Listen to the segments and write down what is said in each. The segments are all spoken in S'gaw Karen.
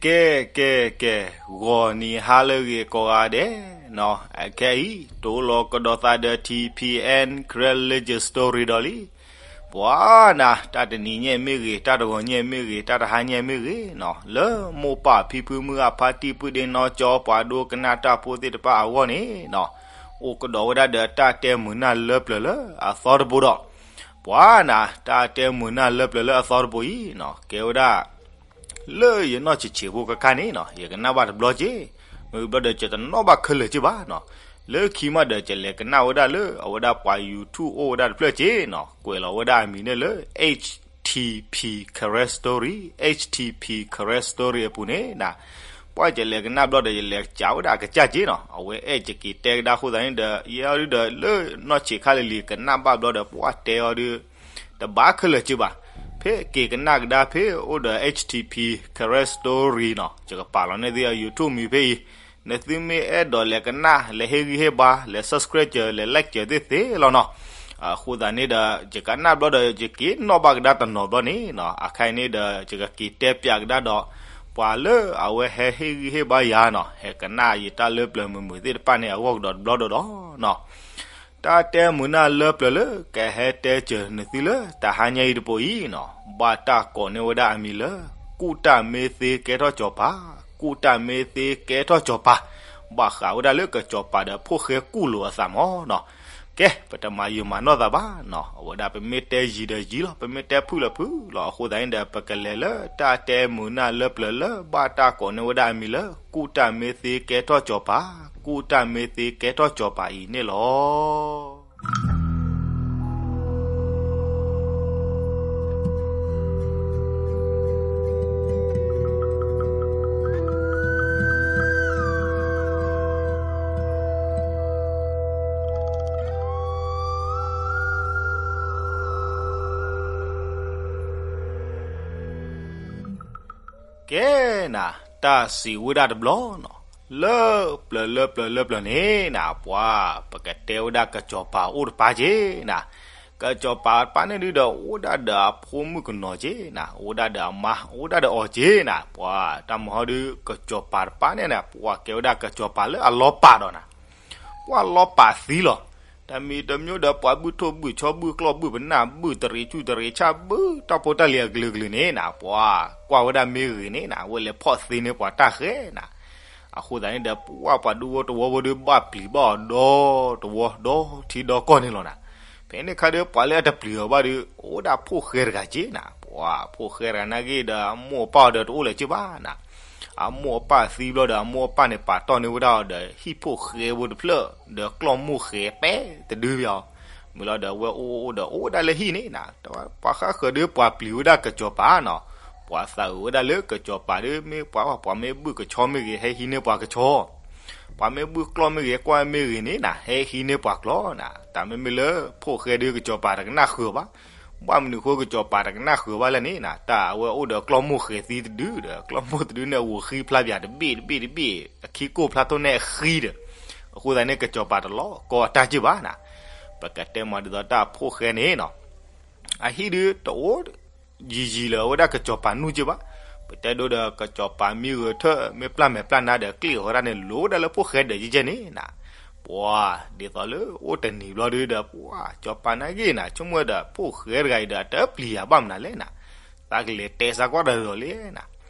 ကဲ ကဲ ကဲ, ဂီၤနံၤဟါလၢအဂ့ၤကိးဂၤဒဲးနီၤ, အခဲအံၤ တိၢ်လီၤကဒီးသးဒီး ထံၣ်ဖံးအဲၣ် Karen Legend Story ဒီးလံ. ပှၤနၤ တၢ်တနံၤညါမ့ၢ်ဂ့ၤ, တၢ်တဂီၤညါမ့ၢ်ဂ့ၤ, တၢ်တဟါညါမ့ၢ်ဂ့ၤနီၤ, လၢမိၢ်ပၢ်ဖံဖုမုၢ်ဂၢ်ဖါတံၢ် ပုၢ်ဒ့နီၢ်ကၠီ ပှၤဒိကနၣ်တၢ်ဖိသ့ၣ်တဖၣ်အဂီၢ်န့ၣ်နီၤ, အိၣ်ကဒီးဝဲဒၣ်ဒီးတၢ်တဲမုာ်နၢ်လၢပျၢၤလၢအသီတဘိဒီး ပှၤနၤ တၢ်တဲမုာ်နၢ်လၢပျၢၤလၢအသီတဘိအံၤနီၤ, ကဲဝဲဒၣ် လၢယနီၢ်ဆံးဆံးဖိခါခါန့ၣ်နီၤ, ယကနၣ်ဘၣ်တဘျီက့, မ့ၢ်ဘျီဒီး ယတနီၣ်ဘၣ်ခဲလၢာ်က့ဘၣ်နီၤ. လၢခံမးဒီး ယလဲၤကနၣ်ဝဲဒၣ်လၢအဝဲဒၣ်ပှၤ YouTube အိၣ်ဝဲဒၣ်တဖျၢၣ်က့နီၤ, ကွဲးလီၤဝဲဒၣ်အမံၤန့ၣ်လၢ H T P Karen Story, H T P Karen Story အပူၤန့ၣ်နၤ, ပှၤယလဲၤကနၣ်ဘျီဒီး ယလဲၤကးဝဲဒၣ်အကစၢ်က့နီၤ, အဝဲအဲၣ်ယက့ၤတဲကဒါအဃိသတးန့ၣ်ဒီး ယဲအီၤဒုဒီး လၢနီၢ်ဆံးခါလံၤလံၤကနၣ်ဘၣ်ဘျီဒီး ပှၤတဲအီၤဒု တဘၣ်ခဲလၢာ်က့ဘၣ်. ဖဲက့ၤကနၣ်ကဒါဖဲအိၣ်ဒီး H T P Karen Story နီၤ, ယကပာ်လီၤန့ၢ်သုအ YouTube မံၤဖဲအံၤ, နသုမ့ၢ်အဲၣ်ဒိးလဲၤကနၣ် လဲၤဟ့ၣ်ဂံၢ်ဟ့ၣ်ဘါ လဲၤ subscribe စၢၤ လဲၤ like စၢၤသ့ၣ်သ့ၣ်လီၤနီၤ. အဃိသတးန့ၣ်ဒီး ယကနၣ်ဘျီဒီး ယက့ၤနီၣ်ဘၣ်ကဒါတနီၤဘျီန့ၣ်နီၤ, အခါအံၤန့ၣ်ဒီး ယကက့ၤတဲပၠးကဒါဒီး ပှၤလၢအဝဲဟဲဟ့ၣ်ဂံၢ်ဟ့ၣ်ဘါယၤနီၤ, ဟဲကနၣ်ယတၢ်လၢပျၢၤမုာ်မုာ်သ့ၣ်တဖၣ်န့ၣ်အဂီၢ်ကဒီးတဘျီဒီးနီၤ. တၢ်တဲမုာ်နၢ်လၢပျၢၤလၢကဟဲတဲစၢၤနသုလၢတဟါညါအံၤတပူၤအံၤနီၤ, ဘၣ်တၢ်ကိးန့ၢ်ဝဲဒၣ်အမံၤလၢ ကူၣ်တၢ်မ့ၢ်သ့ကဲထီၣ်စီၤပၤ, ကူၣ်တၢ်မ့ၢ်သ့ကဲထီၣ်စီၤပၤ, ဘၣ်ဃးဝဲဒၣ်လၢကစီၤပၤဒီးဖိၣ်ဃဲကူၣ်လိာ်အသးမးနီၤ. ကဲ ပတမၤယုာ်မၤနီၢ်သးဘၣ်နီၤ, အဝဲဒၣ်ပမ့ၢ်တဲယံာ်ဒီးယံာ်လီၤ, ပမ့ၢ်တဲဖုၣ်လီၤဖုၣ်လီၤ, အဃိသတးန့ၣ်ဒီး ပကလဲၤလၢတၢ်တဲမုာ်နၢ်လၢပျၢၤလၢဘၣ်တၢ်ကိးန့ၢ်ဝဲဒၣ်အမံၤလၢ ကူၣ်တၢ်မ့ၢ်သ့ကဲထီၣ်စီၤပၤ, ကူၣ်တၢ်မ့ၢ်သ့ကဲထီၣ်စီၤပၤအံၤန့ၣ်လီၤ. ကဲနၤ, တၢ်စံးဝဲဒၣ်တဘျီနီၤ, လၢပျၢၤလၢပျၢၤလၢပျၢၤန့ၣ်နၤ, ပှၤ ပကတဲဝဲဒၣ်ကစီၤပၤအိၣ်တပၤက့နၤ, ကစီၤပၤတပၤန့ၣ်ဒုဒီး အိၣ်ဒၣ်ဒီးအဖိမုၣ်ကနီၤက့နၤ, အိၣ်ဒၣ်ဒီးအမါ အိၣ်ဒၣ်ဒီးအီၤက့နၤ, ပှၤ တၢ်မၤဟီဒု ကစီၤပၤတပၤန့ၣ်နၤ, ပှၤကဲဝဲဒၣ်ကစီၤပၤလၢအလီၤပာ်ဒီးနၤ ပှၤလီၤပာ်သံလီၤ. တၢ်မံၤတမံၤဒီး ပှၤဘုၣ်ထိၣ်ဘုၣ်ဆီ ဘုၣ်ကျီၢ်ဘုၣ်ပနၢ် ဘုၣ်တရံးဆူၣ်တရံးဆၣ် ဘုၣ်တၢ်ဖိတၢ်လံၤအကလုာ်ကလုာ်န့ၣ်နၤ, ပှၤကွၢ်ဝဲဒၣ်မ့ၢ်ဂ့ၤန့ၣ်နၤ, ဝဲလဲၤဖီၣ်သ့န့ၢ်ပှၤတၢ်ဃဲနၤ. အဃိသတးန့ၣ်ဒီး ပှၤ ပှၤဒူဖိတဝီဖိဒီး ဘၣ်ပျံၤဘၣ်အီၤဒီတဝီ ဒီထံဒီကီၢ်န့ၣ်လီၤနၤ. ဖဲန့ၣ်ခါဒီး ပှၤလၢအတပျံၤအီၤဘၣ်ဒီး အိၣ်ဒၣ်ဖိၣ်ဃဲတဂၤက့နၤ, ပှၤ ဖိၣ်ဃဲတဂၤနာ်က့ဒီး အမိၢ်အပၢ်အီၤဒီးတအိၣ်လၢၤက့ဘၣ်နၤ. အမိၢ်အပၢ်သံဘျီဒီး အမိၢ်အပၢ်န့ၣ် ပာ်တီၢ်န့ၢ်ဝဲဒၣ်အီၤဒီး ဟံၣ်ဖိၣ်ဃဲဖိတဖျၢၣ် ဒီးကျီၢ်မိၢ်ဃဲပဲတဒုဘၣ်အီၤ. မ့ၢ်လီၤဒီး ဝဲအိၣ်အိၣ်ဒီးအိၣ်ဒၣ်လၢဟံၣ်န့ၣ်နၤ, ပှၤဃၣ်ဃၢၤဒီး ပှၤပျံၤဝဲဒၣ်ကစီၤပၤနီၤ, ပှၤသးအုးဝဲဒၣ်လၢကစီၤပၤဒီး မ့ၢ်ပှၤ ပှၤမ့ၢ်ဘုၣ်ကဆီမ့ၢ်ဂ့ၤ ဟဲဟံးန့ၢ်ပှၤကဆီ, ပှၤမ့ၢ်ဘုၣ်ကျီၢ်မ့ၢ်ဂ့ၤ ကွၢ်မ့ၢ်ဂ့ၤန့ၣ်နၤ, ဟဲဟံးန့ၢ်ပှၤကျီၢ်နၤ. တၢ်မ့မ့ၢ်လၢဖိၣ်ဃဲဒီး ကစီၤပၤတကနၣ်ဃုာ်ဘၣ်. ဘၣ်မနုၤအဃိ ကစီၤပၤတကနၣ်ဃုာ်ဘၣ်လဲၣ်န့ၣ်နၤ, တၢ်အဝဲအိၣ်ဒီးကျီၢ်မိၢ်ဃဲသံတဒုဒီး ကျီၢ်မိၢ်တဒုန့ၣ် အဝဲဃံဖျါပၠးတဘ့ၣ်တဘ့ၣ်တဘ့ၣ် အခံကိၢ်ဖျါထိၣ်န့ၣ်အဃံဒီး, အဃိသတးန့ၣ် ကစီၤပၤတလီၤကီအတၢ်က့ၢ်ဘၣ်နၤ. ပကတဲမၤဒ်သိးတၢ်ဖိၣ်ဃဲန့ၣ်နီၤ, အဟံၣ်ဒုတအိၣ် ယံာ်ယံာ်လၢၤဝဲဒၣ်ကစီၤပၤနူၢ်က့ၢ်ဘၣ်. ပတဲဒိဒီး ကစီၤပၤမံဂဲၤထၢၣ် မ့ၢ်ပျၢ်မဲာ်ပျၢ်နါဒီး ကျ့ၣ်အီၤဝဲဒၣ်န့ၣ် လိၤဝဲဒၣ်လၢဖိၣ်ဃဲဒီးယဲၢ်ကဲန့ၣ်နၤ. ပှၤ ဒ်သိးလၢအိၣ်တနံၤဘျီဒုဒီး ပှၤ စီၤပၤနာ်က့နၤ ဆိကမိၣ်ဝဲဒီး ဖိၣ်ဃဲတဂၤအံၤဒီး အတပျံၤယၤဘၣ်မနုၤလဲၣ်နၤ. သးကလဲၤတဲစးကွၢ်ဒီးလီၤလံနၤ.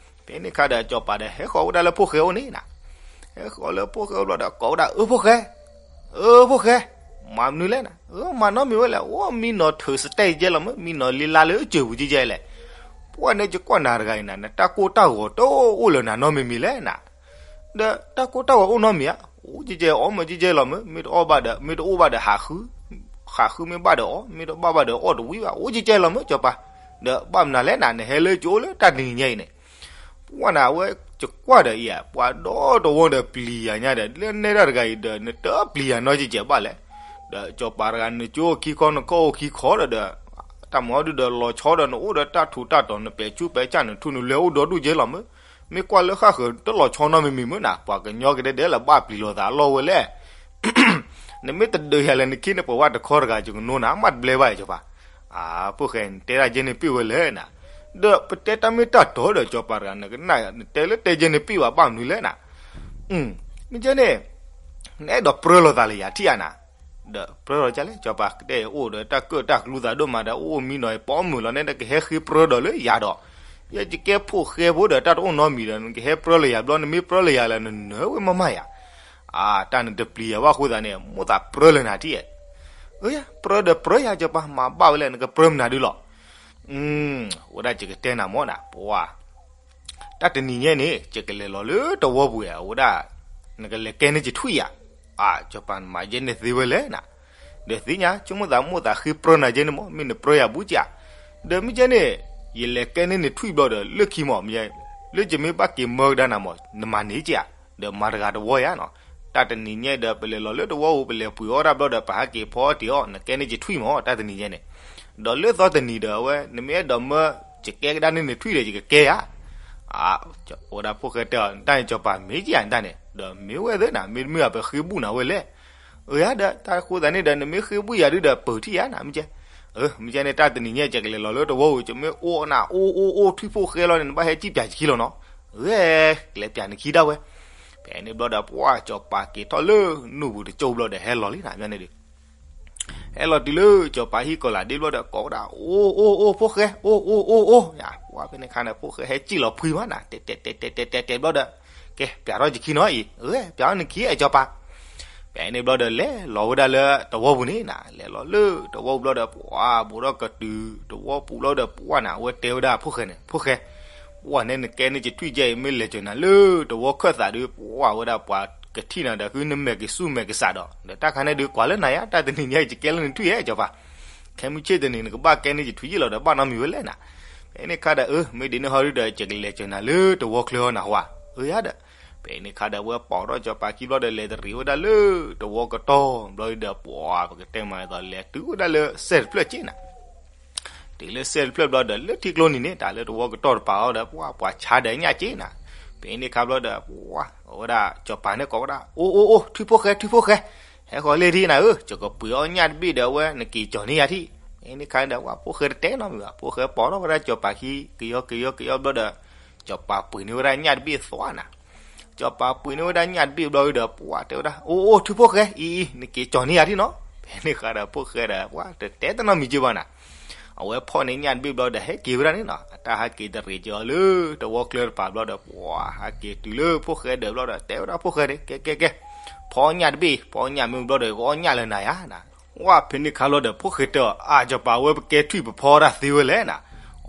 ဖဲန့ၣ်ခါဒီး စီၤပၤဒီး ဟဲဃီၤဝဲဒၣ်လၢဖိၣ်ဃဲအိၣ်န့ၣ်နၤ. ဟဲဃီၤလၢဖိၣ်ဃဲအိၣ်ဘျီဒီး ကိးဝဲဒၣ် အၢ ဖိၣ်ဃဲ, အၢ ဖိၣ်ဃဲ, မၤမနုၤလဲၣ်နၤ. အၢ မၤနီတမံၤဝဲလဲၣ်, အိၣ် မံနီၤထုးစတဲယဲၢ်လီၤမ့ၢ်, မံနီၤလံလါလၢစၢၤပူၤယဲၢ်ယဲၢ်လဲၣ်. ပှၤန့ၣ် ယကွၢ်နၤတဂၤအံၤနၤ နတၢ်ကိၢ်တၢ်ဂီၤတအိၣ်လၢနၤနီတမံၤမံၤလဲၣ်နၤ. ဒီးတၢ်ကိၢ်တၢ်ဂီၤအိၣ်နီတမံၤဧါ. အိၣ်ကဲကဲ အီၣ်မ့ၢ်ကဲကဲလီၤမ့ၢ်, မ့ၢ်တအီၣ်ဘၣ်ဒီး, မ့ၢ်တအိၣ်ဘၣ်ဒီးဟးဃု, ဟးဃုမ့ၢ်ဘၣ်ဒီးအီၣ်, မ့ၢ်တဘၣ်ဘၣ်ဒီးအီၣ်တဝံၤဘၣ်, အိၣ်ကဲကဲလီၤမ့ၢ်စီၤပၤ. ဒီးဘၣ်မနုၤလဲၣ်နၤ နဟဲလၢကၠိလၢတၢ်တနံၤညါအံၤန့ၣ်. ပှၤနၤ အဝဲယကွၢ်ဒီးအံၤဧါ, ပှၤဒီတဝီဒီးပျံၤယၤညါဒီး လၢနဲဒၣ်တဂၤအံၤဒီး နတပျံၤယၤနီတကဲကဲဘၣ်လဲၣ်. ဒီးစီၤပၤတဂၤ နကၠိခံခီနခီအိၣ်ခံခီဒီး တၢ်မၤအီၤဒုဒီးလီၤဆီဒီး နအိၣ်ဒီးတၢ်ထူးတၢ်တီၤ နပဲာ်ဆူးပဲာ်ဆၣ် နထူနလဲၤအိၣ်ဒီဒူၣ်ကဲလီၤမ့ၢ်. မ့ၢ်ကွၢ်လၢဃၣ်ဃၢၤတလီၤဆီနီတမံၤမံၤမ့ၢ်နၤ, ပှၤကညီကဒဲဒဲလၢဘၣ်ပျံၤလိာ်သးအလီၢ်ဝဲလဲၣ်. နမ့ၢ်တဒုးယၤလဲၣ် နခ့နပှၤဝဲတခီတဂၤ ယကနိနၤ မ့ၢ်တဘျဲဘၣ်အံၤစီၤပၤ. အၢ ဖိၣ်ဃဲ နတဲဒၣ်ကဲန့ၣ်ပ့ၢ်ဝဲလဲၣ်နၤ. ဒီးပတဲတၢ်မ့ၢ်တၢ်တီဒီး စီၤပၤတဂၤ နကနၣ် နတဲလၢတဲကဲန့ၣ်ပ့ၢ်ဘၣ် ဘၣ်မနုၤလဲၣ်နၤ, မ့ၢ်ကဲန့ၣ် နအဲၣ်ဒိးပြၢလိာ်သးလၢယၤထံၣ်ဧါနၤ, ဒီးပြၢလိာ်ကလဲၣ် စီၤပၤကတဲအိၣ်ဒီးတၢ်ကၢၣ်တၢ်ကျူသးဒိၣ်မးဒီး အိၣ်မံနီၤပိာ်မုၣ်လီၤန့ၣ် နကဟဲဃ့ပြၢဒီးလၢယၤဒီး ယဲယကဲဖိၣ်ဃဲဖိဒီးတၢ်တအိၣ်နီတမံၤဒီး နကဟဲပြၢလိာ်ယၤဘျီ နမ့ၢ်ပြၢလိာ်ယၤလၢနနၢၤဝဲမးမးယၤ, အါ တၢ်နတပျံၤယၤဘၣ်အဃိသတးန့ၣ် မိၣ်သးပြၢလိာ်နၤထံၣ်ဧါ, အၢ ပြၢဒီးပြၢယၤ စီၤပၤမၤဘၣ်ဝဲလဲၣ် နကပြၢမနုၤဒုလီၤ အဝဲဒၣ်ယကတဲနၤမ့ၢ်နၤ ပှၤ တၢ်တနံၤညါန့ၣ် ယကလဲၤလီၤလၢတဝီပူၤဧါ အဝဲဒၣ် နကလဲၤကဲန့ၢ်ယထွံၣ်ဧါ, အါ စီၤပၤနမၤယဲန့ၣ်သ့ဝဲလဲၣ်နၤ, ဒီးသ့ၣ်ညါ ဆိကမိၣ်သးမိၣ်သးဃ့ပြၢနၤယဲန့ၣ်မ့ၢ် မ့ၢ်နပြၢယၤဘူးကဧါ, ဒီးမ့ၢ်ကဲန့ၣ် ယလဲၤကဲန့ၢ်နထွံၣ်ဘျီဒီး လၢခံမ့ၢ် လၢယမ့ၢ်ဘၣ်က့ၤမၢကဒါနၤမ့ၢ် နမၤန့ၢ်ကဧါ, ဒီးမၤတဂၤတဝီဧါနီၤ, တၢ်တနံၤညါဒီး ပလဲၤလီၤလၢတဝီပူၤ ပလဲၤပှ့ၤအီၣ်တၢ်ဘျီဒီး ပဟးက့ၤဖီအီၣ်တ့ၢ်အီၣ် နကဲန့ၢ်ယထွံၣ်မ့ၢ် တၢ်တနံၤညါန့ၣ်, ဒီးလၢသီတနံၤဒီး အဝဲ နမ့ၢ်အဲၣ်ဒိးမၢ ယကဲကဒါန့ၢ်နထွံၣ်ဒီး ယကကဲဧါ, အဝဲဒၣ်ဖိၣ်ဃဲတဲအီၤ တၢ်န့ၣ် စီၤပၤမ့ၢ်ကဧါ တၢ်န့ၣ် ဒီးမ့ၢ်ဝဲသ့ၣ်နၤ မ့တမ့ၢ်ဘၣ် ပဃ့ဘူၣ်နၤဝဲလဲၣ်, အၢ ယၤဒီး တၢ်ဃိသတးန့ၣ်ဒီး နမ့ၢ်ဃ့ဘူၣ်ယၤဒုဒီး ပၢၢ်ထံၣ်ယၤနၤ မ့ၢ်ကဲ, မ့ၢ်ကဲန့ၣ် တၢ်တနံၤညါ ယကလဲၤလီၤလၢတဝီပူၤ ယမ့ၢ်အိၣ်နၤ အိၣ်အိၣ်အိၣ် ထွံၣ်ဖိၣ်ဃဲလီၤန့ၣ် နဘၣ်ဟဲစံၣ်ပၠးယခံလီၤနီၤ, အၢ ကလဲၤပၠးနခံဒၣ်ဝဲ, ဖဲန့ၣ်ဘျီဒီး ပှၤ စီၤပၤက့ၤထီၣ်လၢနူၢ်ပူၤတကၠိဘျီဒီး ဟဲလီၤလံနၤ မ့ၢ်န့ၣ်ဒီး ဟဲလီၤတုၤလၢစီၤပၤဟံၣ်ကီၤလၤဒ့ဘျီဒီး ကိးဝဲဒၣ် အိၣ်အိၣ်အိၣ် ဖိၣ်ဃဲ အိၣ်အိၣ်အိၣ်အိၣ်, ပှၤဖဲန့ၣ်ခါန့ၣ် ဖိၣ်ဃဲဟဲစံၣ်လီၤဖှံမးနၤ တဲတဲတဲတဲတဲတဲတဲဘျီဒီး ကဲ ပၠးထီၣ်ယခံနီၤအံၤ, အၢ ပၠးထီၣ်နခံအဲၣ်စီၤပၤ, ဖဲန့ၣ်ဘျီဒီးလဲၤလီၤဝဲဒၣ်လၢတဝီပူၤန့ၣ်နၤ လဲၤလီၤလၢတဝီပူၤဘျီဒီး ပှၤ ဘူးထီၣ်ကတုၤတဝီပူၤဘျီဒီး ပှၤနၤ အဝဲတဲဝဲဒၣ်ဖိၣ်ဃဲန့ၣ် ဖိၣ်ဃဲ ပှၤန့ၣ် နကဲန့ၢ်ယထွံၣ်ကဲအံၤ မ့ၢ်လဲၤစၢၤနၤလၢတဝီခၢၣ်သးဒီး ပှၤဝဲဒၣ်ပှၤကထံၣ်နၤဒီး ဃုနမဲာ်ကဆူၣ်မဲာ်ကစးဒီး ဒီးတၢ်ခါန့ၣ်ဒုးကွၢ်လၢနၤယါ တၢ်တနံၤညါအံၤ ယကဲလၢနထွံၣ်ဧါ စီၤပၤ, ခဲမုၢ်ဆ့ၣ်တနံၤ နကဘၣ်ကဲန့ၢ်ယထွံၣ်ယ့ၣ်လီၤဒီး ဘၣ်နီတမံၤဝဲလဲၣ်နၤ, ဖဲန့ၣ်ခါဒီး အၢ မ့ၢ်ဒ်န့ၣ်ဟီဒုဒီး ယကလဲၤစၢၤနၤလၢတဝီချၢအီၤနၤဟါ, အၢ ယၤဒီး ဖဲန့ၣ်ခါဒီး အဝဲပိာ်ထီၣ်စီၤပၤခံဘျီဒီး လဲၤတရံးဝဲဒၣ်လၢတဝီကတီၢ်ဘျီဒီး ပှၤ ပကတဲမးအသိး လဲၤတုၤဝဲဒၣ်လၢစဲၣ်တဖျၢၣ်က့နၤ တုၤလၢစဲၣ်တဖျၢၣ်ဘျီဒီး လၢထံကျိနံၤန့ၣ် တၢ်လၢတဝီကတီၢ်တပၤအီၤဒီး ပှၤ ပှၤဆါဒီးညၣ်က့နၤ, ဖဲန့ၣ်ခါဘျီဒီး ပှၤ အဝဲဒၣ်စီၤပၤန့ၣ်ကိးဝဲဒၣ် အိၣ်အိၣ်အိၣ် ထွံၣ်ဖိၣ်ဃဲ ထွံၣ်ဖိၣ်ဃဲ, ဟဲဃီၤလ့ၢ်ထံနၤဧၢ, ယကပှ့ၤအီၣ်ညၣ်တဘ့ၣ်ဒီး အဝဲနက့ၤကၠီၤန့ၢ်ယၤထံၣ်, ဖဲန့ၣ်ခါဒီး ပှၤ ဖိၣ်ဃဲတတဲနီတမံၤဘၣ်, ဖိၣ်ဃဲပိာ်ထီၣ်ဝဲဒၣ်စီၤပၤခံ ကယီကယီကယီဘျီဒီး စီၤပၤပှ့ၤန့ၢ်ဝဲဒၣ်ညၣ်တဘ့ၣ်သွါနၤ စီၤပၤပှ့ၤန့ၢ်ဝဲဒၣ်ညၣ်တဘ့ၣ်ဘျီဒီး ပှၤတဲဝဲဒၣ် အိၣ်အိၣ် ထွံၣ်ဖိၣ်ဃဲ အံၤအံၤ နက့ၤကၠီၤန့ၢ်ယၤထံၣ်နီၤ, ဖဲန့ၣ်ခါဒီး ဖိၣ်ဃဲဒီး ပှၤ တတဲတနီတမံၤက့ဘၣ်နၤ, အဝဲဖီၣ်န့ၢ်ညၣ်တဘ့ၣ်ဘျီဒီး ဟဲက့ၤဝဲဒၣ်န့ၣ်နီၤ, အတၢ်ဟဲက့ၤတရံးက့ၤအီၤလၢတဝီကျၢတပၤဘျီဒီး ပှၤ ဟဲက့ၤတုၤလၢဖိၣ်ဃဲဒၢးဘျီဒီး တဲဝဲဒၣ်ဖိၣ်ဃဲန့ၣ် ကဲကဲကဲ, ဖီညၣ်တဘ့ၣ်, ဖီညၣ်မ့ၢ်ဘျီဒီး ကအီၣ်ညၣ်လၢနၤယါနၤ, ပှၤ ဖဲန့ၣ်ခါဘျီဒီး ဖိၣ်ဃဲတဲအီၤ အါ စီၤပၤ အဝဲပကဲထွံၣ်ပဖီဒၣ်သ့ဝဲလဲၣ်နၤ,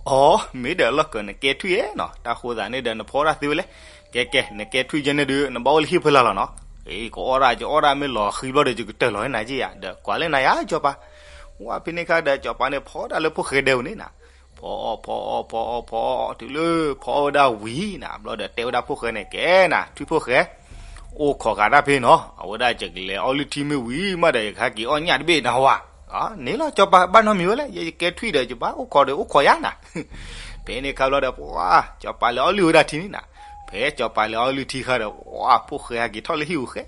အီ မ့ၢ်ဒီးလီၢ်ကၢၤ နကဲထွံၣ်ဧါနီၤ, တၢ်ဃိသးန့ၣ်ဒီး နဖီဒၣ်သ့ဝဲလဲၣ်, ကဲကဲ နကဲထွံၣ်ယဲန့ၣ်ဒုး နဘၣ်အိၣ်လၢဟံၣ်ဖီလာ်လီၤနီၤ, အ့ ကအီၣ်ဒၣ် ကအီၣ်ဒၣ်မ့ၢ်လီၤဃံဘျီဒီး ယကတၢၢ်လီၤနၤက့ယါ, ဒီးကွၢ်လၢနၤယါ စီၤပၤ, ပှၤ ဖဲန့ၣ်ခါဒီး စီၤပၤန့ၣ် ဖီဒၣ်လၢဖိၣ်ဃဲဒၢးပူၤန့ၣ်နၤ, ဖီအီၣ် ဖီအီၣ် ဖီအီၣ် ဖီအီၣ် တုၤလၢဖီအီၣ်ဝဲဒၣ်ဝံၤနၤ, ဘျီဒီးတဲဝဲဒၣ်ဖိၣ်ဃဲန့ၣ် ကဲနၤ ထွံၣ်ဖိၣ်ဃဲ အိၣ်ခိးဂၤတၢ်ဖဲနီၤ, အဝဲဒၣ်ယကလဲၤအီၣ်လုၢ်ထံမ့ၢ်ဝံၤမးဒီး ယကဟဲက့ၤအီၣ်ညၣ်တဘ့ၣ်နၤဝါ, န့ၣ်လီၤ စီၤပၤ ဘၣ်နီတမံၤဝဲလဲၣ်, ယကဲထွံၣ်ဒီး ယဘၣ်အိၣ်ခိးဒီးအိၣ်ခိးယါနၤ, ဖဲန့ၣ်ခါဘျီဒီး ပှၤ စီၤပၤလဲၤအီၣ်လုၢ်ဝဲဒၣ်ထံန့ၣ်နၤ, ဖဲစီၤပၤလဲၤအီၣ်လုၢ်ထံခါဒီး ပှၤ ဖိၣ်ဃဲဟဲက့ၤထီၣ်လၢဟံၣ်ပူၤဃဲ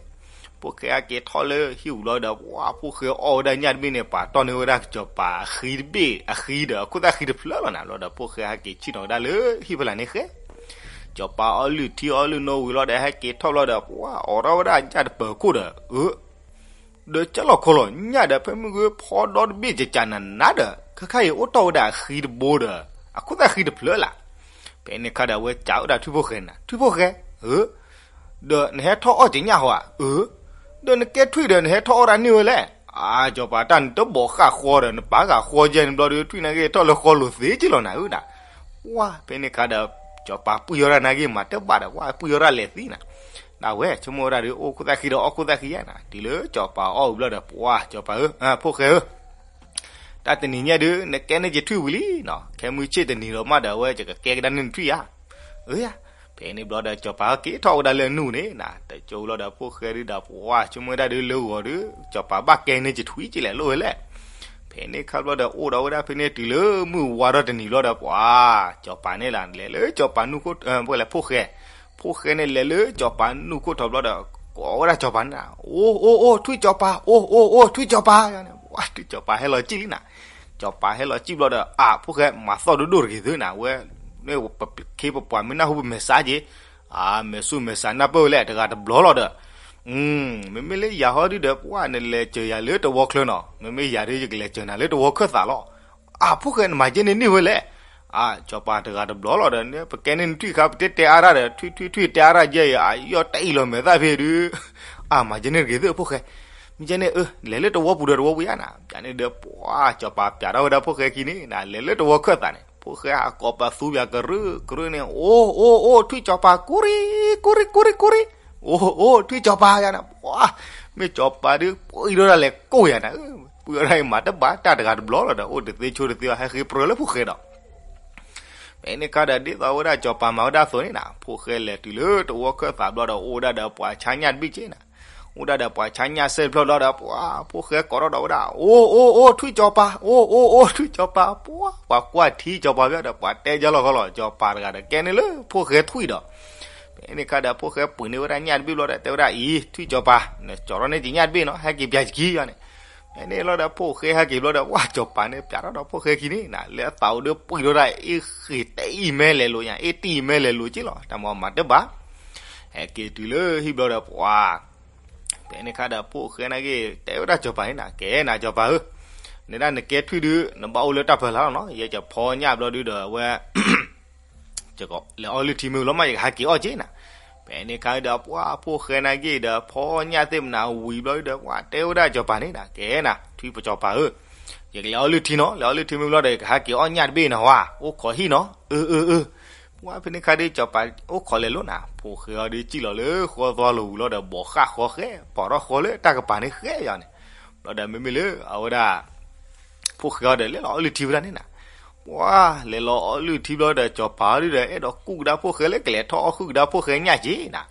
ဖိၣ်ဃဲဟဲက့ၤထီၣ်လၢဟံၣ်ပူၤဘျီဒီး ပှၤ ဖိၣ်ဃဲအီၣ်ဝဲဒၣ်ညၣ်တဘ့ၣ်န့ၣ် ပှၤတီၢ်န့ၢ်ဝဲဒၣ်စီၤပၤအဃံတဘ့ၣ် အဃံဒီး အခိၣ်သၣ်ဃံတဖျၢၣ်လီၤနၤ, ဘျီဒီး ဖိၣ်ဃဲဟဲက့ၤဆ့ၣ်နီၤဝဲဒၣ်လၢဟံၣ်ဖီလာ်န့ၣ်ဃဲ စီၤပၤအီၣ်လုၢ်ထံအီၣ်လုၢ်နိဝံၤလီၤဒီး ဟဲက့ၤထီၣ်ဘျီဒီး ပှၤ အိးထီၣ်ဝဲဒၣ်ညၣ်တပၢၤခိၣ်ဒီး အၢ ဒီးကၠၢလီၤခီလီၤညၣ်ဒီး ဖဲမုၢ်ဂ့ၤဖီဒီတဘ့ၣ်ကကနၤနၤဒီး ခဲခါအံၤအိၣ်တီၢ်ဝဲဒၣ်အဃံတဘိဒီး အခိၣ်သၣ်ဃံတဖျၢၣ်လၢ်, ဖဲန့ၣ်ခါဒီး အဝဲကးဝဲဒၣ်ထွံၣ်ဖိၣ်ဃဲနၤ, ထွံၣ်ဖိၣ်ဃဲ အၢ ဒီးနဟဲထီၣ်အီၣ်ကညၣ်ဟီဧါ, အၢ ဒီးနကဲထွံၣ်ဒီး နဟဲထီၣ်အီၣ်ဒၣ်န့ၢ်ဝဲလဲၣ်, အါ စီၤပၤ တၢ်နတဘီးဃာ်ဃီဒီး နပာ်ဃာ်ဃီယဲန့ၣ်ဘျီဒီး ထွံၣ်နာ်က့ထီၣ်လၢဃီလိာ်သ့က့လီၤနၤဧၢနၤ, ပှၤ ဖဲန့ၣ်ခါဒီး စီၤပၤပှံၢ်အီၣ်ဒၣ်နာ်က့မၤတဘၣ်ဒီး ပှၤ ပှံၢ်အီၣ်ဒၣ်လဲၤသံနၤ, ဒၣ်ဝဲဆိကမိၣ်ဝဲဒၣ်ဒီး အိၣ်ခိၣ်သၣ်ဃံဒီးအီၣ်ခိၣ်သၣ်ဃံယါနၤ, တုၤလၢစီၤပၤအီၣ်ဝံၤဘျီဒီး ပှၤ စီၤပၤဧၢ ဖိၣ်ဃဲဧၢ တၢ်တနံၤညါဒုး နကဲန့ၢ်ယထွံၣ်ဝံၤလံနီၤ, ခဲမုၢ်ဆ့ၣ်တနံၤဒီးမးဒီး အဝဲယကကဲကဒါန့ၢ်နထွံၣ်ဧါ, အၢ ဖဲန့ၣ်ဘျီဒီး စီၤပၤက့ၤထီၣ်ဝဲဒၣ်လၢနူၢ်န့ၣ်နၤ, တကၠိလီၤဒီး ဖိၣ်ဃဲဒုးဒီး ပှၤ ဆိကမိၣ်ဝဲဒၣ်ဒုးလၢဂီၤဒီး စီၤပၤဘၣ်ကဲန့ၢ်ယထွံၣ်ကလဲၣ်လိၣ်ဝဲလဲၣ်, ဖဲန့ၣ်ခါဘျီဒီး အိၣ်ဒီးဝဲဒၣ်ဖဲန့ၣ်တုၤလၢမုၢ်ဝါထီၣ်တနံၤဘျီဒီး ပှၤ စီၤပၤန့ၣ်လီၤ လဲၤလၢစီၤပၤနူၢ်ခိၣ် ဝဲလဲၣ် ဖိၣ်ဃဲ ဖိၣ်ဃဲန့ၣ် လဲၤလၢစီၤပၤနူၢ်ခိၣ်ထီၣ်ဘျီဒီး ကိးဝဲဒၣ်စီၤပၤန့ၣ်နၤ, အိၣ်အိၣ်အိၣ် ထွံၣ်စီၤပၤ အိၣ်အိၣ်အိၣ် ထွံၣ်စီၤပၤ, ထွံၣ်စီၤပၤဟဲလီၤကံၣ်လံနၤ, စီၤပၤဟဲလီၤစံၣ်ဘျီဒီး အၢ ဖိၣ်ဃဲမၤသီၣ်ဒိၣ်ဒိၣ်တဂ့ၤသုနၤ, ဝဲ ခ့ပပှၤမ့ၢ်နၢ်ဟူပမဲာ်ဆါက့ၤ, အၢ မဲာ်ဆူၣ်မဲာ်ဆါနၢ်ပၢၢ်ဝဲလဲၣ် တဂၤတဘျီလီၤဒီး, မ့မ့ၢ်လၢယၤဟီဒုဒီး ပှၢ်နလဲၤစၢၤယၤလၢတဝီချၢနီၤ, မ့မ့ၢ်ယၤဒု ယကလဲၤစၢၤနၤလၢတဝီခၢၣ်သးလီၤ. အၢ ဖိၣ်ဃဲနမၤကဲန့ၣ်န့ၢ်ဝဲလဲၣ်. အၢ စီၤပၤတဂၤတဘျီလီၤဒီး ပကဲန့ၣ်နထွံၣ်ခါ ပတဲတဲအါရၣ်ဒီး ထွံၣ်ထွံၣ်ထွံၣ်တဲအါရၣ်ယဲအံၤ အယီၣ်တၢ်အံၤလီၤမဲာ်သၣ်ဖဲဒု အၢ မၤကဲန့ၣ်တဂ့ၤသုဖိၣ်ဃဲ, မ့ၢ်ကဲန့ၣ်အၢ လဲၤလၢတဝီပူၤဒီးတဝီပူၤယါနၤ, ပၠးန့ၣ်ဒီး ပှၢ်စီၤပၤပၠးထီၣ်ဝဲဒၣ်ဖိၣ်ဃဲခံန့ၣ်နၤ လဲၤလၢတဝီခၢၣ်သးန့ၣ် ဖိၣ်ဃဲဟးကိးပသူပၠးကရၢကရၢန့ၣ် အိၣ်အိၣ်အိၣ် ထွံၣ်စီၤပၤ ကူရံ ကူရံ ကူရံ ကူရံ, အိၣ်အိၣ် ထွံၣ်စီၤပၤယါန့ၣ် ပှၢ် မ့ၢ်စီၤပၤဒု ပှံၢ်ထီၣ်ဒၣ်လဲာ်ကိၢ်ယါနၤ, ပှံၢ်ထီၣ်ဒၣ်အံၤမၤတဘၣ်တၢ်တဂၤတဘျီလီၤဒီး အိၣ်တသ့ဆိတသ့ဘၣ် ဟဲဃ့ပြၢလၢဖိၣ်ဃဲဒီး ဖဲန့ၣ်ခါဒီး ဒ်သိးဝဲဒၣ်စီၤပၤမၤဝဲဒၣ်အသိးန့ၣ်နၤ ဖိၣ်ဃဲလဲၤတုၤလၢတဝီခၢၣ်သးဘျီဒီး အိၣ်ဝဲဒၣ်ဒီးပှၤဆါညၣ်တဘ့ၣ်က့ၤနၤ, အိၣ်ဒၣ်ဒီးပှၤဆါညၣ်စဲတဖျၢၣ်ဘျီဒီး ပှၢ် ဖိၣ်ဃဲကိးထီၣ်ဒီးဝဲဒၣ် အိၣ်အိၣ်အိၣ် ထွံၣ်စီၤပၤ အိၣ်အိၣ်အိၣ် ထွံၣ်စီၤပၤ, ပှၢ် ပှၤကွၢ်ထံစီၤပၤဘျီဒီး ပှၤတဲကၢလီၤဃီလီၤ စီၤပၤတဂၤဒီးကဲန့ၣ်လၢဖိၣ်ဃဲထွံၣ်ဒီး ဖဲန့ၣ်ခါဒီး ဖိၣ်ဃဲပှ့ၤန့ၢ်ဝဲဒၣ်ညၣ်တဘ့ၣ်ဘျီဒီး တဲဝဲဒၣ်အံၤ ထွံၣ်စီၤပၤ နကၠီထီၣ်န့ၢ်က့ၤညၣ်တဘ့ၣ်နီၤ ဟဲက့ၤပၠးယခံယါန့ၣ်, ဖဲန့ၣ်လီၤဒီး ဖိၣ်ဃဲဟဲက့ၤဘျီဒီး ပှၢ် စီၤပၤန့ၣ်ပၠးထီၣ်ဒီးဖိၣ်ဃဲခံန့ၣ်နၤ လၢအသးအိၣ်ဒီးပှံၢ်ထီၣ်ဒၣ် အ့ၣ်ဃ့ၢ်တဲအံၤမဲလဲၤလိၤညါ အ့ၣ်တံၢ်အံၤမဲလဲၤလိၤက့ၤလီၤ တၢ်မၤမၤတဘၣ်, ဟဲက့ၤတုၤလၢဟံၣ်ဘျီဒီး ပှၢ် ဖဲန့ၣ်ခါဒီး ဖိၣ်ဃဲနာ်က့ၤ တဲဝဲဒၣ်စီၤပၤန့ၣ်နၤ ကဲနၤစီၤပၤဧၢ, နဒၣ်နကဲထွံၣ်ဒု နဘၣ်အိၣ်လၢတၢ်ဖၢလၢ်လီၤနီၤ ယဲယဖီညၣ်ဘျီဒုဒီး အဝဲ လဲၤအီလုၢ်ထံမ့ၢ်လီၤမး ယကဟဲက့ၤအီၣ်က့ၤနၤ, ဖဲန့ၣ်ခါဒီး ပှၢ် ဖိၣ်ဃဲနာ်က့ၤဒီး ဖီညၣ်သ့ၣ်မနၤဝံၤဘျီဒုဒီး ပှၢ် တဲဝဲဒၣ်စီၤပၤန့ၣ်နၤ ကဲနၤ ထွံၣ်စီၤပၤဧၢ, ယကလဲၤအီလုၢ်ထံနီၤ လဲၤအီလုၢ်ထံမ့ၢ်ဘျီဒီး ယကဟဲက့ၤအီၣ်ညၣ်တဘ့ၣ်နၤဝါ အိၣ်ခိးဟံၣ်နီၤ အၢ အၢ အၢ, ပှၢ် ဖဲန့ၣ်ခါဒီး စီၤပၤအိၣ်ခိးလဲၤလိၤနၤ ဖိၣ်ဃဲအီၤဒီး စံၣ်လီၤလၢဃီသီလီၤဝံၤလီၤဒီး ဘိးဃၣ်ဃီဃဲ ပိာ်ထီၣ်ဃီလၢတၢ်ကပၤန့ၣ်ဃဲယါန့ၣ်, ဘျီဒီးမ့မ့ၢ်လၢအဝဲဒၣ် ဖိၣ်ဃဲအီၤဒီး လဲၤလီၤအီလုၢ်ထံဝဲဒၣ်န့ၣ်နၤ, ပှၢ် လဲၤလီၤအီလုၢ်ထံဘျီဒီး စီၤပၤအီၤဒုဒီး အဲၣ်ဒိးကူၣ်ကဒါဖိၣ်ဃဲလၢကလဲၤထီၣ်အီၣ်ဃုာ်ကဒါဖိၣ်ဃဲညၣ်က့ၤနၤ,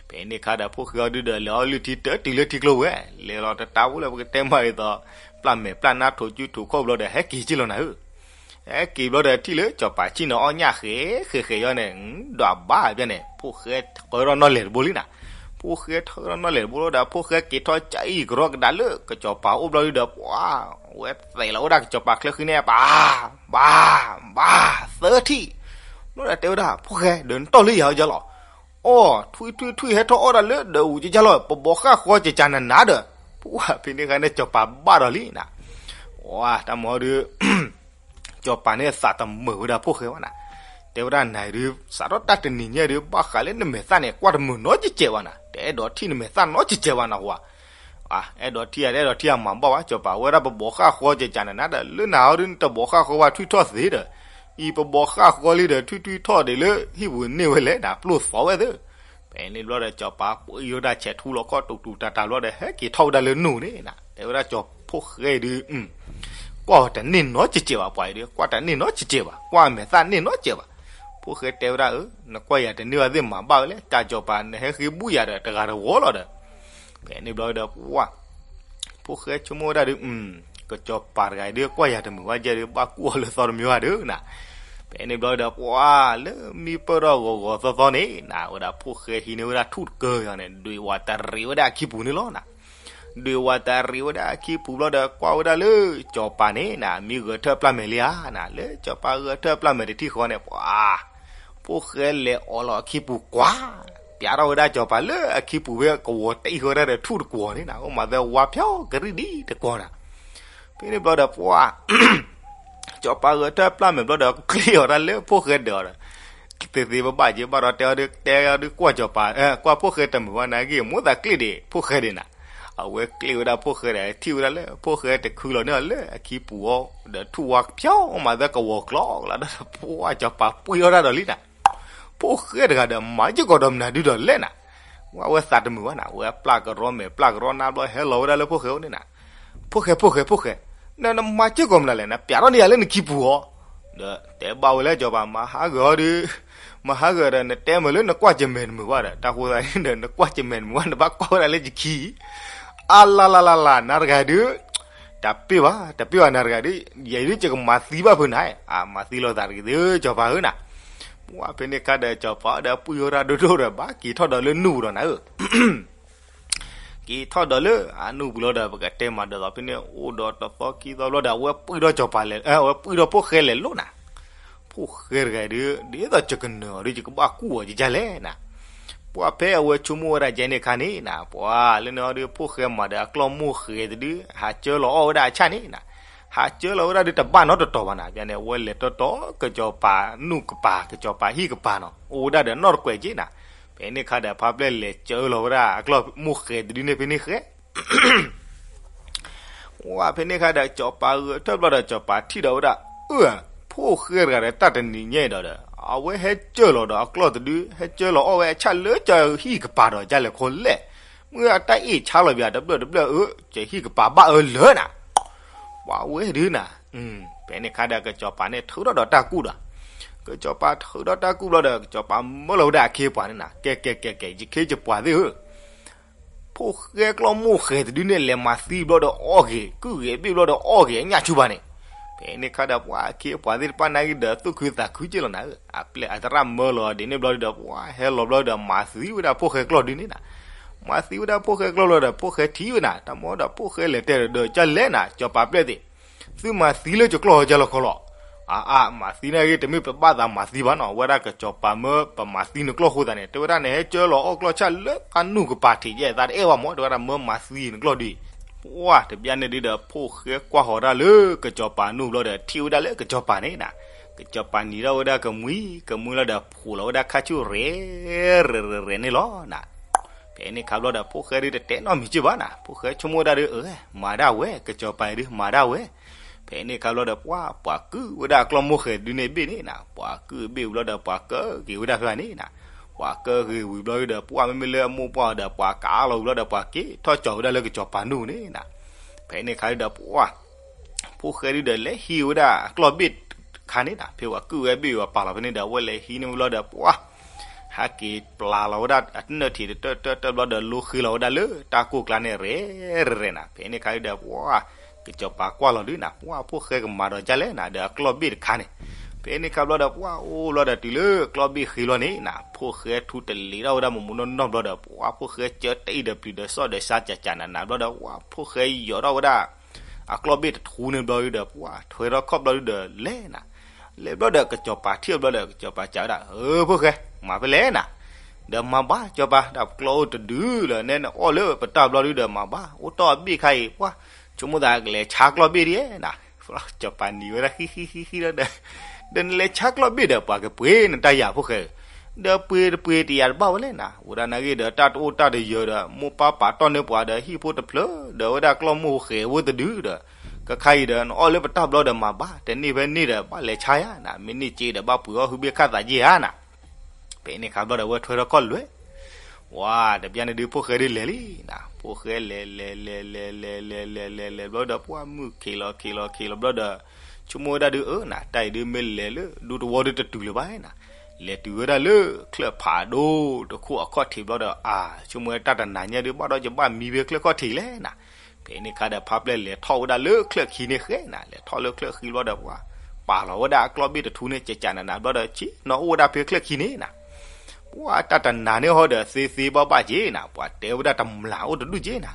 ဖဲန့ၣ်ခါဒီး ဖိၣ်ဃဲအီၤဒုဒီး လဲၤအီလုၢ်ထံတတုၤလၢထံကျိဝဲ လဲၤလီၤတတၢ်ဖိလၢပကတဲမးဒ်သိး ပျၢ်မဲာ်ပျၢ်နါထိးကုထိးခီၣ်ဘျီဒီး ဟဲက့ၤက့ၤလီၤနၤဧၢ ဟဲက့ၤဘျီဒီး ထံၣ်လၢစီၤပၤဆံၣ်နီၤအီၣ်ညၣ်ဃဲဃဲဃဲယါန့ၣ် ဒွးဘၣ်ဘျီန့ၣ် ဖိၣ်ဃဲထၢထီၣ်နီၣ်လဲၣ်တဘိလံနၤ, ဖိၣ်ဃဲထၢထီၣ်နီၣ်လဲၣ်တဘိလီၤဒီး ဖိၣ်ဃဲက့ၤထီၣ်ကအံၤကရီကဒါလၢကစီၤပၤအိၣ်ဘျီဒုဒီး ပှၢ် ဝဲသဲးလီၤဝဲဒၣ်ကစီၤပၤချၢဃံန့ၣ် ဘၣ် ဘၣ် ဘၣ် သၢထံၣ်, ဘျီဒီးတဲဝဲဒၣ် ဖိၣ်ဃဲ ဒီးနတီၢ်လၢယၤအီၤယါလီၤ အိၣ် ထွံၣ်ထွံၣ်ထွံၣ်ဟဲထီၣ်အီၣ်ဒၣ်လၢဒီးအူကကၢ်လီၤ ပဘိးဃၣ်ဃီကကၢ်နးနးဒီး, ပှၢ် ဖဲန့ၣ်ခါန့ၣ် စီၤပၤဘၣ်ဒီးလံနၤ, ပှၢ် တၢ်မၤဒု စီၤပၤန့ၣ်သးတမုာ်ဝဲဒၣ်ဖိၣ်ဃဲဘၣ်နၤ, တဲဝဲဒၣ်နၤဒု စးထီၣ်တၢ်တနံၤညါဒု ဘၣ်ဃးလၢနမဲာ်သၣ်န့ၣ် ကွၢ်တမုာ်နီတစဲးဘၣ်နၤ, တအဲၣ်ဒိးထံၣ်နမဲာ်သၣ်နီတစဲးဘၣ်နၤဝါ, အဲၣ်ဒိးထံၣ်ဧါ တအဲၣ်ဒိးထံၣ်ဧါ မၤဘၣ်ဝဲ စီၤပၤ ဝဲဒၣ်ပဘိးဃၣ်ဃီကကၢ်နးနးဒီး လၢနၤအီၤဒု နတဘိးဃၣ်ဃီဝဲထွံၣ်ထီၣ်သ့ဒီး, အံၤပဘိးဃၣ်ဃီလံဒီး ထွံၣ်ထွံၣ်ထီၣ်ဒံးလၢဟံၣ်ပူၤန့ၢ်ဝဲလဲၣ်နၤ ပျိၢ်သီဝဲသ့ ဖဲန့ၣ်ဘျီဒီး စီၤပၤပှ့ၤယိၤတၢ်ဆဲးထူလီၤခီၣ် တူၢ်တူၢ်တၢ်တၢ်ဘျီဒီး ဟဲက့ၤထီၣ်ဝဲဒၣ်လၢနူၢ်န့ၣ်နၤ, တဲဝဲဒၣ်စီၤဖိၣ်ဃဲဒု ကွၢ်အီၤတန့ၢ်နီတစဲးဘၣ် ပှၤအံၤဒု ကွၢ်တန့ၢ်နီတစဲးဘၣ် ကွၢ်အမဲာ်သၣ်န့ၢ်နီတစဲးဘၣ်, ဖိၣ်ဃဲတဲဝဲဒၣ်အၢ နကွၢ်ယၤတန့ၢ်ဘၣ်သ့ၣ်မၤဘၣ်ဝဲလဲၣ် တၢ်စီၤပၤနဟဲဃ့ဘူၣ်ယၤဒီးတဂၤတဝီလီၤဒီး, ဖဲန့ၣ်ဘျီဒီး ပှၢ် ဖိၣ်ဃဲဆိကမိၣ်ဝဲဒၣ်ဒု ကစီၤပၤတဂၤအံၤဒု ကွၢ်ယၤတမုာ်ဝဲကဲဒု ဘၣ်ကူၣ်အီၤလၢသီတမံၤဘၣ်ဒုနၤ, ဖဲန့ၣ်ဘျီဒီး ပှၢ် လၢမံပၢၢ်ထီၣ်ဂီၤဂီၤသီသီန့ၣ်နၤ ဝဲဒၣ်ဖိၣ်ဃဲဟံးန့ၢ်ဝဲဒၣ်ထူၣ်တကၢၢ်ယါန့ၣ် ဒွဲၣ်ဝးတရံးဝဲဒၣ်အခံပူၤန့ၣ်လီၤနၤ, ဒွဲၣ်ဝးတရံးဝဲဒၣ်အခံပူၤဘျီဒီး ကွၢ်ဝဲဒၣ်လၢ စီၤပၤန့ၣ်နၤ မံဂဲၤထၢၣ်ပျၢ်မဲာ်လံဧါနၤ လၢစီၤပၤဂဲၤထၢၣ်ပျၢ်မဲာ်တထံၣ်ဃီန့ၣ် ပှၢ် ဖိၣ်ဃဲလဲၤအိးလီၤအခံပူၤကွၢ်, ပျးထီၣ်ဝဲဒၣ်စီၤပၤလၢအခံပူၤဖဲကဝီၤတအံၣ်ဃီဒၣ်ဒီးထူၣ်တကွီၤန့ၣ်နၤ အိၣ်မးသဲဝါဖျီကရံၣ်ဒ်တကွီၤနၤ, ဖဲန့ၣ်ဘျီဒီး ပှၢ် စီၤပၤဂဲၤထၢၣ်ပျၢ်မဲာ်ဘျီဒီး ကျ့ၣ်အီၤဒၣ်လၢဖိၣ်ဃဲဒၢးအီၤဒီး, သ့သ့ဘၣ်ဘၣ်က့ၤဘၣ်ဒီးတဲအီၤဒု တဲအီၤဒု ကွၢ်စီၤပၤ ကွၢ်ဖိၣ်ဃဲတမုာ်ဘၣ်နၤဂ့ၢ် မိၣ်သးကျ့ၣ်ဒံးဖိၣ်ဃဲဒံးနၤ, အဝဲကျ့ၣ်ဝဲဒၣ်ဖိၣ်ဃဲဒီး ထံၣ်ဝဲဒၣ်လၢဖိၣ်ဃဲတခုလီၤန့ၢ်အီၤလၢအခံပူၤအီၤ ဒီးထူၣ်ဝါဖျီအိၣ်မးသဲကဝီၤကျီကျီဒီး ပှၢ်စီၤပၤပှံၢ်ထီၣ်ဒၣ်ဒီးလံနၤ, ဖိၣ်ဃဲတဂၤဒီးမၤစ့ၢ်ကီးဒီးမနုၤဒုဒီးလဲၣ်နၤ, ဝဲအဝဲသးတမုာ်ဘၣ်နၤ ဝဲပျၢ်ကရီမဲာ်ပျၢ်ကရီနါဘျီဟဲလီၤဝဲဒၣ်လၢဖိၣ်ဃဲအိၣ်န့ၣ်နၤ, ဖိၣ်ဃဲ ဖိၣ်ဃဲ ဖိၣ်ဃဲ, နမၤစ့ၢ်ကီးမနုၤလဲၣ် နပျးထီၣ်န့ၢ်ယၤလၢနခံပူၤအီၤ, ဒီးတဲဘၣ်ဝဲလၢစီၤပၤ မၤဟးဂီၤအီၤဒု မၤဟးဂီၤဒီး နတဲမုာ်လၢနကွၢ်ကမဲာ်တမုာ်ဘၣ်ဒီး တၢ်ဃိသတးန့ၣ်ဒီး နကွၢ်ကမဲာ်တမုာ်ဘၣ် နဘၣ်ကွၢ်ဝဲဒၣ်လၢယခံ အလါလါလါလါ နၤတဂၤဒု တပ့ၢ်ဘၣ် တပ့ၢ်ဘၣ်နၤတဂၤဒု ယဲဒု ယကမၤသံဘၣ်ဖုးနၤ, အမၤသံလိာ်သးတဂ့ၤသု စီၤပၤဧၢနၤ, ပှၢ်ဖဲန့ၣ်ခါဒီး စီၤပၤဒီးပှံၢ်ဝဲဒၣ်ဒိၣ်ဒိၣ်ဒီး ဘၣ်က့ၤထီၣ်ဒီးလၢနူၢ်ဒီးနၤဧၢ, က့ၤထီၣ်ဒီးလၢအနူၢ်ပူၤလီၤဒီး ပကတဲမၤဒ်သိးဖဲန့ၣ် အိၣ်ဒီးတသီခံသီဘျီဒီး အဝဲပှံၢ်ထီၣ်စီၤပၤလဲၤ, အဝဲပှံၢ်ထီၣ်ဖိၣ်ဃဲလဲၤလိၤနၤ. ဖိၣ်ဃဲတဂၤဒုး ဒ်သိးယကနၢၤအီၤဒုး ယကဘၣ်ကူၣ်အီၤယကလဲၣ်နၤ. ပှၤဖဲအဝဲဆိကမိၣ်ဝဲဒၣ်ယဲန့ၣ်အခါန့ၣ်နၤ, ပှၤလၢန့ၣ်အီၤဒုး ဖိၣ်ဃဲမၤဒီးအကျီၢ်မိၢ်ဃဲတဒု ဟးကၢလီၤအီၣ်ဝဲဒၣ်အဆၣ်န့ၣ်နၤ, ဟးကၢလီၤဝဲဒၣ်ဒုးတဘၣ်နီတတီၤဘၣ်နၤ. ဖဲန့ၣ် အဝဲလဲၤတီတီ ကစီၤပၤနူၢ်ကပၤ ကစီၤပၤဟံၣ်ကပၤနီၤ အိၣ်ဝဲဒၣ်ဒီးနီၢ်တကွဲးက့နၤ. ဖဲန့ၣ်အခါဒီး ဖါပျဲၢ်လဲၤကၢလီၤဝဲဒၣ်အကျီၢ်မိၢ်ဃဲတဒုန့ၣ်ဖဲန့ၣ်ဃဲ ဝဲဖဲန့ၣ်အခါဒီး စီၤပၤဂဲၤထၢၣ်ဘျီဒီး စီၤပၤထံၣ်ဒီးဝဲဒၣ်, အၢ, ဖိၣ်ဃဲတဂၤဒီး တၢ်တနံၤညါအံၤဒီး အဝဲဟဲကၢလီၤဒီးအကျီၢ်တဒု ဟဲကၢလီၤအီၣ်ဝဲအဆၣ်လၢစီၤဟံၣ်ကပၤဒီး ကလဲၤခီလဲၣ်, မ့ၢ်အတၢ်အ့ၣ်ဆါလီၤဘၣ်တဘျၢၣ်တဘျၢၣ်အၢ စီၤဟံၣ်ကပၤဘၣ်အၢလၢာ်နၤ. ပှၤဝဲဒုနၤ, ဖဲန့ၣ်အခါဒီး ကစီၤပၤန့ၣ်ထုးထီၣ်ဒီးတၢ်ကူၣ်ဒီး, ကစီၤပၤထုးထီၣ်တၢ်ကူၣ်ဘျီဒီး ကစီၤပၤမၢလီၤဝဲဒၣ်အခ့အပှၤန့ၣ်နၤ, ကဲကဲကဲကဲ ယခ့ယပှၤသ့ၣ်ဧၢ ဖိၣ်ဃဲကျီၢ်မိၢ်ဃဲတဒုန့ၣ် လဲၤမၤသံဘျီဒီးအီၣ်က့ၤ ကုၢ်ဂဲၤဘ့ၣ်ဘျီဒီးအီၣ်က့ၤအညၣ်ဆူၣ်ဘၣ်န့ၣ်, ဖဲန့ၣ်အခါဒီးပှၤအခ့အပှၤသ့ၣ်တဖၣ်နာ်က့ဒီး သူၣ်ခုသးခုက့လီၤနၤဧၢ, အပျဲၢ်အသရၣ်မၢလီၤဒ်န့ၣ်ဘျီဒီး ပှၤဟဲလီၤဘျီဒီး မၤသံဝဲဒၣ်ဖိၣ်ဃဲကျီၢ်ဒုန့ၣ်နၤ, မၤသံဝဲဒၣ်ဖိၣ်ဃဲကျီၢ်လီၤဒီး ဖိၣ်ဃဲထံၣ်ဝဲနၤ, တၢ်မ့ၢ်ဒီးဖိၣ်ဃဲလဲၤတဲဒီး ကလဲၣ်နၤ စီၤပၤပျဲၢ်သ့ၣ် သုမၤသံလၢယကျီၢ်ဟီကလီခီလီၤ. အါအါ မၤသံနာ်က့ တမ့ၢ်ပဘၣ်သးမၤသံဘၣ်နီၤ, ဝဲဒၣ်ကစီၤပၤမၢပမၤသံနကျီၢ်အဃိသတးန့ၣ် တဲဝဲဒၣ်န့ၣ် ဟဲကၢလီၤအီၣ်ကျီၢ်ဆၣ်လၢသးနူၢ်ကပၤထံးယဲၢ် သးတအဲၣ်ဘၣ်မး တဲဝဲဒၣ်မၢမၤသံနကျီၢ်ဒု, ပှၤတဘျီန့ၣ်ဒုဒီး ဖိၣ်ဃဲကွၢ်ဃီၤတၢ်လၢကစီၤပၤနူၢ်ဘျီဒီး ထံၣ်ဝဲဒၣ်လၢကစီၤပၤန့ၣ်နၤ, ကစီၤပၤနံၤထီၣ်ဝဲဒၣ်ကမှံၤ ကမှံၤလီၤဒီး ဖိးလီၤဝဲဒၣ်ခါဆူၣ်ရဲၣ် ရဲၣ်ရဲၣ်ရဲၣ်န့ၣ်လီၤနၤ. ဖဲန့ၣ်ခါဘျီဒီး ဖိၣ်ဃဲဒုတတဲနီတမံၤက့ဘၣ်နၤ, ဖိၣ်ဃဲဆိကမိၣ်ဝဲဒၣ်ဒု အၢ မၤဒၣ်ဝဲ ကစီၤပၤဒုမၤဒၣ်ဝဲ. ဖဲန့ၣ်ခါဘျီဒီး ပှၤပှၤကုၢ်ဝဲဒၣ်အကျီၢ်မိၢ်ဃဲဒုန့ၣ်ဘ့ၣ်န့ၣ်နၤ, ပှၤကုၢ်ဘ့ၣ်ဝံၤဘျီဒီး ပှၤကၢက့ၤဝဲဒၣ်ဖဲန့ၣ်နၤ, ပှၤကၢက့ၤဝံၤဘျီဒီး ပှၤမ့မ့ၢ်လၢအမိၢ်ပှၢ်ဒီး ပှၤကးလီၤဝံၤဘျီဒီး ပှၤက့ၤထီၣ်ကၠီၤဝဲဒၣ်လၢကစီၤပၤနူၢ်န့ၣ်နၤ. ဖဲန့ၣ်ခါဒုဒီး ပှၤ ဖိၣ်ဃဲဒုဒီး လဲၤဟံးဝဲဒၣ်အကျီၢ်ဘ့ၣ်တခါန့ၣ်နၤ, ဖဲပှၤကုၢ်ဝဲဘ့ၣ်ဝဲပာ်လီၤဖဲန့ၣ်ဒီး အဝဲလဲၤဟံးန့ၢ်ဝဲဘျီဒီး ပှၤ ဟဲက့ၤပျၢ်လီၤဝဲဒၣ်အတနၢၣ်ထံးတတၢၣ်တၢၣ်တၢၣ်ဘျီဒီး လိဃ့လီၤဝဲဒၣ်လၢတၢ်ကိၢ်ကျါန့ၣ် ရဲၣ်ရဲၣ်ရဲၣ်နၤ. ဖဲန့ၣ်ခါဒုဒီး ပှၤ ကစီၤပၤကွၢ်လီၤဒုနၤ, ပှၤဖိၣ်ဃဲကမၤဒီးဒ်လဲၣ်နၤ ဒီးအကျီၢ်ဘ့ၣ်တခါန့ၣ်. ဖဲန့ၣ်ခါဘျီဒီး ပှၤအိၣ်ဘျီဒီးတုၤလၢကျီၢ်ဘ့ၣ်ဃ့လီၤန့ၣ်နၤ, ဖိၣ်ဃဲထူတလ့ၤထီၣ်ဝဲဒၣ်မူးမူးနီၢ်နီၢ်ဘျီဒီး ပှၤဖိၣ်ဃဲကၢတအံၤဒီးပျံၤဒီးစီၣ်ဒီးစါကၠးကၠးနးနးဘျီဒီး ပှၤဖိၣ်ဃဲယိးထီၣ်ဝဲဒၣ် အကျီၢ်ဘ့ၣ်တထူန့ၣ်ဘျီဒုဒီး ပှၤထွဲထီၣ်ခီၣ်ဘျီဒုဒီးလဲၤနၤ. လဲၤဘျီဒီးကစီၤပၤထံၣ်ဘျီဒီး ကစီၤပၤစံးဝဲဒၣ်, အၢ ဖိၣ်ဃဲ မၤဖဲလဲၣ်နၤ, ဒီးမၤဘၣ် စီၤပၤ တၢ်ပကျီၢ်အိၣ်တဒုလၢ နဲနအီၣ်လၢပတၢ်ဘျီဒုဒီးမၤဘၣ် အိၣ်တီၢ်အဘ့ၣ်ခါအံၤ ပှၤ ဆိကမိၣ်သးကလဲၤဆါကျီၢ်ဘ့ၣ်ဒ်နၤ. စီၤပၤနံၤဝဲဒၣ်ဃံဃံဃံဃံလီၤဒီး ဒီးနလဲၤဆါကျီၢ်ဘ့ၣ်ဒီး ပှၤကပှ့ၤနတၢ်ယၤဖိၣ်ဃဲဧၢ, ဒီးပှ့ၤတပှ့ၤတယၤတဘၣ်ဝဲလဲၣ်နၤ, အိၣ်ဒၣ်နာ်က့ဒီး တၢ်တအိၣ်တၢ်တယၢၤဒီး မိၢ်ပၢ်ပာ်တီၢ်န့ၢ်ပှၤဒီး ဟံၣ်ဖိတဖျၢၣ်ဒီး ဝဲဒၣ်ကျီၢ်မိၢ်ဃဲဝဲတဒုဒီး ကခါအံၤဒီး နအီၣ်လၢပတၢ်ဘျီဒီးမၤဘၣ်, တန့ၢ်ဖဲန့ၣ်ဒီး ဘၣ်လဲၤဆါယၤနၤ, မ့ၢ်န့ၢ်စ့ဒီး ဘၣ်ပှ့ၤအီၣ်ဟုဘ့ၣ်ခၣ်သးက့ဧါနၤ. ဖဲန့ၣ်ခါဘျီဒီး ဝဲထွဲထီၣ်ခီၣ်လွဲၢ်, ဝါ တဘျီန့ၣ်ဒုး ဖိၣ်ဃဲဒုးလဲၤလံနၤ, ဖိၣ်ဃဲလဲၤလဲၤလဲၤလဲၤလဲၤလဲၤလဲၤလဲၤလဲၤလဲၤဘျီဒီး ပှၤမုၢ်ခံးလီၤခံးလီၤခံးလီၤဘျီဒီး ဆိကမိၣ်ဝဲဒၣ်ဒုး အၢနၤ တၢ်အံၤဒုးမ့ၢ်လဲၤလၢဒူသဝီဒုးတတုၤလၢၤဘၣ်နၤ, လဲၤတုၤဝဲဒၣ်လၢချၢၣ်ဖးဒိၣ်တခိၣ်အခီၣ်ထံးဘျီဒီး အါ ဆိကမိၣ်ဝဲတၢ်တနၤညါဒုး ဘၣ်ဒီးယဘၣ်မံဖဲချၢၣ်ခီၣ်ထံးလဲၣ်နၤ. ဖဲန့ၣ်ခါဒီး ဖါပျဲၢ်လဲၤထီၣ်ဝဲဒၣ်လၢချၢၣ်ခံန့ၣ်ဃဲနၤ, လဲၤထီၣ်လၢချၢၣ်ခံဘျီဒီး ပှၤပာ်လီၤဝဲဒၣ်အကျီၢ်ဘ့ၣ်တထူန့ၣ် ကကးနးနးဘျီဒီး ဆ့ၣ်နီၤအိၣ်ဝဲဒၣ်ဖဲချၢၣ်ခံန့ၣ်နၤ. ပှၤတၢ်တနၤန့ၣ်ဟီဒီး သ့သ့ဘၣ်ဘၣ်က့နၤ, ပှၤတဲဝဲဒၣ်တမျၢ်အိၣ်တဒူၣ်က့နၤ,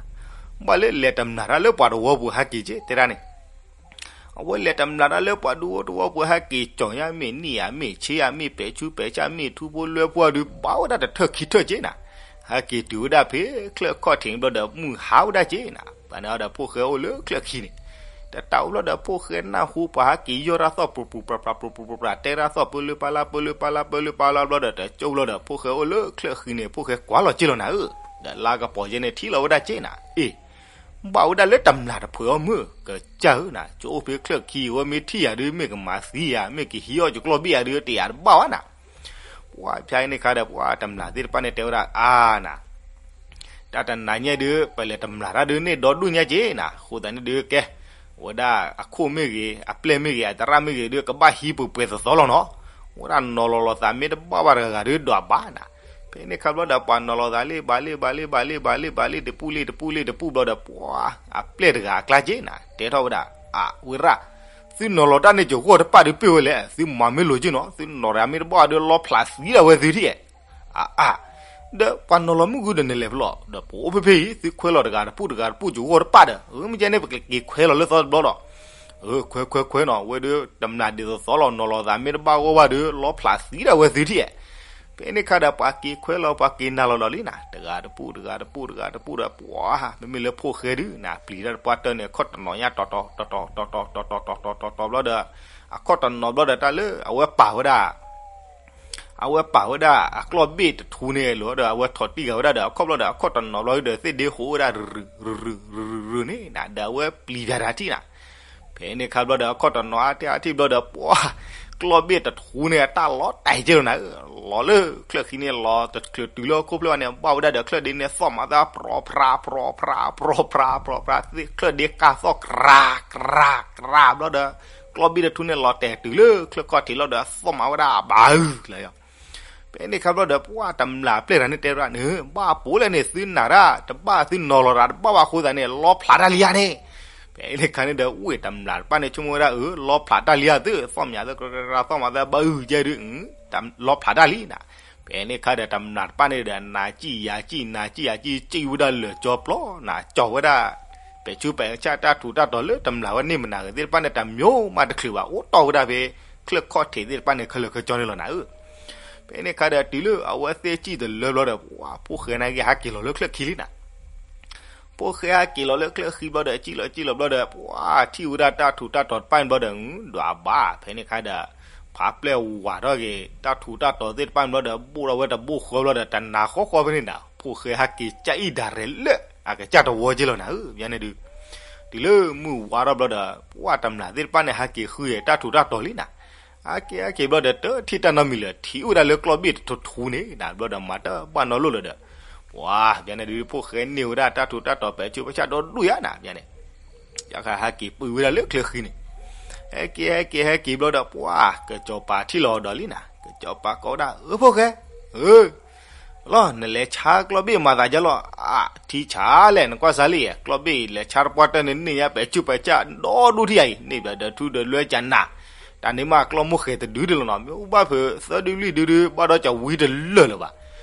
ဘၣ်လၢလဲၤတမျၢ်တၢ်လၢပှၤတဝီပူၤဟဲက့ၤက့ တဲဒၣ်န့ၣ် အဝဲလဲၤတမျၢ်တၢ်လၢပှၤဒူသဝီပူၤဟဲက့ၤ ကၠီၤယါမ့ၢ်နံၣ်ယါမ့ၢ်ဆ့ယါမ့ၢ်ပဲာ်ဆူပဲာ်ဆါမ့ၢ်ထူဖိလွဲဖိအဒုး ဘၣ်ဝဲဒၣ်တထၢၣ်ခံထၢၣ်က့နၤ, ဟဲက့ၤတုၤဝဲဒၣ်ဖဲချၢၣ်ခီၣ်ထံးဘျီဒီး မုၢ်ဟါဝဲဒၣ်က့နၤ, ဘၣ်န့ၣ်အီၤဒီးဖိၣ်ဃဲအိၣ်လၢချၢၣ်ခံန့ၣ်, တတၢ်အိၣ်ဘျီဒီးဖိၣ်ဃဲနၢ်ဟူပှၤဟဲက့ၤယီၢ်တၢ်သီၣ် ပြူၤပြူၤပြူၤပြူၤပြူၤပြူၤပြူၤ တဲတၢ်သီၣ်ပၢလၢပၢလၢပၢလၢပၢလၢပၢလၢပၢလၢဘျီဒီး တကၠိဘျီဒီး ဖိၣ်ဃဲအိၣ်လၢချၢၣ်ခံန့ၣ် ဖိၣ်ဃဲကွၢ်လီၤက့လီၤနၤဧၢ, ဒီးလါကပီၤယဲန့ၣ်ထံၣ်လီၤဝဲဒၣ်က့နၤ, အ့ ဘၣ်ဝဲဒၣ်လၢတမျၢ်တဖုအီၤမုၢ် ကစၢ်ဧၢနၤ, ကၠိအိၣ်ဖဲချၢၣ်ခံ အဝဲမ့ၢ်ထံၣ်ယၤဒုး မ့ၢ်ကမၤသံယၤ မ့ၢ်ကဟံးအီၣ်ယကျီၢ်ဘ့ၣ်ယၤဒုး တယၤတဘၣ်ဘၣ်နၤ. ပှၤဖဲန့ၣ်ခါဒီး ပှၤတမျၢ်သ့ၣ်တဖၣ်န့ၣ်တဲဝဲဒၣ် အါနၤ, တၢ်တနၤညါဒုး ပလဲၤတမျၢ်တၢ်ဒုးန့ၣ်ဒီဒူၣ်ညါက့နၤ, အဃိသတးန့ၣ်ဒုးကဲ ဝဲဒၣ်အခိၣ်မ့ၢ်ဂ့ၤ အပျဲၢ်မ့ၢ်ဂ့ၤ အသရၣ်မ့ၢ်ဂ့ၤဒုး ကဘၣ်ဟံးပှဲၤပှဲၤသီသီလီၤနီၤ, ဝဲဒၣ်နီၤလီၤလီၤသးမ့ၢ်တဘၣ်ဘၣ်တဂၤဂၤဒုးဒွးဘၣ်နၤ. ဖဲန့ၣ်ခါဘျီဒီး ပှၤနီၤလီၤသးလံ ဘၣ်လံ ဘၣ်လံ ဘၣ်လံ ဘၣ်လံ ဘၣ်လံ တပူၤလံ တပူၤလံ တပူၤဘျီဒီး ပှၤအပျဲၢ်တဂၤအကျါက့နၤ တဲထီၣ်ဝဲဒၣ် အဝဲရၣ် သုနီၤလီၤတၢ်န့ၣ် ယဂီၢ်တပၣ်ဒုးပ့ၢ်ဝဲလဲၣ်, သုမၤမ့ၢ်လိၤက့နီၤ, သုနီၤတၢ်မ့ၢ်တဘၣ်ဒုး လီဖျးသံဒၣ်ဝဲသုထံၣ်, အအါ, ဒီးပှၤနီၤလီၤမုၢ်ဂုၢ်ဒီးနလဲၤဖဲလဲၣ်, ဒီးပအိၣ်ဖဲဖဲအံၤ သုခွဲးလီၤတဂၤတပူၣ်တဂၤတပူၣ် ယဂီၢ်တပၣ်ဒီး, အမ့ၢ်ကဲန့ၣ် ပကက့ၤခွဲးလီၤလၢသီတဘျီဒီး, ခွဲးခွဲးခွဲးနီၤ, ဝဲဒီးတမျၢ်ဒ်သိးသိးလီၤ နီၤလီၤသးမ့ၢ်တဘၣ်ဂီၢ်ဘၣ်ဒီး လီဖျးသံဒၣ်ဝဲသုထံၣ်ဧါ. ဖဲန့ၣ်ခါဒီး ပှၤက့ၤခွဲးလီၤ ပှၤက့ၤနၤလီၤဒီးလံနၤ, တဂၤတပူၣ်တဂၤတပူၣ်တဂၤတပူၣ်ဒီး ပှၤ မ့မ့ၢ်လၢဖိၣ်ဃဲဒုးနၤ ပျံၤတၢ်တပှၢ်တၢၢ်န့ၣ် အခီၣ်တနီၤညါတီၤတီၤတီၤတီၤတီၤတီၤတီၤတီၤတီၤတီၤဘျီဒီး, အခီၣ်တနီၤဘျီဒီး တၢ်လၢအဝဲပာ်ဝဲဒၣ် အဝဲပာ်ဝဲဒၣ်အကျီၢ်ဘ့ၣ်တထူန့ၣ်လီၤဒီး အဝဲထီၣ်တံၢ်ဃာ်ဝဲဒၣ်ဒီး အခီၣ်ဘျီဒီး အခီၣ်တနီၤဘျီဒီး သ့ၣ်ဒ့ဟိးဝဲဒၣ် ရုၢ်ရုၢ်ရုၢ်ရုၢ်န့ၣ်နၤ, ဒီးအဝဲပျံၤပၠးတၢ်ထံၣ်နၤ. ဖဲန့ၣ်ခါဘျီဒီး အခီၣ်တနီၤအါတံၢ်အါတံၢ်ဘျီဒီး ပှၤ ကျီၢ်ဘ့ၣ်တထူန့ၣ် အတၢ်လီၤတဲာ်က့လီၤနၤ, လီၤလၢချၢၣ်ခံန့ၣ် လီၤတချုးတုၤလၢဟီၣ်ခိၣ်ဖျၢၣ်ဘၣ်န့ၣ် ဘၣ်ဝဲဒၣ်ဒီး ချၢၣ်ဒ့န့ၣ် သီၣ်မးသၣ် ပြီဖြါ ပြီဖြါ ပြီဖြါ ပြီဖြါ, ချၢၣ်ဒ့ကၢ်သီၣ် ကြး ကြး ကြးဘျီဒီး ကျီၢ်ဘ့ၣ်တထူန့ၣ် လီၤတဲာ်တုၤလၢချၢၣ်ခီၣ်ထံးလီၤဒီး သီၣ်မးဝဲဒၣ်ဘၣ်အုၣ်လီၤ. ဖဲန့ၣ်ခါဘျီဒီး ပှၤတမျၢ်ပျဲၢ်တဂၤန့ၣ်တဲဝဲဒၣ်န့ၣ် ဘၣ်ပိာ်လဲၣ်န့ၣ် သုနာ်တၢ်တဘၣ် သုနီၤလီၤတၢ်တဘၣ်ဘၣ်အဃိသတးန့ၣ် လီဖျးတၢ်လံဧါန့ၣ်. ဖဲန့ၣ်ခါန့ၣ်ဒီး ဝ့ၢ်တမျၢ်တဖၣ်န့ၣ် ဆိကမိၣ်ဝဲဒၣ် အၢ လီဖျးတၢ်လံဧါသု သီၣ်မးသၣ် ကြး ကြး ကြး သီၣ်မးသၣ် ဘၣ်အုၣ်ကဲဒုး လီဖျးတၢ်လံနၤ. ဖဲန့ၣ်ခါဒီး တမျၢ်တဖၣ်န့ၣ်ဒီး နၤစံၣ်ယၤစံၣ် နၤစံၣ်ယၤစံၣ် စံၣ်ဝဲဒၣ်လၢာ်ကၠီပျီနၤ, ကၠီဝဲဒၣ် ပဲာ်ဆူပဲာ်ဆၣ်တၢ်ထူးတၢ်တီၤလၢတမျၢ်ဝဲန့ၣ်မနၤဂ့ၤသ့ၣ်တဖၣ်န့ၣ် တမံၤမးတချုးဘၣ် အိၣ်တီၢ်ဝဲဒၣ်ဖဲ ချၢၣ်ခီၣ်ထံးသ့ၣ်တဖၣ်န့ၣ် ခဲလၢာ်ခဲဆ့န့ၣ်လီၤနၤဧၢ. ဖဲန့ၣ်ခါဒီး တုၤလၢအဝဲသ့ၣ်စံၣ်တလၢဘျီဒီး ပှၤဖိၣ်ဃဲနာ်က့ ဟးက့ၤလီၤလၢချၢၣ်ခံလံနၤ. ဖိၣ်ဃဲဟဲက့ၤလီၤလၢချၢၣ်ခံဘျီဒီး စံၣ်လီၤစံၣ်လီၤဘျီဒီး ပှၤထံၣ်ဝဲဒၣ်တၢ်ထူးတၢ်တီၤတဖၣ်န့ၣ်ဘျီဒီး ဒွးဘၣ်. ဖဲန့ၣ်ခါဒီး ဖးပျဲၢ်ဝးထီၣ်က့ၤ တၢ်ထူးတၢ်တီၤသ့ၣ်တဖၣ်န့ၣ်ဘျီဒီး ဘိၣ်ထီၣ်ဝဲတဘိၣ်ဃီဘျီဒီး တနၤဃီဃီဖဲန့ၣ်နၤ ဖိၣ်ဃဲဟဲက့ၤကအံၣ်ဒၣ်ရဲၣ်လၢ အကစၢ်တဝီက့လီၤနၤဧၢ ပျဲန့ၣ်ဒုး. တုၤလၢမုၢ်ဝါထီၣ်ဘျီဒီး ပှၤတမျၢ်သ့ၣ်တဖၣ်န့ၣ် ဟဲက့ၤဃုတၢ်ထူးတၢ်တီၤလံနၤ. ဟဲက့ၤဟဲက့ၤဘျီဒီး တထံၣ်တၢ်နီတမံၤလၢၤ ထံၣ်အိၣ်ဝဲဒၣ်လၢကျီၢ်ဘ့ၣ်တထူန့ၣ်နၤ ဘျီဒီးမၤတဘၣ်နီတလိၣ်လၢၤဒီး ပှၤ ပျဲန့ၣ်ဒုး ဖိၣ်ဃဲန့ၢ်ဝဲဒၣ်တၢ်ထူးတၢ်တီၤ ပဲာ်ဆူးပဲာ်ဆၣ်ဒီဒူၣ်ယါနၤ ပျဲန့ၣ် ယခါဟဲက့ၤပုၢ်ဝဲဒၣ်လၢချၢၣ်ခံန့ၣ်. ဟဲက့ၤဟဲက့ၤဟဲက့ၤဘျီဒီး ပှၤ ကစီၤပၤထံၣ်လီၤဒီးလံနၤ ကစီၤပၤကိးဝဲဒၣ် အၢ ဖိၣ်ဃဲ အၢ လီၤ နလဲၤဆါကျီၢ်ဘ့ၣ်မၤသးဒ်လဲၣ်. အါ ထံဆါလဲၣ် နကွၢ်စၢ်လံ ကျီၢ်ဘ့ၣ်လဲၤဆါတပှၢ်တၢၢ်န့ၣ် န့ၢ်ညါပဲာ်ဆူးပဲာ်ဆၣ်ဒီဒူၣ်ထံၣ်ယၤအံၤ န့ၢ်ဘျီဒီးထူဒီးလွဲကနၤ တၢ်န့ၣ်မးကျီၢ်မိၢ်ဃဲၤတဒုဒၣ်လီၤနီၤ မ့ၢ်အိၣ်ဘၣ်ဖဲသၢဒုလွံၢ်ဒုဒုး ဘၣ်ဒီးကဝံတလၢာ်လၢၤဘၣ်.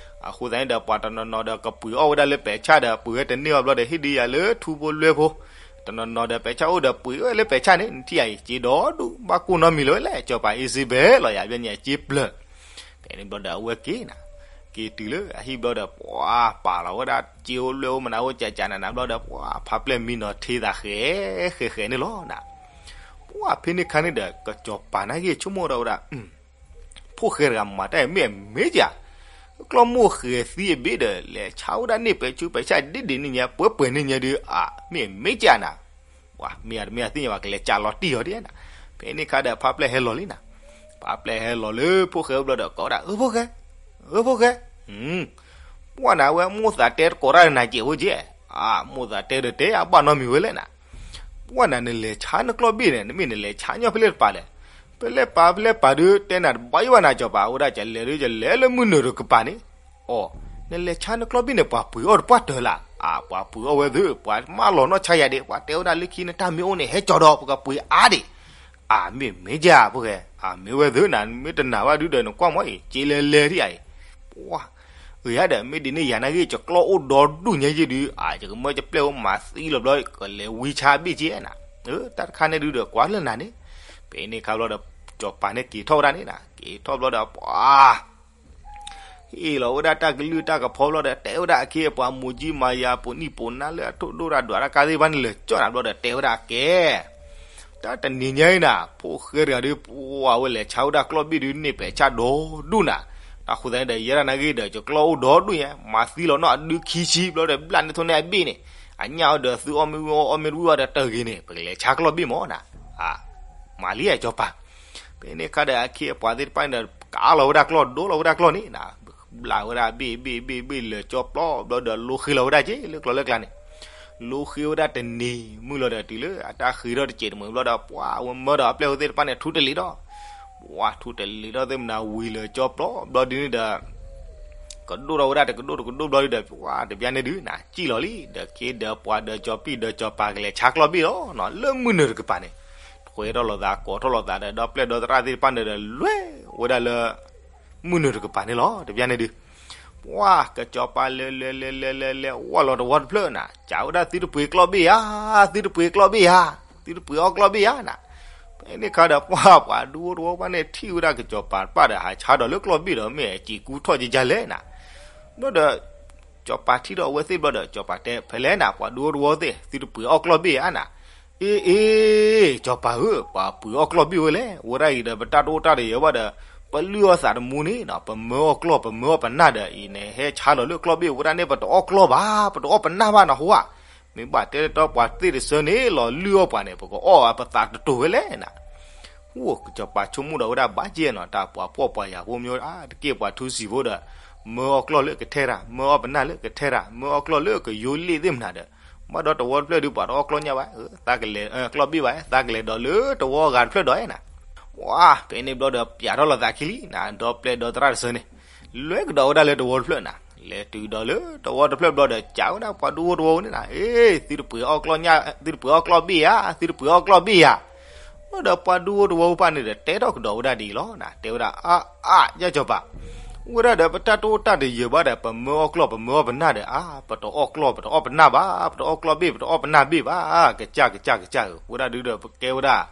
အဃိသတးန့ၣ်ဒီး ပှၤတနီၤနီၤဒီးကပှ့ၤအီၣ်ဝဲဒၣ်လၢပဲာ်ဆၣ်ဒီး ပှ့ၤဝဲတန့ၢ်အီၤဘျီဒီး ဟ့ၣ်ဒံးယၤလၢထူဖိလွဲဖိ တနီၤနီၤဒီးပဲာ်ဆၣ်အိၣ်ဒီးပှ့ၤဝဲလၢပဲာ်ဆၣ်န့ၣ် နထံၣ်ယၤအံၤ စ့ဒီဒူၣ် ဘၣ်ကိၢ်နီတမံၤလၢၤဝဲလဲၣ် စီၤပၤအ့စ့ဘဲလီၤယၤ ပျဲန့ၣ် အစ့ပျၢၤ ဖဲန့ၣ်ဘျီဒီးအဝဲက့ၤနၤ က့ၤတုၤလၢအဟံၣ်ဘျီဒီး ပှၤပာ်လီၤဝဲဒၣ်စ့အိၣ်လွဲအိၣ်မနုၤအိၣ်ကကနးနးဘျီဒီး ပှၤဖးပျဲၢ်မံနီၤထ့သးဃဲၤဃဲၤဃဲၤန့ၣ်လီၤနၤ. ပှၤဖဲန့ၣ်ခါန့ၣ်ဒီး ကစီၤပၤနာ်က့ ဆိကမိၣ်ဒီးဝဲဒၣ် ဖိၣ်ဃဲတဂၤမၤတၢ်အံၤမ့ၢ်အမ့ၢ်ကၢ် ကျီၢ်မိၢ်ဃဲၤသံအဘ့ၣ်ဒီး လဲၤဆါဝဲဒၣ်န့ၢ်ပဲာ်ဆူးပဲာ်ဆၣ်ဒ့ဒ့န့ၣ်ညါ ပှဲၤပှဲၤန့ၣ်ညါဒုး အမ့ၢ်အမ့ၢ်ကၢ်နၤ ပှၤမ့ၢ်အတမ့ၢ်အသ့ၣ်ညါဘၣ် ကလဲၤကးလီၤတံၢ်အီၤဒ်နၤ. ဖဲန့ၣ်ခါဒီးဖးပျဲၢ်ဟဲလီၤလံနၤ ဖးပျဲၢ်ဟဲလီၤလၢဖိၣ်ဃဲဘျီဒီးကိးဝဲဒၣ် အၢ ဖိၣ်ဃဲ အၢ ဖိၣ်ဃဲ ပှၤနၤဝဲမိၢ်သးတဲတကိးတၢ်နၤကဲးဖိကဲး အမိၢ်သးတဲဒီးတဲ အဘၣ်နီတမံၤဝဲလဲၣ်နၤ. ပှၤနၤနလဲၤဆါနကျီၢ်ဘ့ၣ်န့ၣ် နမ့ၢ်နလဲၤဆါညီဖဲလဲၣ်တပၤလဲၣ်. ဖဲလဲၣ်ပၤဖဲလဲၣ်ပၤဒုး တဲနၤတဘၣ်ယိၣ်ဘၣ်နၤ စီၤပၤအိၣ်ဒၣ်ကလဲၤဒုး ကလဲၤလၢမုၢ်နုာ်တကပၤန့ၣ် အီၤ နလဲၤဆါနကျီၢ်ဘ့ၣ်န့ၣ် ပှၤပှ့ၤအီၣ်တပှၢ်တၢၢ်လၢ်. အၢ ပှၤပှ့ၤအီၣ်ဝဲသု ပှၤမၢလီၤနီၢ်ဆါယၤဒံး ပှၤတဲဝဲဒၣ်လၢခံနတၢ်မ့ၢ်အိၣ်န့ၣ် ဟဲကၠီၤဒီး ပကပှ့ၤအါဒံး. အၢ မ့ၢ်မ့ၢ်ကၢ် ဖိၣ်ဃဲ အၢ မ့ၢ်ဝဲသုနၤ မ့ၢ်တနာ်ဘၣ်ဒုဒီး နကွၢ်မ့ၢ်အံၤ စ့လဲၤလဲၤဒံးအံၤ ပှၤ အၢ ယၤဒီး မ့ၢ်ဒ်န့ၣ် ယၤနာ်က့ ကကျီၢ်အိၣ်ဒီဒူၣ်ညါယ့ၢ်ဒုး အၢ ယကမၢကပျဲၢ်အိၣ်မၤသံလီၤဘျီ ကလဲၤဝံဆါဘ့ၣ်ကဲနၤ. အၢ တၢ်တခါန့ၣ်ဒုဒီး ကွၢ်လၢနၤန့ၣ်. ဖဲန့ၣ်ခါဘျီဒီး စီၤပၤန့ၣ်က့ၤထီၣ်ဝဲဒၣ်န့ၣ်နၤ က့ၤထီၣ်ဘျီဒီး ပှၤ ဟ့ၣ်လီၤဝဲဒၣ်တၢ်ကလုၢ်တၢ်ကဖီဘျီဒီး တဲဝဲဒၣ်အခ့အပှၤ မိၢ်ကၠံမၤယၤ ပိာ်နံၣ်ပိာ်နါလၢအထိၣ်ဒိၣ်တၢ်ဒွးတၢ်ကါသ့ၣ်တဖၣ်န့ၣ် လဲၤကၠီၣ်နၤဘျီဒီး တဲဝဲဒၣ်ကဲ တၢ်တနံၤညါအံၤနၤ ဖိၣ်ဃဲတဂၤဒုး ပှၤဝဲလဲၤဆါဝဲဒၣ်ကျီၢ်ဘ့ၣ်ဒုး န့ၢ်ပဲာ်ဆၣ်ဒီဒူၣ်နၤ. အဃိသတးန့ၣ်ဒီး ယဲဒၣ်နာ်က့ဒီး ကကျီၢ်အိၣ်ဒီဒူၣ်ညါ မၤသံလီၤနီၢ်အဒုခံဆံဘျီဒီး ဘျၣ်န့ၢ်ထိၣ်န့ၢ်အဘ့ၣ်န့ၣ် အညၣ်အီၤဒီးသုအီၣ်မ့ၢ်ဝံၤအီၣ်မ့ၢ်တဝံၤအီၤဒီးတဂ့ၤန့ၣ် ပကလဲၤဆါကျီၢ်ဘ့ၣ်မ့ၢ်နၤ. အၢ မၤလံစီၤပၤ. ဖဲန့ၣ်ခါဒီး အခ့အပှၤသ့ၣ်တဖၣ်န့ၣ်ဒီး ကးလီၤဝဲဒၣ်ကျီၢ် ဒိလီၤဝဲဒၣ်ကျီၢ်န့ၣ်နၤ ဘျၣ်ဝဲဒၣ်ဘ့ၣ်ဘ့ၣ်ဘ့ၣ်ဘ့ၣ် လဲၤကၠီပျီဘျီဒီး လိဃ့လီၤဝဲဒၣ်က့ လၢကျီၢ်လၢကျါန့ၣ် လိဃ့ဝဲဒၣ်တနံၤမုၢ်လီၤဒီး တုၤလၢအတၢ်ဃ့ထီၣ်တစဲးတမှဲၤဘျီဒီး ပှၤဝဲမၢဒီးအပျဲၢ်ဝဲသ့ၣ်တဖၣ်န့ၣ် ထူတလံၤဒီး ပှၤထူတလံၤဒီးသ့ၣ်မနၤဝံၤလဲၤကၠီပျီဘျီဒုန့ၣ်ဒီး ကဒိၣ်ထီၣ်ဝဲဒၣ်တကဒိၣ်တကဒိၣ်ဘျီဒုဒီး ပှၤတပျၢ်န့ၣ်ဒုးနၤ စံၣ်လီၤလံ ဒီးခ့ဒီးပှၤဒီးကၠီပံၣ်ဒီးကၠီပၤ ကလဲၤဆါကျီၢ်ဘ့ၣ်လီၤနီၤ လၢမုၢ်နုာ်တကပၤန့ၣ် ထွဲထီၣ်လိာ်သး ကိးထီၣ်လိာ်သးဒီး ဒီပျဲၢ်ဒီသရၣ်သ့ၣ်တဖၣ်န့ၣ်ဒီး လဲၤဝဲဒၣ်လၢ မုၢ်နုာ်တကပၤန့ၣ်လီၤ တပျၢ်န့ၣ်ဒုး ပှၢ်ကစီၤပၤလဲၤလဲၤလဲၤလဲၤလဲၤလဲၤ ဝီၢ်လီၤတဝီတဖျၢၣ်နၤ, ကးဝဲဒၣ်သုတပှ့ၤကျီၢ်ဘ့ၣ်ဧါ, သုတပှ့ၤကျီၢ်ဘ့ၣ်ဧါ, သုတပှ့ၤအီၣ်ကျီၢ်ဘ့ၣ်ဧါနၤ. ဖဲန့ၣ်အခါဒီး ပှၢ်ပှၤဒူအိၣ်တဝီဘၣ်န့ၣ် ထံၣ်ဝဲဒၣ်ကစီၤပၤတဖၣ်ဒီး ဟးဆါဒီးလၢကျီၢ်ဘ့ၣ်ဒီး မ့ၢ်အစံာ်ကူထီၣ်ကကလဲၣ်နၤ. ဘျီဒီး စီၤပၤထံၣ်ဒီးအဝဲသ့ၣ်ဘျီဒီး စီၤပၤတဲဖဲလဲၣ်နၤ, ပှၤဒူအိၣ်တဝီသ့ၣ် သုတပှ့ၤအီၣ်ကျီၢ်ဘ့ၣ်ဧါနၤ. အ့ အ့ စီၤပၤဧၢ, ပှၤပှ့ၤအီၣ်ကျီၢ်ဘ့ၣ်ဝဲလဲၣ်, ဝဲဒၣ်အံၤဒီး ပတၢ်တအိၣ်တၢ်တယၢၤဘၣ်ဒီး ပလုၢ်အီၣ်သးတမူန့ၣ်နၤ, ပမၢအီၣ်ကျီၢ် ပမၢအီၣ်ပနၢ်ဒီး အံၤန့ၣ် ဟဲဆါလီၤလၢကျီၢ်ဘ့ၣ်ဝဲဒၣ်န့ၣ် ပတအီၣ်ကျီၢ်ဘၣ်, ပတအီၣ်ပနၢ်ဘၣ်နဟူဧါ. မ့ၢ်ဘၣ်တဲလၢတီပှၤသ့ၣ်တဆၢန့ၣ် လီၤလုၢ်အီၣ်ပှၤန့ၣ် ပကအီၣ်ပသးတတိၤဝဲလဲၣ်နၤ. အိၣ်ကစီၤပၤဆိကမိၣ်ဒီးဝဲဒၣ်ဘၣ်ကဲနီၤ, တၢ်ပှၤဖှီၣ်ပှၤယာ်ဖိမ့ၢ်တက့ၢ် ပှၤထူစံာ်ဖိဒီး မၢအီၣ်ကျီၢ်လၢကထဲတၢ်, မၢအီၣ်ပနၢ်လၢကထဲတၢ်, မၢအီၣ်ကျီၢ်လၢကယိလ့ၣ်သ့ၣ်မနၤဒီး ဘၣ်ဒီးတဝီတဖျၢၣ်ဒုး ပှၤတအီၣ်ကျီၢ်ညၣ်ဘၣ်, သးကလဲၤ ကျီၢ်ဘ့ၣ်ဘၣ်, သးကလဲၤဒီးလၢတဝီဂၤတဖျၢၣ်ဒီးနၤ. ဝါ ဖဲန့ၣ်ဘျီဒီး ပျးထီၣ်လီၤသးခံလံနၤ, ဒီပျဲၢ်ဒီသရၣ်တဆၢန့ၣ် လဲၤကဒီးဝဲဒၣ်လၢတဝီတဖျၢၣ်နၤ, လဲၤတုၤဒီးလၢတဝီတဖျၢၣ်ဘျီဒီး ကးဝဲဒၣ်ပှၤဒူအိၣ်တဝီန့ၣ်နၤ, အ့ သုတပှ့ၤအီၣ်ကျီၢ်ညၣ်, သုတပှ့ၤအီၣ်ကျီၢ်ဘ့ၣ်ဧါ, သုတပှ့ၤအီၣ်ကျီၢ်ဘ့ၣ်ဧါ. ဘျီဒီးပှၤဒူအိၣ်တဝီပၢ်န့ၣ်ဒီး တဲထီၣ်ကဒီးဝဲဒၣ်ဒ်အံၤလီၤနၤ, တဲဝဲဒၣ် အါ အါ ယစီၤပၤ, ဝဲဒၣ်ဒီးပတၢ်တအိၣ်တၢ်တယၢၤဘၣ်ဒီး ပမၢအီၣ်ကျီၢ် ပမၢအီၣ်ပနၢ်ဒီး အါ ပတအီၣ်ကျီၢ် ပတအီၣ်ပနၢ်ဘၣ်, ပတအီၣ်ကျီၢ်ဘ့ၣ် ပတအီၣ်ပနၢ်ဘ့ၣ်ဘၣ်, ကစၢ် ကစၢ် ကစၢ်ဧၢ, ဝဲဒၣ်ဒုးဒီး ပကဲဝဲဒၣ်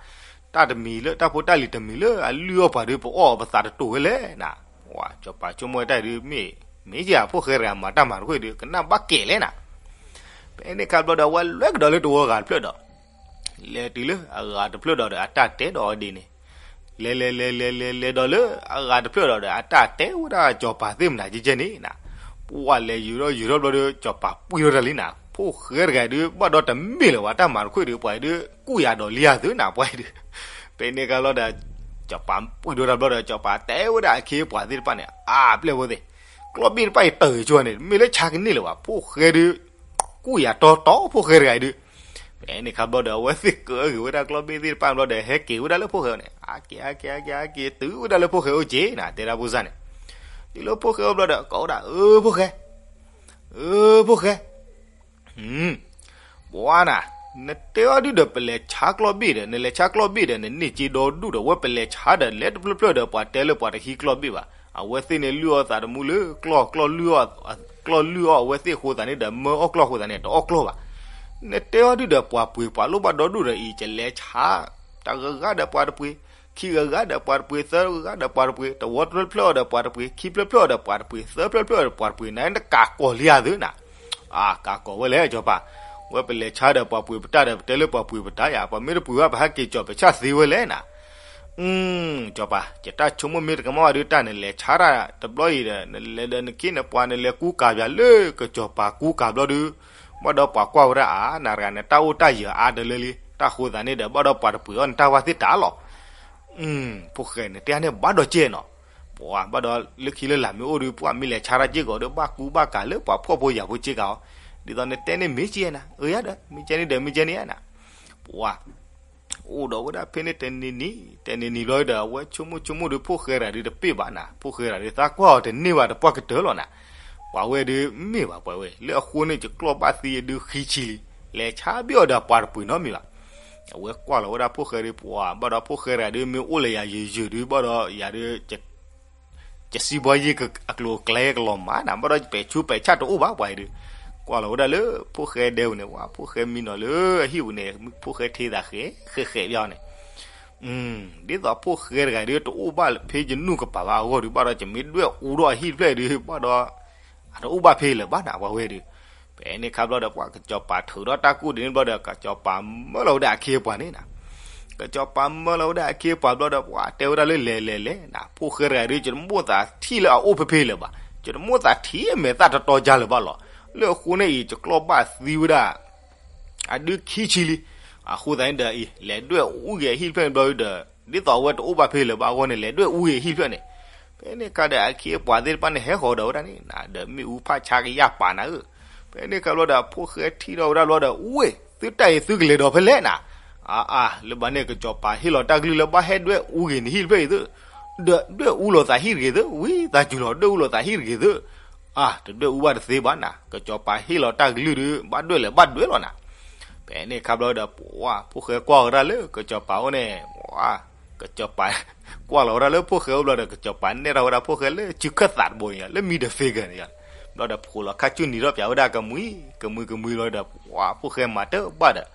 တၢ်တမံၤလၢ တၢ်ဖိတၢ်လံၤတမံၤလၢအလုၢ်အီၣ်ပှၤဒီး ပအီၣ်ပသးတတိၤဝဲလဲၣ်နၤ. ဝါ စီၤပၤဆိကမိၣ်တၢ်ဒုး မ့ၢ် မ့ၢ်ကဲ ဖိၣ်ဃဲတဂၤမၤတၢ်မၤတခီဒီး ကနၣ်ဘၣ်ကဲလဲၣ်နၤ. ဖဲန့ၣ်အခါဘျီဒီး အဝဲလဲၤကဒီးလၢတဝီဂၤတဖျၢၣ်ဒီး လဲၤတုၤလၢအဂၤတဖျၢၣ်ဒီးဒီး အတၢ်တဲဒီးအီၤဒ်န့ၣ်, လဲၤလဲၤလဲၤလဲၤလဲၤလဲၤဒီးလၢအဂၤတဖျၢၣ်ဒီးဒီး အတၢ်တဲဝဲဒၣ်စီၤပၤသ့ၣ်မနၤကဲကဲန့ၣ်နၤ. ပှၢ်လဲၤယုာ်ထီၣ်ယုာ်ထီၣ်ဘျီဒီး စီၤပၤပှံၢ်ထီၣ်တၢ်လံနၤ, ဖိၣ်ဃဲတဂၤဒုး ဘၣ်ဒီးတမ့ၢ်လၢၤဝဲ တၢ်မၤတခီဒီး ပှၤအံၤဒုး ကူၣ်ယၤဒီးလံယၤသုနၤ ပှၤအံၤဒုး. ဖဲန့ၣ်အခါဘျီဒီး စီၤပၤပှံၢ်ထီၣ်တၢ်ဘျီဒီး စီၤပၤတဲဝဲဒၣ်အခ့အပှၤသ့ၣ်တဖၣ်န့ၣ်, အါ ပျဲၢ်ဖိသ့ၣ်, ကျီၢ်ဘ့ၣ်တဖၣ်အံၤတၢၢ်ဆိန့ၣ် မ့ၢ်လၢဆါကန့ၢ်လၢၤဘၣ်, ဖိၣ်ဃဲဒုး ကူၣ်ယၤတီတီ ဖိၣ်ဃဲတဂၤအံၤဒုး. ဖဲန့ၣ်အခါဘျီဒီး အဝဲသ့ၣ်ကဂ့ၤဝဲဒၣ်ကျီၢ်ဘ့ၣ်သ့ၣ်တဖၣ်ဘျီဒီး ဟဲက့ၤဝဲဒၣ်လၢဖိၣ်ဃဲန့ၣ်, အါက့ၤ အါက့ၤ အါက့ၤ အါက့ၤ တုၤဝဲဒၣ်လၢဖိၣ်ဃဲအိၣ်က့ၤနၤ, တဲဒၣ်ဖိစၢ်န့ၣ်, တုၤလၢဖိၣ်ဃဲအိၣ်ဘျီဒီး ကိးဝဲဒၣ် အၢ ဖိၣ်ဃဲ, အၢ ဖိၣ်ဃဲ ပှၤနၤ, နတဲအီၤဒုးဒီး ပလဲၤဆါကျီၢ်ဘ့ၣ်ဒီး နလဲၤဆါကျီၢ်ဘ့ၣ်ဒီး နန့ၢ်စ့ဒီဒူၣ်ဒီး ဝဲပလဲၤဆါဒီး လဲၤတဖျၢၣ်ဖျၢၣ်ဒီး ပှၤတဲလၢပှၤတဟံးကျီၢ်ဘ့ၣ်ဘၣ်, အဝဲသ့ၣ်န့ၣ်လုၢ်အီၣ်သးတမူလၢကျီၢ်, ကျီၢ်လုၢ်အီၣ်, ကျီၢ်လုၢ်အီၣ်အဝဲသ့ၣ်အဃိသတးန့ၣ်ဒီး မၢအီၣ်ကျီၢ်အဃိသတးန့ၣ် တအီၣ်ကျီၢ်ဘၣ်. နတဲအီၤဒုးဒီး ပှၤပှ့ၤပှၤလိၣ်ဘၣ်ဒီဒူၣ်ဒီးအံၤ ကလဲၤဆါ တဂၤဂၤဒီးပှၤတပှ့ၤ, ခံဂၤဂၤဒီးပှၤတပှ့ၤ, သၢဂၤဒီးပှၤတပှ့ၤ, တဝီတဖျၢၣ်ဖျၢၣ်ဒီးပှၤတပှ့ၤ, ခံဖျၢၣ်ဖျၢၣ်ဒီးပှၤတပှ့ၤ, သၢဖျၢၣ်ဖျၢၣ်ဒီးပှၤတပှ့ၤ, နတကးကီၢ်လံဧါသုနၤ. အါ ကးကီၢ်ဝဲလဲၣ် စီၤပၤ, ဝဲပလဲၤဆါဒီးပှၤပှ့ၤပတၢ်ဒီး ပတဲလၢပှၤပှ့ၤပတၢ်ယၤ, ပှၤမ့ၢ်တပှ့ၤဘၣ် ပဟဲက့ၤကၠီၤပဆၣ်သ့ဝဲလဲၣ်နၤ. စီၤပၤ, ယတၢ်ဆိကမိၣ်မ့ၢ်တကမၣ်ဘၣ်ဒီး တၢ်နလဲၤဆါတၢ်တဘျီအံၤဒီး နလဲၤဒီးနခ့နပှၤ နလဲၤကူကၤပၠးလၢကစီၤပၤကူကၤဘျီဒုး, ဘၣ်ဒီးပှၤကွၢ်ဝဲဒၣ်အါ နၤတဂၤ နတၢ်အိၣ်တၢ်ယၢၤအါတလၢလံ, တၢ်ဃိသးန့ၣ်ဒီး ဘၣ်ဒီးပှၤတပှ့ၤအီၣ်နတၢ်ဝဲသ့ၣ်တၢ်လီၤ. ဖိၣ်ဃဲ နတဲန့ၣ်ဘၣ်ဒီးကဲနီၤ, ပှၤဘၣ်ဒီးလၢခံလၢလာ်မ့ၢ်အိၣ်ဒီး ပှၤမ့ၢ်လဲၤဆါတၢ်စ့ၢ်ကီးဒီး ဘၣ်ကူဘၣ်ကၤလၢပှၤဖှီၣ်ဖိယာ်ဖိစ့ၢ်ကီးအီၤ, ဒ်သိးနတဲန့ၣ်မ့ၢ်ကဲနၤ, အၢယၤဒီး မ့ၢ်ကဲန့ၣ်ဒီး မ့ၢ်ကဲန့ၣ်ဧါနၤ. ပှၤ အိၣ်ဒီးဝဲဒၣ်ဖဲန့ၣ်တနံၤနံၤ, တနံၤနံၤဘျီဒီး အဝဲဆိကမိၣ်ဆိကမိၣ်ဒီး ဖိၣ်ဃဲတဂၤဒီးတပ့ၢ်ဘၣ်နၤ, ဖိၣ်ဃဲတဂၤဒီး သးကွၢ်အီၤတန့ၢ်ဘၣ် တပှၢ်ကတၢၢ်လီၤနၤ, ပှၤဝဲဒုးမ့ၢ်ဘၣ်ပှၤဝဲ လၢအဃိန့ၣ် ယကျီၢ်ဘၣ်သံဒုးဃံဆံလံ, လဲၤဆါဘ့ၣ်အီၤဒီးပှၤတပှ့ၤနီတမံၤဘၣ်. အဝဲကွၢ်လီၤဝဲဒၣ်ဖိၣ်ဃဲဒီး ပှၤဘၣ်ဒီးဖိၣ်ဃဲတဂၤဒီး မ့ၢ်အိၣ်လၢယၤယုၢ်ယုၢ်ဒုး ဘၣ်ဒီးယၤဒီး ယစံးဘီယ့ၢ်အကျိၤအကျဲကလီၤမးနၤ, ဘၣ်ဒီးပဲာ်ဆူးပဲာ်ဆၣ်တအိၣ်ဘၣ်ပှၤအံၤဒုး, ကွၢ်လီၤဝဲဒၣ်လၢဖိၣ်ဃဲဒဲဝဲန့ၣ်, ဝါ ဖိၣ်ဃဲမံနီၤလၢအဟံၣ်ပူၤန့ၣ်, ဖိၣ်ဃဲထံသးဃဲ ဃဲဃဲပျီန့ၣ်, ဒ်သိးဖိၣ်ဃဲတဂၤဒုး တအိၣ်ဘၣ်ဖဲယနူၢ်ကပၤဘၣ်အဂီၢ်ဒုး ဘၣ်ဒီးယမ့ၢ်ဒွဲၣ်အူဒီးအဟံၣ်တဖျၢၣ်အံၤဒုး ဘၣ်ဒီး အတအိၣ်ဘၣ်ဖဲလၢၤဘၣ်နၤ ပှၤဝဲဒုး. ဖဲန့ၣ်အခါဘျီဒီး ပှၤကစီၤပၤထုးဒီးတၢ်ကူၣ်ဒ်န့ၣ်ဘျီဒီး ကစီၤပၤမၢလီၤဝဲဒၣ်အခ့အပှၤန့ၣ်နၤ, ကစီၤပၤမၢလီၤဝဲဒၣ်အခ့အပှၤဘျီဒီး ပှၤတဲဝဲဒၣ်လၢလဲၤလဲၤလဲၤနၤ, ဖိၣ်ဃဲတဂၤဒုး ယတမိၣ်သးထံၣ်လၢအအိၣ်ဖဲဖဲလၢၤဘၣ်, ယတမိၣ်သးထံၣ်အမဲာ်သၣ်တတီၤကၢ်လၢၤဘၣ်လီၤ, လၢအဃိန့ၣ်အံၤ ယကျီၢ်ဘၣ်သံဝဲဒၣ် အဒုးခံဆံလံ. အဃိသတးန့ၣ်ဒီးအံၤ လဲၤဒွဲၣ်အူဂ့ၤအဟံၣ်တဖျၢၣ်န့ၣ်ဘျီဒီး ဒ်သိးအဝဲတအိၣ်ဘၣ်ဖဲလၢၤဘၣ်အဂီၢ်န့ၣ် လဲၤဒွဲၣ်အူဂ့ၤအဟံၣ်တဖျၢၣ်န့ၣ်. ဖဲန့ၣ်အခါဒီး အခ့အပှၤသ့ၣ်တဖၣ်န့ၣ် ဟဲဃီၤဒီးဝဲဒၣ်န့ၣ်နၤ, ဒီးမ့ၣ်အူဖးဆါကယၢ်ပာ်နၤဧၢ. ဖဲန့ၣ်အခါဘျီဒီး ဖိၣ်ဃဲထံၣ်ဒီးဝဲဒၣ်ဘျီဒီး ဝ့ၢ် သုတၢ်အံၤသုကလဲၤဒီးဖဲလဲၣ်နၤ. အါအါ လၢဘၣ်န့ၣ် ကစီၤပၤဟ့ၣ်လီၤတၢ်ကလုၢ်လၢဘၣ်ဟဲဒွဲၣ်အူဂ့ၤနဟံၣ်တဖျၢၣ်အံၤသု, ဒီးဒွဲၣ်အူလီၤသးဟံၣ်တဂ့ၤသု, ဝံသးစူၤလီၤ ဒွဲၣ်အူလီၤသးဟံၣ်တဂ့ၤသု. အါ တဒွဲၣ်အူဘၣ်တသ့ဘၣ်နၤ, ကစီၤပၤဟ့ၣ်လီၤတၢ်ကလုၢ်ဒီး ဘၣ်ဒွဲၣ်လၢၤဘၣ်ဒွဲၣ်လီၤနၤ. ဖဲန့ၣ်အခါဘျီဒီး ပှၤ ဖိၣ်ဃဲကွၢ်ဝဲဒၣ်လၢကစီၤပၤအိၣ်န့ၣ်, ပှၤ ကစီၤပၤ ကွၢ်လီၤဝဲဒၣ်လၢဖိၣ်ဃဲအိၣ်ဘျီဒီး ကစီၤပၤနဲၣ်ထီၣ်ဝဲဒၣ်ဖိၣ်ဃဲလၢစုခၢၣ်သးတဘိအံၤ လၢ middle finger န့ၣ် ဘျီဒီးဖိးလီၤခါဆူနံၤထီၣ်ပၠးဝဲဒၣ်ကမှံ ကမှံကမှံလီၤဒီး ပှၤဖိၣ်ဃဲမၤတၢ်ဘၣ်ဒီး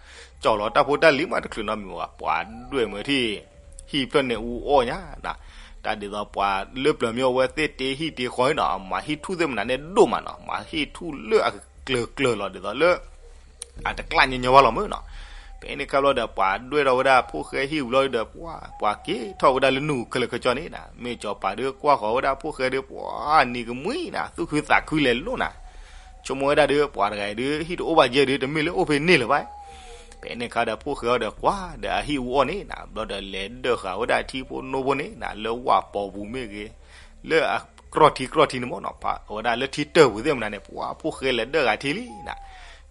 ကၠီၣ်လီၤတၢ်ဖိတၢ်လံၤမးတချုးနီတမံၤဘၣ် ပှၤဒွဲၣ်မ့ၢ်ထံၣ် ဟံၣ်ဖျၢၣ်န့ၣ်အူအီၣ်ညါ တၢ်ဒ်သိးပှၤလၢပျၢၤမ့ၢ်အဝဲသ့ၣ်တ့ဟံၣ်တ့ဃီန့ၣ်နီၤ မၤဟံၣ်ထူၣ်သ့ၣ်မနုၤန့ၣ်ဒိၣ်မးနီၤ မၤဟံၣ်ထူၣ်လၢအကျၢၤကျၢၤလီၤဒ်သိးလၢ အတကျၣ်ညီညီဘၣ်လီၤမ့ၢ်နီၤ. ဖဲန့ၣ်ခါဘျီဒီး ပှၤဒွဲၣ်ထီၣ်ဝဲဒၣ်ဖိၣ်ဃဲဟံၣ်ဝံၤလီၤဒီး ပှၤ ပှၤက့ၤထီၣ်ဝဲဒၣ်လၢနူၢ်ခဲလၢာ်ခဲဆ့န့ၣ်နီၤ မ့ၢ်စီၤပၤဒီးကွၢ်ဃီၤဝဲဒၣ်ဖိၣ်ဃဲဒီး ပှၤနံၤကမှံနီၤ သူၣ်ခုသးခုလဲၤလိၣ်နီၤ ဆိကမိၣ်ဝဲဒၣ်ဒီး ပှၤတဂၤအံၤဒီး ဟံၣ်တအိၣ်ဘၣ်ယဲၢ်ဒီး တမ့ၢ်လၢအိၣ်ဖဲန့ၣ်လၢၤဘၣ်. ဖဲန့ၣ်ခါဒီး ဖိၣ်ဃဲအီၤဒီးကွၢ်ဒီးအဟံၣ်အူအီၣ်န့ၣ်နီၤ ဘျီဒီးလဲၤဒၢၣ်ဃာ်ဝဲဒၣ်ထံဖိနိဖိန့ၣ်နီၤ လၢဝၣ်ပိာ်ပူၤမ့ၢ်ဂ့ၤ လၢအကြီၢ်ထံကြီၢ်ထံန့ၣ်မ့ၢ်နီၤ အဝဲဒၣ်လၢထံတၢၢ်ပူၤသ့ၣ်မနုၤန့ၣ် ပှၤဖိၣ်ဃဲလဲၤဒၢၣ်ဃာ်ထံလံနီၤ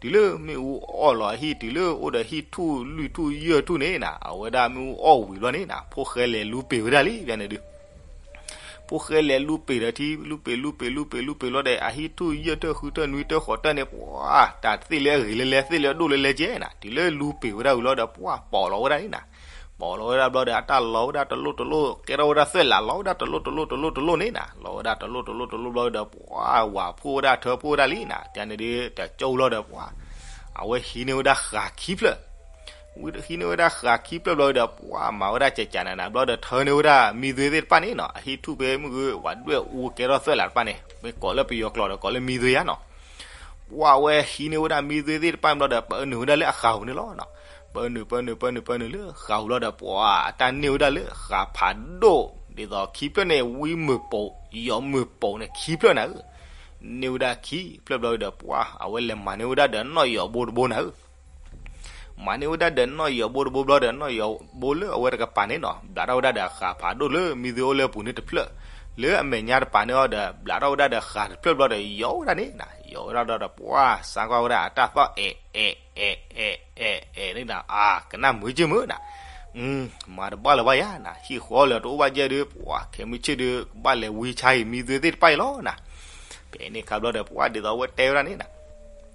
တုၤလၢမ့ၣ်အူအီၣ်လီၤအဟံၣ် တုၤလၢအိၣ်ဒီးဟံၣ်ထူၣ်လွံၢ်ထူၣ်ယဲၢ်ထူၣ်န့ၣ်နီၤ အဝဲဒၣ်မ့ၣ်အူအီၣ်ဝံၤဘျီန့ၣ်နီၤ ဖိၣ်ဃဲလဲၤလူပ့ၤဝဲဒၣ်လံ ဖဲန့ၣ်ဒုး ဖိၣ်ဃဲလဲၤလူပ့ၤဒီးထံ လူပ့ၤလူပ့ၤလူပ့ၤလူပ့ၤလီၤဒီး အဟံၣ်ထူၣ်ယဲၢ်ထူၣ်ဃုထူၣ်နွံထူၣ်ဃိးထူၣ်န့ၣ် ပှၤ တၢ်သ့ၣ်လၢအဂ့ၤလၢလဲ သ့ၣ်လၢအဒိၣ်လၢလဲကဲနီၤ တုၤလၢလူပ့ၤဝဲဒၣ်ဝံၤလီၤဒီး ပှၤပိာ်လီၤဝဲဒၣ်န့ၣ်နီၤ ပိာ်လီၤဝဲဒၣ်ဘျီဒီး အတၢ်လီၤဝဲဒၣ်တလိၣ်တလိၣ် ကဲထီၣ်ဝဲဒၣ်သွဲၣ်လး လီၤဝဲဒၣ်တလိၣ်တလိၣ်တလိၣ်တလိၣ်န့ၣ်နီၤ လီၤဝဲဒၣ်တလိၣ်တလိၣ်တလိၣ်ဘျီဒီး ပှၤဝၤဖှိၣ်ဝဲဒၣ်ထၢဖှိၣ်ဝဲဒၣ်လံနီၤ တၢ်န့ၣ်ဒုး တကၠိလီၤဒီးပှၤ အဝဲဟံးန့ၢ်ဝဲဒၣ်ဃာ်ခံဖျၢၣ် ဟံးန့ၢ်ဝဲဒၣ်ဃာ်ခံဖျၢၣ်ဘျီဒီး ပှၤမၤဝဲဒၣ်ကကနးနးဘျီဒီး ထၢန့ၢ်ဝဲဒၣ်မံသွ့သ့ၣ်တဖၣ်န့ၣ်နီၤ အဟံၣ်ထူၣ်ဖဲမုၢ်ဂုၤ ဝၤဒွဲၣ်အူကဲထီၣ်သွဲၣ်လးတဖၣ်န့ၣ် မ့ၢ်ကိးလၢပယီၤကျိာ်ဒီးကိးလၢမံသွ့ယါနီၤ ပှၤဝဲဟံးန့ၢ်ဝဲဒၣ်မံသွ့သ့ၣ်တဖၣ်ဘျီဒီး ပအၢနုာ်ဝဲဒၣ်လၢအဃာ်ပူၤန့ၣ်လီၤနီၤ ပအၢနုာ် ပအၢနုာ် ပအၢနုာ် ပအၢနုာ်လၢဃာ်ပူၤဘျီဒီး ပှၤအတၢ်န့ၢ်ဝဲဒၣ်လၢဃာ်ဖးဒိၣ် ဒ်သိးခံဖျၢၣ်န့ၣ် ဝံမုာ်ပိာ် ယီၤမုာ်ပိာ်န့ၣ် ခံဖျၢၣ်နၤဧၢ န့ၢ်ဝဲဒၣ်ခံဖျၢၣ်ဘျီဒီး ပှၤအဝဲလဲၤမၤန့ၢ်ဝဲဒၣ်ဒီးနီၣ်ယီၤဘိတဘိနၤဧၢ မၤန့ၢ်ဝဲဒၣ်ဒီးနီၣ်ယီၤဘိတဘိဘျီဒီး နီၣ်ယီၤဘိလၢအဝဲတကပၤန့ၣ်နီၤ ဘျးထီၣ်ဝဲဒၣ်ဒီးဃာ်ဖးဒိၣ်လၢမံသွ့အိၣ်လၢအပူၤန့ၣ်တဖျၢၣ် လၢအမဲာ်ညါတပၤန့ၣ်အီၤဒီး ဘျးထီၣ်ဝဲဒၣ်ဒီးဃာ်တဖျၢၣ်ဘျီဒီး ယီၤဝဲဒၣ်န့ၣ်နီၤ ယီၤဝဲဒၣ်ဒီး ပှၤစါကွၢ်ဝဲဒၣ်အတၢ်သီၣ်အဲၣ်အဲၣ်အဲၣ်အဲၣ်အဲၣ်အဲၣ်န့ၣ်နီၤ အကနၣ်မုာ်က့မုာ်နီၤ မၤတဘၣ်လၢၤဘၣ်ယါနီၤ ဟံၣ်ဃီလၢတအိၣ်ဘၣ်ယဲၢ်ဒီး ပှၤခဲမုၢ်ဆ့ၣ်ဒီး ကဘၣ်လဲၤဝံဆါဟံၣ်မံသွ့သ့ၣ်တဖၣ်အံၤလီၤနီၤ ဖဲန့ၣ်ခါဘျီဒီး ပှၤဒ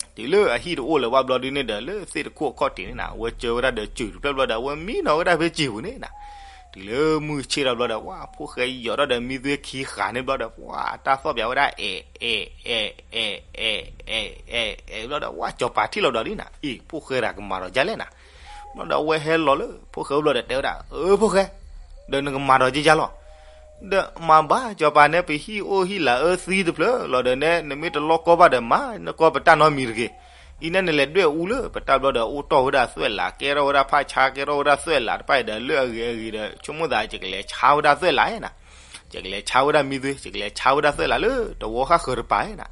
်သိးအဝဲတဲဝဲဒၣ်န့ၣ်နီၤ တုၤလၢအဟံၣ်တအိၣ်လၢၤဘၣ်ဘျီဒုန့ၣ်ဒီး လၢသ့ၣ်တခိၣ်အခီၣ်ထံးန့ၣ်နီၤ အဝဲကၢဝဲဒၣ်ဒီးစူၤတဖျၢၣ်ဘျီဒီး အဝဲမံနီၤဝဲဒၣ်ဖဲစူၤပူၤန့ၣ်နီၤ တုၤလၢမုၢ်ဆ့ၣ်ထီၣ်ဘျီဒီး ပှၤဖိၣ်ဃဲယီၤထီၣ်ဒီးမံသွ့ခံဃာ်န့ၣ်ဘျီဒီး ပှၤအတၢ်သီၣ်ပၠးဝဲဒၣ်အဲၣ်အဲၣ်အဲၣ်အဲၣ်အဲၣ်အဲၣ်အဲၣ်ဘျီဒီး ပှၤစီၤပၤထံၣ်လီၤဒီးလံနီၤ အ့ၣ် ဖိၣ်ဃဲတဂၤကမၤဒီးဒ်လဲၣ်နီၤ ဘျီဒီးအဝဲဟဲလီၤလၢဖိၣ်ဃဲအိၣ်ဘျီဒီးတဲဝဲဒၣ် အၢ ဖိၣ်ဃဲ ဒီးနကမၤဒီးက့ယါလီၤ ဒီးမၤဘၣ် စီၤပၤန့ၣ် ပဟံၣ်အိၣ်ဟံၣ်လၤအၢသံတဖျၢၣ်လီၤဒီးန့ၣ် နမ့ၢ်တလီၢ်ကီဘၣ်ဒီးမၤ နကီပတၢ်နီတမံၤတဂ့ၤ. အံၤန့ၣ်နလဲၤဒွဲၣ်အူလၢပတၢ်ဘျီဒီး အိၣ်တီၢ်ဝဲဒၣ်သွဲၣ်လး ကဲထီၣ်ဝဲဒၣ်ဖးဆါ ကဲထီၣ်ဝဲဒၣ်သွဲၣ်လးတဖၣ်အံၤဒီး လၢအဂ့ၤအဂ့ၤဒီး ဆိကမိၣ်သး ယကလဲၤဆါဝဲဒၣ်သွဲၣ်လးနီၤ ယကလဲၤဆါဝဲဒၣ်မံသွ့ ယကလဲၤဆါဝဲဒၣ်သွဲၣ်လးလၢ တဝီဃၣ်ဃၢၤတပၤနီၤ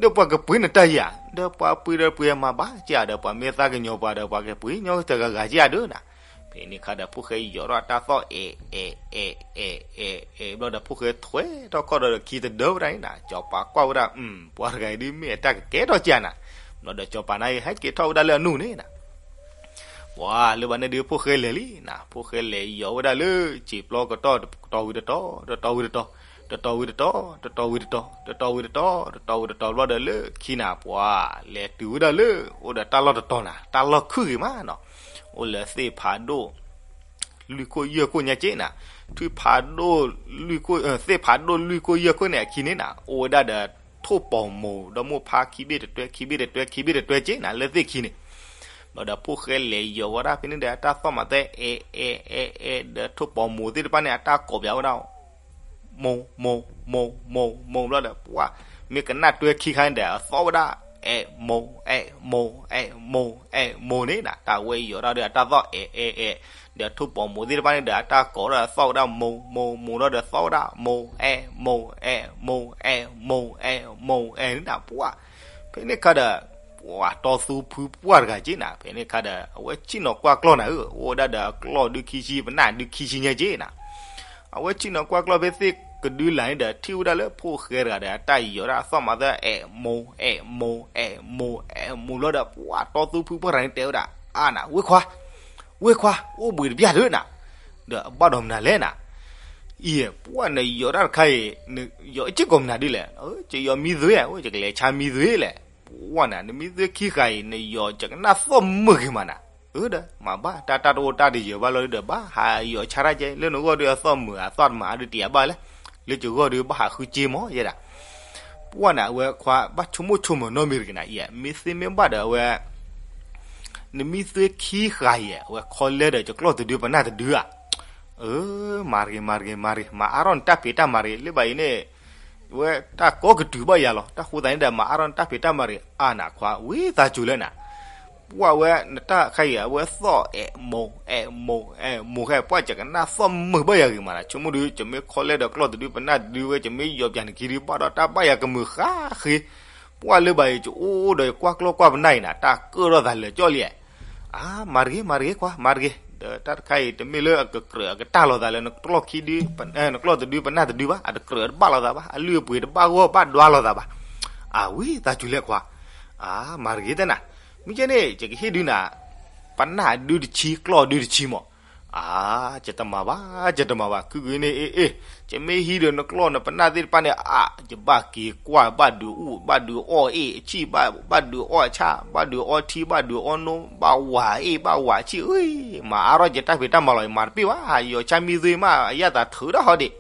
ဒီးပှၤကပှ့ၤနတၢ်ယၤ ဒီးပှၤပှ့ၤဒီးပှ့ၤမၤဘၣ်က့ၤဒီး ပှၤမ့ၢ်သးကညီၤပှၤဒီး ပှၤကပှ့ၤညီတဂၤဂၤက့ၤဒီးနီၤ ဖဲန့ၣ်ခါဒီး ဖိၣ်ဃဲယီၤထီၣ်တၢ်သီၣ်အဲၣ် အဲၣ် အဲၣ် အဲၣ် အဲၣ် အဲၣ် ဘျီဒီး ဖိၣ်ဃဲထွဲထီၣ်ခီၣ်ဒီး ခံတဒၢဝဲဒၣ်န့ၣ်နီၤ စီၤပၤကွၢ်ဝဲဒၣ် ပှၤတဂၤအံၤဒ်မ့ၢ်အတၢ်ကကဲထီၣ်က့ၤနၤ ဘျီဒီး စီၤပၤန့ၣ် ဟဲက့ၤထီၣ်ဝဲဒၣ်လၢအနူၢ်န့ၣ်နီၤ ပှၤလၢဘၣ်န့ၣ်ဒုး ဖိၣ်ဃဲလဲၤလံနီၤ ဖိၣ်ဃဲလဲၤယီၤဝဲဒၣ်လၢ စံာ်ပျီကတီၢ် တတီၤဝံၤတတီၤ တတီၤဝံၤတတီၤ တတီၤဝံၤတတီၤ တတီၤဝံၤတတီၤ တတီၤဝံၤတတီၤ တတီၤဝံၤတတီၤ ဘျီဒီးလၢခံနီၤ ပှၤလဲၤတုၤဝဲဒၣ်လၢ အိၣ်ဒီးတၢ်လီၢ်တတီၤနီၤ တၢ်လီၢ်ခုၣ်ဂ့ၤမးနီၤ အိၣ်လၢသ့ၣ်ဖးဒိၣ် လွံၢ်ခိၣ်ယဲၢ်ခိၣ်ညါက့နီၤ ထွံၣ်ဖးဒိၣ် လွံၢ်ခိၣ် သ့ၣ်ဖးဒိၣ်လွံၢ်ခိၣ်ယဲၢ်ခိၣ်န့ၣ်အခံန့ၣ်နီၤ အိၣ်ဝဲဒၣ်ဒီး ထိၣ်ပီၤမိၤ ဒီးမိၢ်ဖါခံဘ့ၣ်တတွဲ ခံဘ့ၣ်တတွဲ ခံဘ့ၣ်တတွဲက့နီၤ လၢသ့ၣ်ခံန့ၣ် ဘျီဒီးဖိၣ်ဃဲလဲၤယီၤဝဲဒၣ်ဖဲန့ၣ်ဒီး အတၢ်သီၣ်မၤသဲ အဲၣ် အဲၣ် အဲၣ် အဲၣ် ဒီးထိၣ်ပီၤမိၤသ့ၣ်တဖၣ်န့ၣ် အတၢ်ကိးပၠးဝဲဒၣ် မိၤ မိၤ မိၤ မိၤ မိၤ ဘျီဒီး ပှၤ မ့ၢ်ကနၣ်တွဲခံခါန့ၣ်ဒီး အသီၣ်ဝဲဒၣ် အဲၣ် မိၤ အဲၣ် မိၤ အဲၣ် မိၤ အဲၣ် မိၤန့ၣ်နီၤ တၢ်ဝဲယီၤဒၣ်ဒီး အတၢ်သီၣ် အဲၣ် အဲၣ် အဲၣ် ဒီးထိၣ်ပီၤမိၤသ့ၣ်တဖၣ်န့ၣ်ဒီး အတၢ်ကိးဒီး အသီၣ်ဝဲဒၣ် မိၤ မိၤ မိၤ ဘျီဒီး သီၣ်ဝဲဒၣ် မိၤ အဲၣ် မိၤ အဲၣ် မိၤ အဲၣ် မိၤ အဲၣ် မိၤ အဲၣ်န့ၣ်နီၤ ပှၤ ဖဲန့ၣ်ခါဒီး ပှၤတီသူဖုပှၢ်တဂၤက့နီၤ ဖဲန့ၣ်ခါဒီး အဝဲဆ့ၣ်နီၤကွၢ်ကျီၢ်နၤဧၢ အိၣ်ဝဲဒၣ်ဒီးအကျီၢ်ဒုးခံဆံ ပနၢ်ဒုးခံဆံညါက့နီၤ အဝဲဆ့ၣ်နီၤကွၢ်ကျီၢ်ဖဲသ့ၣ်ကဒုလၢ်န့ၣ်ဒီး ထံၣ်ဝဲဒၣ်လၢဖိၣ်ဃဲတဂၤဒီး အတၢ်ယီၤဒၣ်အသီၣ်မၤသဲ အဲၣ်မိၤ အဲၣ်မိၤ အဲၣ်မိၤ အဲၣ်မိၤ ဘျီဒီး ပှၤတီသူဖုပှၢ်တဂၤန့ၣ်တဲဝဲဒၣ် အါနၤ ဝ့ၢ်ခွါ ဝ့ၢ်ခွါ အိၣ်ဘှံးတပျၢ်ဒုးနၤ ဒီးအဘၣ်ဒီးမနုၤလဲၣ်နၤ အံၤ ပှၤနယီၤတၢ်တခါအံၤ နယီၤအစ့ၢ်ကီးမနုၤဒ်လဲၣ် ယယီၤမံသွ့ဧါ ယကလဲၤဆါမံသွ့လဲၣ် ပှၤနၤ နမံသွ့ခံဃာ်အံၤ နယီၤယကနၣ်သီၣ်မုာ်ဂ့ၤမးနၤ အၢဒီး မၤဘၣ် တၢ်တၢ်တအိၣ်တၢ်တယၢၤဘၣ်လီၤဒီး ဘၣ်ဟးယီၤဆါတၢ်ကဲ လၢနဂီၢ်ဒီးအသီၣ်မုာ်အသီၣ်တမၤဒီးတယၤဘၣ်လဲၣ် လၢယဂီၢ်ဒီးဘၣ်ဟးဃုစ့မးယဲဒၣ် ပှၢ်နၤ အဝဲခွါဘၣ်ဆိကမိၣ်ဆိကမိၣ်နီတမံၤတဂ့ၤနၤအံၤ, မ့ၢ်သ့မ့ၢ်ဘၣ်ဒီး အဝဲ နမံသွ့ခံဃာ်အံၤ အဝဲခီလဲဒီး ယကျီၢ်တဒုပနၢ်တဒုဧါ. အၢ မၤတဂ့ၤ မၤတဂ့ၤ မၤတဂ့ၤ, မၤအါထီၣ်နတၢ်ဖံးတၢ်မၤတဂ့ၤ, လၢဘၣ်အံၤန့ၣ် ဝဲတၢ်ကိးကတုၤဘၣ်ယၤလီၤ. တၢ်ဃိသးန့ၣ်ဒီး မၤအါထီၣ်နတၢ်ဖံးတၢ်မၤတဂ့ၤ. အါနၤခွါ ဝံသးစူၤလဲၣ်နၤ. ပှၢ်ဝဲနတၢ်ခါအံၤ အဝဲသီၣ်အဲၣ်မိၢ် အဲၣ်မိၢ် အဲၣ်မိၢ် ဃဲ ပှၢ်ယကနၣ်သီၣ်မုာ်ဘၣ်ယၤဂ့ၤမးနၤ, ဆိကမိၣ်ဒုး ယမ့ၢ်ခီလဲဒီးကျီၢ်တဒုပနၢ်တဒုဝဲ ယမ့ၢ်ယီၤပၠးနခံဒုး ဘၣ်ဒီးတၢ်ဘၣ်ယၤကမုာ်ဃၣ်ဃ့. ပှၢ်လၢဘၣ်အံၤ ယအိၣ်ဒီးယကွၢ်ကျီၢ်ကွၢ်ပနၢ်အံၤနၤ တၢ်ကၢၣ်ထီၣ်သးလၢာ်ကၠီလံ. အါ မၤတဂ့ၤ မၤတဂ့ၤခွါ မၤတဂ့ၤ, ဒီးတၢ်တခါအံၤ တမ့ၢ်လၢအကကြၢးအကတၢၢ်လိာ်သးလၢ နကျီၢ်ခံဒု နကျီၢ်တဒုပနၢ်တဒုဘၣ်, အတကြၢးတဘၣ်လိာ်သးဘၣ်, အလုၢ်အပှ့ၤတဘၣ်ဂီၢ်ဘၣ်ဒွါလိာ်သးဘၣ်. အၢ ဝံသးစူၤလဲၣ်ခွါ. အါ မၤတဂ့ၤတဲနၤ, မ့ၢ်ကဲန့ၣ် ယကဟ့ၣ်ဒုးနၤ ပနၢ်ဒုတဆံ ကျီၢ်ဒုတဆံမး. အါ ယတမၤဘၣ် ယတမၤဘၣ်, ကုၢ်ကုၢ်န့ၣ် အ့ၣ် အ့ၣ် ယမ့ၢ်ဟံးဒီးနကျီၢ်နပနၢ်သ့ၣ်တဖၣ်န့ၣ် အါ ယဘၣ်က့ၤကွၢ် ဘၣ်ဒုးအူၣ် ဘၣ်ဒုးအီၣ်အ့ၣ်အဆံၣ် ဘၣ်ဒုးအီၣ်ဆၣ် ဘၣ်ဒုးအီထံ ဘၣ်ဒုးအီနိ ဘၣ်ဝၤအ့ၣ် ဘၣ်ဝၤဆံၣ်, အၢ မၤအါထီၣ်ယတၢ်ဖံးတၢ်မၤလီၤ ယမၤတပ့ၢ်ဘၣ်, ယီၤဆၣ်မံသွ့မး အယၣ်သးထုးဒၣ်ဟီဒံး.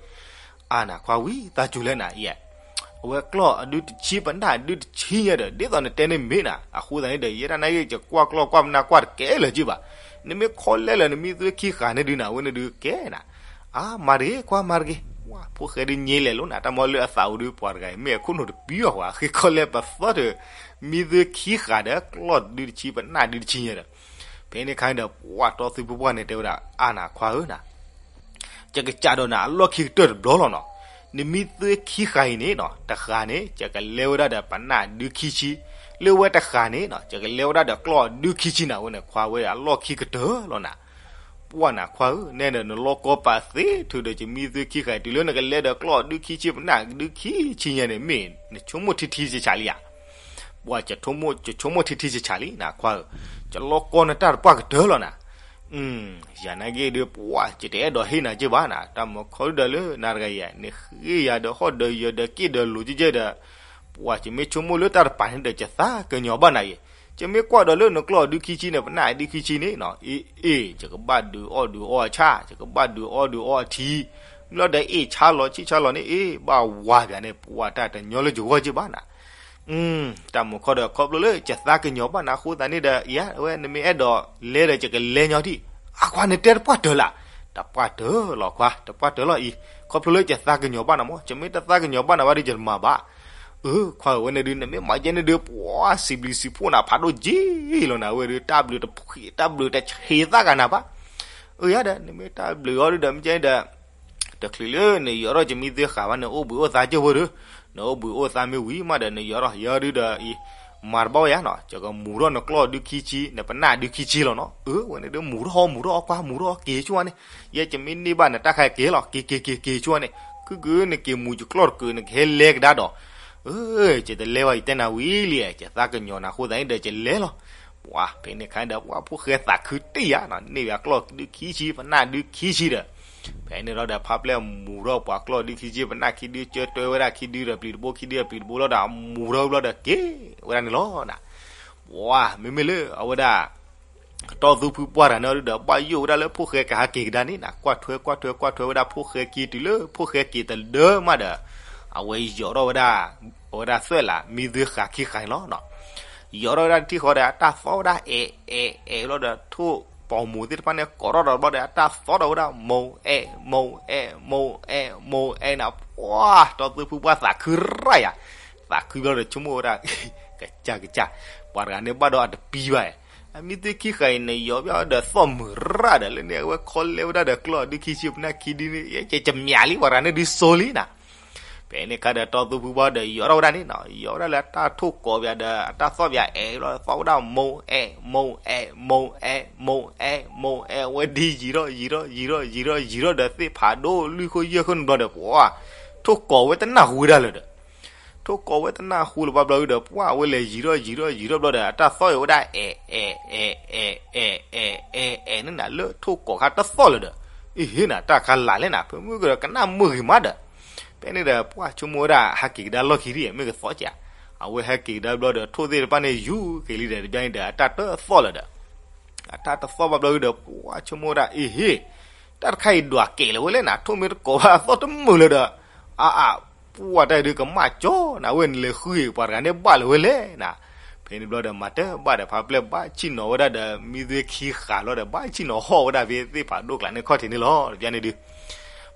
အါနၤခွါ ဝံသးစူၤလဲၣ်နၤအံၤ, အဝဲကျီၢ်အဒုတဆံ ပနၢ်အဒုတဆံညါဒီး ဒ်သိးနတဲန့ၣ်မ့ၢ်နၤ, အဃိသတးန့ၣ်ဒီး ယဲဒၣ်နၤဂ့ၤ ယကွၢ်ကျီၢ်ကွၢ်ပနၢ်ကွၢ်တကဲလၢၤက့ဘၣ်, နမ့ၢ်ခီလဲလၢနမံသွ့ခံဃာ်န့ၣ်ဒုးနၤ အဝဲန့ၣ်ဒုးကဲနၤ. အါ မၤတဂ့ၤခွါ မၤတဂ့ၤ. ဖိၣ်ဃဲဒုးညံလဲၤလိာ်နၤ တၢ်မ့ၢ်လၢအသးအိၣ်ဒုး ပှၤတဂၤအံၤမ့ၢ်အခိၣ်နူာ်တပံၤအီၤဃီ ဃ့ခီလဲပသီတၢ် မံသွ့ခံဃာ်ဒီး ကျီၢ်ဒုတဆံ ပနၢ်ဒုတဆံညါဒီး, ဖဲန့ၣ်ခါန့ၣ်ဒီး ပှၢ်တီသူဖုပှၢ်န့ၣ်တဲဝဲဒၣ် အါနၤခွါဧၢနၤ ယကစးဒီးနၤအလီၢ်ခံကတၢၢ်တဘျီလီၤနီၤ. နမံသွ့ခံဃာ်အံၤန့ၣ်နီၤ တဃာ်န့ၣ် ယကလဲဝဲဒၣ်ဒီးပနၢ်ဒုခံဆံ, လၢဝဲတဃာ်န့ၣ်နီၤ ယကလဲဝဲဒၣ်ဒီးကျီၢ်ဒုခံဆံနၤ ဝဲန့ၣ်ခွါဝဲအလီၢ်ခံကတၢၢ်လီၤနၤ. ပှၢ်နၤခွါဧၢ နဲဒီးနလီၢ်ကီပာ်သ့ထုးဒီး ယမံသွ့ခံဃာ်အံၤ တုၤလၢနကလဲဒီးကျီၢ်ဒုခံဆံ ပနၢ်ဒုခံဆံညါန့ၣ်မ့ၢ် နဆိကမိၣ်ထံထံဆးဆးလံဧါ. ပှၢ် ယဆိကမိၣ်ထံထံဆးဆးလံနၤခွါဧၢ, ယလီၢ်ကီနတၢ်တပှၢ်ကတၢၢ်လီၤနၤ. ယၤနာ်က့ဒုး ပှၢ် ယတအဲၣ်ဒိးဟ့ၣ်နၤက့ဘၣ်နၤ, တၢ်မုာ်ခီဒုဒီးလၢနၤတဂၤအံၤ နဃ့ယၤဒီးဟီၣ်ဒီးယၢၤဒီးက့ၣ်ဒီးလိၤကဲကဲဒီး, ပှၢ် ယမ့ၢ်ဆိကမိၣ်လၢတၢ်တပၤန့ၣ်ဒီး ယသးကညီၤဘၣ်နၤအံၤ, ယမ့ၢ်ကွၢ်ဒီးလၢနကျီၢ်ဒုခံဆံန့ၣ် ပနၢ်ဒုခံဆံန့ၣ်နီၤ, အ့ၣ် အ့ၣ် ယကဘၣ်ဒုးအီၣ်ဒုးအီအဆၣ်, ယကဘၣ်ဒုးအီဒုးအီအထံ, မ့ၢ်လီၤဒီးအ့ၣ်ဆါလီၤဆံၣ်ဆါလီၤန့ၣ် အ့ၣ် ဘၣ်ဝၤပၠးန့ၣ် ပှၢ် တၢ်တညီလၢယဂီၢ်က့ဘၣ်နၤ. တၢ်မုာ်ခီဒီး ခီဖျိလၢယသးကညီၤဘၣ်နၤအဃိသတးန့ၣ်ဒီး ယၤ အဝဲနမ့ၢ်အဲၣ်ဒိးလဲဒီး ယကလဲညီဒံး, အါ ခွါ နတဲတပှၢ်တၢၢ်လၢ်, တပှၢ်တၢၢ်လီၤခွါ တပှၢ်တၢၢ်လီၤအံၤ, ခီဖျိလၢယသးကညီၤဘၣ်နၤမး, ယမ့ၢ်တသးကညီၤဘၣ်နၤဘၣ်ဒီး ယတမၤဘၣ်. အၢ ခွါဧၢ ဝဲန့ၣ်ဒုး နမ့ၢ်မၤယဲန့ၣ်ဒုး ပှၢ် စံးဘျုးစံးဖှိၣ်နၤဖးဒိၣ်က့လီၤနၤ, အဝဲဒုး တၢ်ဘျုးတဖှံး တၢ်ဘျုးတဆံးသၣ်ဂၤနၤဘၣ်. အၢ ယၤဒီး နမ့ၢ်တၢ်ဘျုးအီၤဒုးဒီး မ့ၢ်ကဲန့ၣ်ဒီး တချုးလၢနယီၤထီၣ်ယမံသွ့ဃာ်ဘၣ်န့ၣ် အိၣ်ဘှံးအိၣ်သါကၢၢ်ဖိဒီး, နအိၣ်ဘှံးအိၣ်သါမ့ၢ်ဝံၤမးဒီး နယီၤထီၣ်ယၤဒုးဒီးအံၤ, မၤတဘၣ်ဝဲယၤနီၤ, ယကမူၤထီၣ်နကျီၢ်ဒုခံဆံ နပနၢ်ဒုခံဆံလီၤနီၤ. အၢ ဝဲန့ၣ်ဒုး မူၤထီၣ် မူၤထီၣ် ကွၢ် မူၤထီၣ်က့ၤဆူၣ်ဝဲန့ၣ်, ယဲယမ့ၢ်န့ၢ်ဘၣ်နတၢ်ခါက့ၤလီၤ က့ၤ က့ၤ က့ၤ က့ၤဆူၣ်ဝဲန့ၣ်, ကုၢ်ကုၢ် နက့ၤမူၤယကျီၢ်တကုာ် နကဟဲလဲကဒါဒီး, အၢ ယတလဲဘၣ် ယတဲနၤဝံၤလံ, ယသးကညီၤနၤအဃိသတးန့ၣ်ဒီး ယလဲလီၤ. ပှၢ် ဖဲန့ၣ်ခါဒီး ပှၢ် ဖိၣ်ဃဲသးခုတ့ၢ်ယၤနီၤ, န့ၢ်ဝဲအကျီၢ်ဒုခံဆံ ပနၢ်ဒုခံဆံဒီး, ဖဲန့ၣ်လီၤဒီး ဖါပျဲၢ်မူၤထီၣ်ပှၤကျီၢ်ဒုခံဆံ ပနၢ်ခံဒု ကၢတွဲဝဲဒၣ်ခံဒုဒီးပျံၤတဘိ ခံဒုဒီးပျံၤတဘိလီၤဒီး မူၤထီၣ်ဘျီဒီးက့ၤဝဲဒၣ်န့ၣ်လီၤနၤ. ပှၢ် မ့မ့ၢ်လၢအဝဲဒၣ် တီသူဖုပှၢ်တဂၤန့ၣ်ဒီး ဘၣ်ယိၣ်ဝဲဒၣ်လၢဖိၣ်ဃဲကဟဲက့ၤကဒါန့ၣ်နၤ, ကွၢ်ထွဲ ကွၢ်ထွဲ ကွၢ်ထွဲဝဲဒၣ်ဖိၣ်ဃဲခံ တုၤလၢဖိၣ်ဃဲက့ၤတဒၢမးဒီး, အဝဲယီၤထီၣ်ဝဲဒၣ် အဝဲဒၣ်သွဲၣ်လး မံသွ့ဃာ်ခံဃာ်န့ၣ်လီၤနီၤ. ယီၤထီၣ်ဝဲဒၣ်တထံၣ်ဃီဒီး အတၢ်သီၣ်ဝဲဒၣ် အဲၣ် အဲၣ် အဲၣ်လီၤဒီး ထိၣ်ပိာ်မူၤသ့ၣ်တဖၣ်န့ၣ် ကိးထီၣ်ဒီးဘျီဒီး အတၢ်သီၣ်ဒီးဝဲဒၣ် မိၢ် အဲၣ် မိၢ် အဲၣ် မိၢ် အဲၣ် မိၢ် အဲၣ် နၤ. ပှၢ် တီသူဖုပှၢ်သးခုရၣ်ယၤ, သးခုဘျီဒီးဆိကမိၣ်ဝဲဒၣ် ကစၢ်ကစၢ်, ပှၤတဂၤန့ၣ်ဘၣ်ဒီးအတပံၤဘၣ်, အမံသွ့ခံဃာ်အံၤ နယီၤဘၣ်ဒီးသီၣ်မုာ်ရၣ်ဒီး လၢန့ၣ်အဝဲခီလဲဝဲဒၣ်ဒီးကျီၢ်ဒုခံဆံ ပနၢ်ခံဒုန့ၣ် ယကမၠးလံ ပှၤတဂၤန့ၣ်ဒုးစိလံနၤ. ဖဲန့ၣ်ခါဒီး တီသူဖုပှၢ်ဒီးယီၤထီၣ်ဝဲဒၣ်န့ၣ်နီၤ, ယီၤဝဲဒၣ်လၢအတၢ်ထိၣ်ကိးပၠးဒီး အတၢ်သီၣ်ပၠး အဲၣ်လီၤ သီၣ်ဝဲဒၣ် မိၢ် အဲၣ် မိၢ် အဲၣ် မိၢ် အဲၣ် မိၢ် အဲၣ် မိၢ် အဲၣ် ဝဲဒ်ယံာ်ထီၣ် ယံာ်ထီၣ် ယံာ်ထီၣ် ယံာ်ထီၣ် ယံာ်ထီၣ်ဒီး သ့ၣ်ဖးဒိၣ်လွံၢ်ခိၣ်ယဲၢ်ခိၣ်န့ၣ်ဘျီဒီး ပှၢ် ထိၣ်ကိးဝဲတနၢ်ဟူဝဲဒၣ်လၢၤဒီး ထိၣ်ကိးဝဲတနၢ်ဟူလၢၤဘၣ်ဘျီဒီး ပှၢ် အဝဲလဲၤယံာ်ထီၣ် ယံာ်ထီၣ် ယံာ်ထီၣ်ဘျီဒီး အတၢ်သီၣ်အံၤဝဲဒၣ် အဲၣ် အဲၣ် အဲၣ် အဲၣ် အဲၣ် အဲၣ် အဲၣ် အဲၣ် န့ၣ်နၤ လၢထိၣ်ကိးခါတသီၣ်လၢၤဒီး, အ့ဟ့နၤ တၢ်ခါလၢ်လဲၣ်နၤ ဖဲမုၢ်ကဒီးကနၣ်မုာ်ဂ့ၤမးဒီး, ဖဲန့ၣ်ဒီး ပှၢ် ဆိကမိၣ်ဝဲဒၣ် ဟဲက့ၤကဒါလီၢ်ခံဒ်အံၤ မ့ၢ်ကသီၣ်ကဲး, အဝဲဟဲက့ၤကဒါဘျီဒီး ထိၣ်သ့ၣ်တဖၣ်န့ၣ် ယူၤက့ၤလံဒီး တဘျီန့ၣ်ဒီး အတၢ်တသီၣ်လၢၤဒီး အတၢ်တသီၣ်ဘၣ်ဘျီဒီး ပှၢ် ဆိကမိၣ်ဝဲဒၣ် အ့ဟ့, တၢ်တခါအံၤဒွးကဲးလၢၤဝဲလဲၣ်နၤ ထိၣ်မ့ၢ်တကိးဘၣ်အသီၣ်တမုာ်လၢၤဒီး, အါအါ ပှၢ်တၢ်ဒုးကမၣ်ကၠီနၤဝဲ နလဲၤဃုပှၤတဂၤန့ၣ်ဘၣ်လၢၤဝဲလဲၣ်နၤ. ဖဲန့ၣ်ဘျီဒီး မၤတဘၣ်ဒီး ဖါပျဲၢ်ဘၣ်ဆ့ၣ်နီၤဝဲဒၣ်ဒီး မံသွ့ခံဃာ်ဘျီဒီး ဘၣ်ဆ့ၣ်နီၤဟီၣ်ဝဲဒၣ်ဖဲသ့ၣ်ဖးဒိၣ်ကျါန့ၣ်ခီၣ်ထံးန့ၣ်လီၤ တဘျီန့ၣ်ဒုး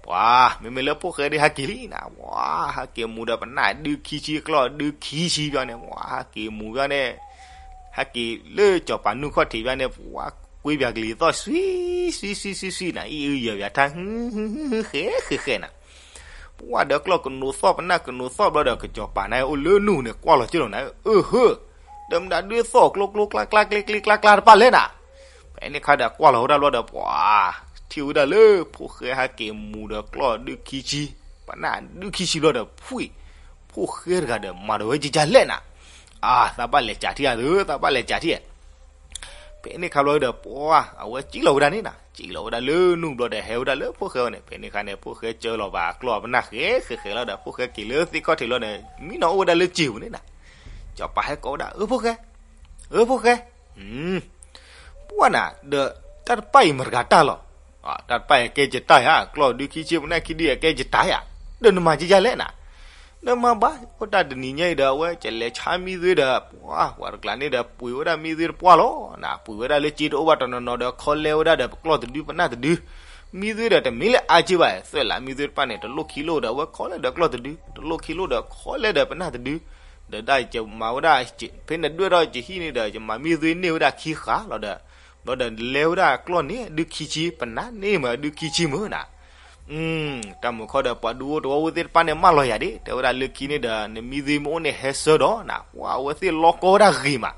ပှၤ မ့မ့ၢ်လၢဖိၣ်ဃဲဒ်ဟဲက့ၤလံနၤ, ပှၤ ဟဲက့ၤမူဒီးပနၢ်ဒုခံဆံ ကျီၢ်ဒုခံဆံဘျီန့ၣ် ပှၤ ဟဲက့ၤမူဘျီန့ၣ် ဟဲက့ၤလၢစီၤပၤနူၢ်ခီၣ်ထံးဘျီန့ၣ် ပှၤကွ့ပၠးကလံၤသီၣ် စွံ စွံ စွံ စွံ စွံ နၤ, အံၣ်အုယၢၤပၠးထါ ဟု ဟု ဃဲ ဃဲ ဃဲ နၤ. ပှၢ်ဒီးကျီၢ်ကနိးသီၣ် ပနၢ်ကနိးသီၣ်ဘျီဒီး ကစီၤပၤန့ၣ်အိၣ်လၢနူၢ်န့ၣ် ကွၢ်လီၤက့ၤလီၤနၤ, အၢ ဟၢ, ဒီးမတၤဒုးသီၣ်ကျိကျိကျါကျါ ကျ့ကျ့ကျါကျါတပၣ်လဲၣ်နၤ. ဖဲန့ၣ်ခါဒီးကွၢ်လီၤဝဲဒၣ်ဘျီဒီး ပှၤ ထံၣ်ဝဲဒၣ်လၢဖိၣ်ဃဲဟဲက့ၤမူဒီးကျီၢ်ဒုခံဆံ ပနၢ်ဒုခံဆံဘျီဒီး ဖှံၣ် ဖိၣ်ဃဲတဂၤဒီး မၤဒီးဝဲကကလဲၣ်နၤ, အါ သးဘၣ်လဲၤကးထံၣ်ဧါသု, သးဘၣ်လဲၤကးထံၣ်ဧါ. ဖဲန့ၣ်ခါဘျီဒီး ပှၤ အဝဲကံၣ်လီၤဝဲဒၣ်န့ၣ်နၤ, ကံၣ်လီၤဝဲဒၣ်လၢနူၢ်ဘျီဒီး ဟဲဝဲဒၣ်လၢဖိၣ်ဃဲအအိၣ်န့ၣ်, ဖဲန့ၣ်ခါန့ၣ် ဖိၣ်ဃဲကၢလီၤဘၣ်ကျီၢ်ပနၢ် ဃဲ ဃဲ ဃဲလီၤဒီး ဖိၣ်ဃဲက့ၤလၢသ့ၣ်ခီၣ်ထံးလီၤန့ၣ် မံနီၤအိၣ်ဝဲဒၣ်လၢစံာ်ပူၤန့ၣ်နၤ, စီၤပၤဟဲကိးဝဲဒၣ် အၢ ဖိၣ်ဃဲ, အၢ ဖိၣ်ဃဲ, ပှၢ်နၤ ဒီးတၢ်တပၢ်အံၤမတၤတဂၤတၢ်လီၤ, တၢ်တပၢ်အံၤကဲယတၢ်ဧါ, ကျီၢ်ဒုခံဆံ ပနၢ်ခံဒုအံၤကဲယတၢ်ဧါ, ဒီးနမၤကကလဲၣ်နၤ. နမၤဘၣ် အိၣ်တၢ်တနံၤညါအံၤဒီး အဝဲကလဲၤဆါမံသွ့ဒီး ပှၤ ပှၤတကျါန့ၣ်ဒီး ပှ့ၤဝဲဒၣ်မံသွ့တပှၢ်လီၤနၤ, ပှ့ၤဝဲဒၣ်လၢစ့တအိၣ်ဘၣ်တနီၤနီၤဒီး ခီလဲဝဲဒၣ်ဒီးပကျီၢ်တဒု ပနၢ်တဒု, မံသွ့ဒီးတမ့ၢ်လၢအါက့ဘၣ်, သွဲၣ်လးမံသွ့တပၣ်န့ၣ် တလိၣ်ခံလိၣ်ဒီး အဝဲခီလဲဒီးကျီၢ်တဒု, တလိၣ်ခံလိၣ်ဒီးခီလဲဒီးပနၢ်တဒု, ဒီးဒၣ်ယမၤဝဲဒၣ် ဖဲနဒွဲၣ်ထီၣ်ယဟံၣ်န့ၣ်ဒီး ယမၤမံသွ့န့ၢ်ဝဲဒၣ်ခံဃာ်လီၤဒီး ဘျီဒီးလဲဝဲဒၣ်ကျီၢ်န့ၣ် ဒုခံဆံ ပနၢ်န့ၢ်မး ဒုခံဆံမုၢ်နၤ. တၢ်မုာ်ခီဒီး ပှၤဒူဖိတဝီဖိသ့ၣ်တဖၣ်န့ၣ် မၢလီၤယၤဒၣ်, တဲဝဲဒၣ်လၢခံန့ၣ်ဒီး နမံသွ့မ့ၢ်အိၣ်န့ၣ် ဟဲဆၢဒီးနၤ, ပှၤအဝဲသ့ၣ်လီၤကီဝဲဒၣ်ဂ့ၤမး,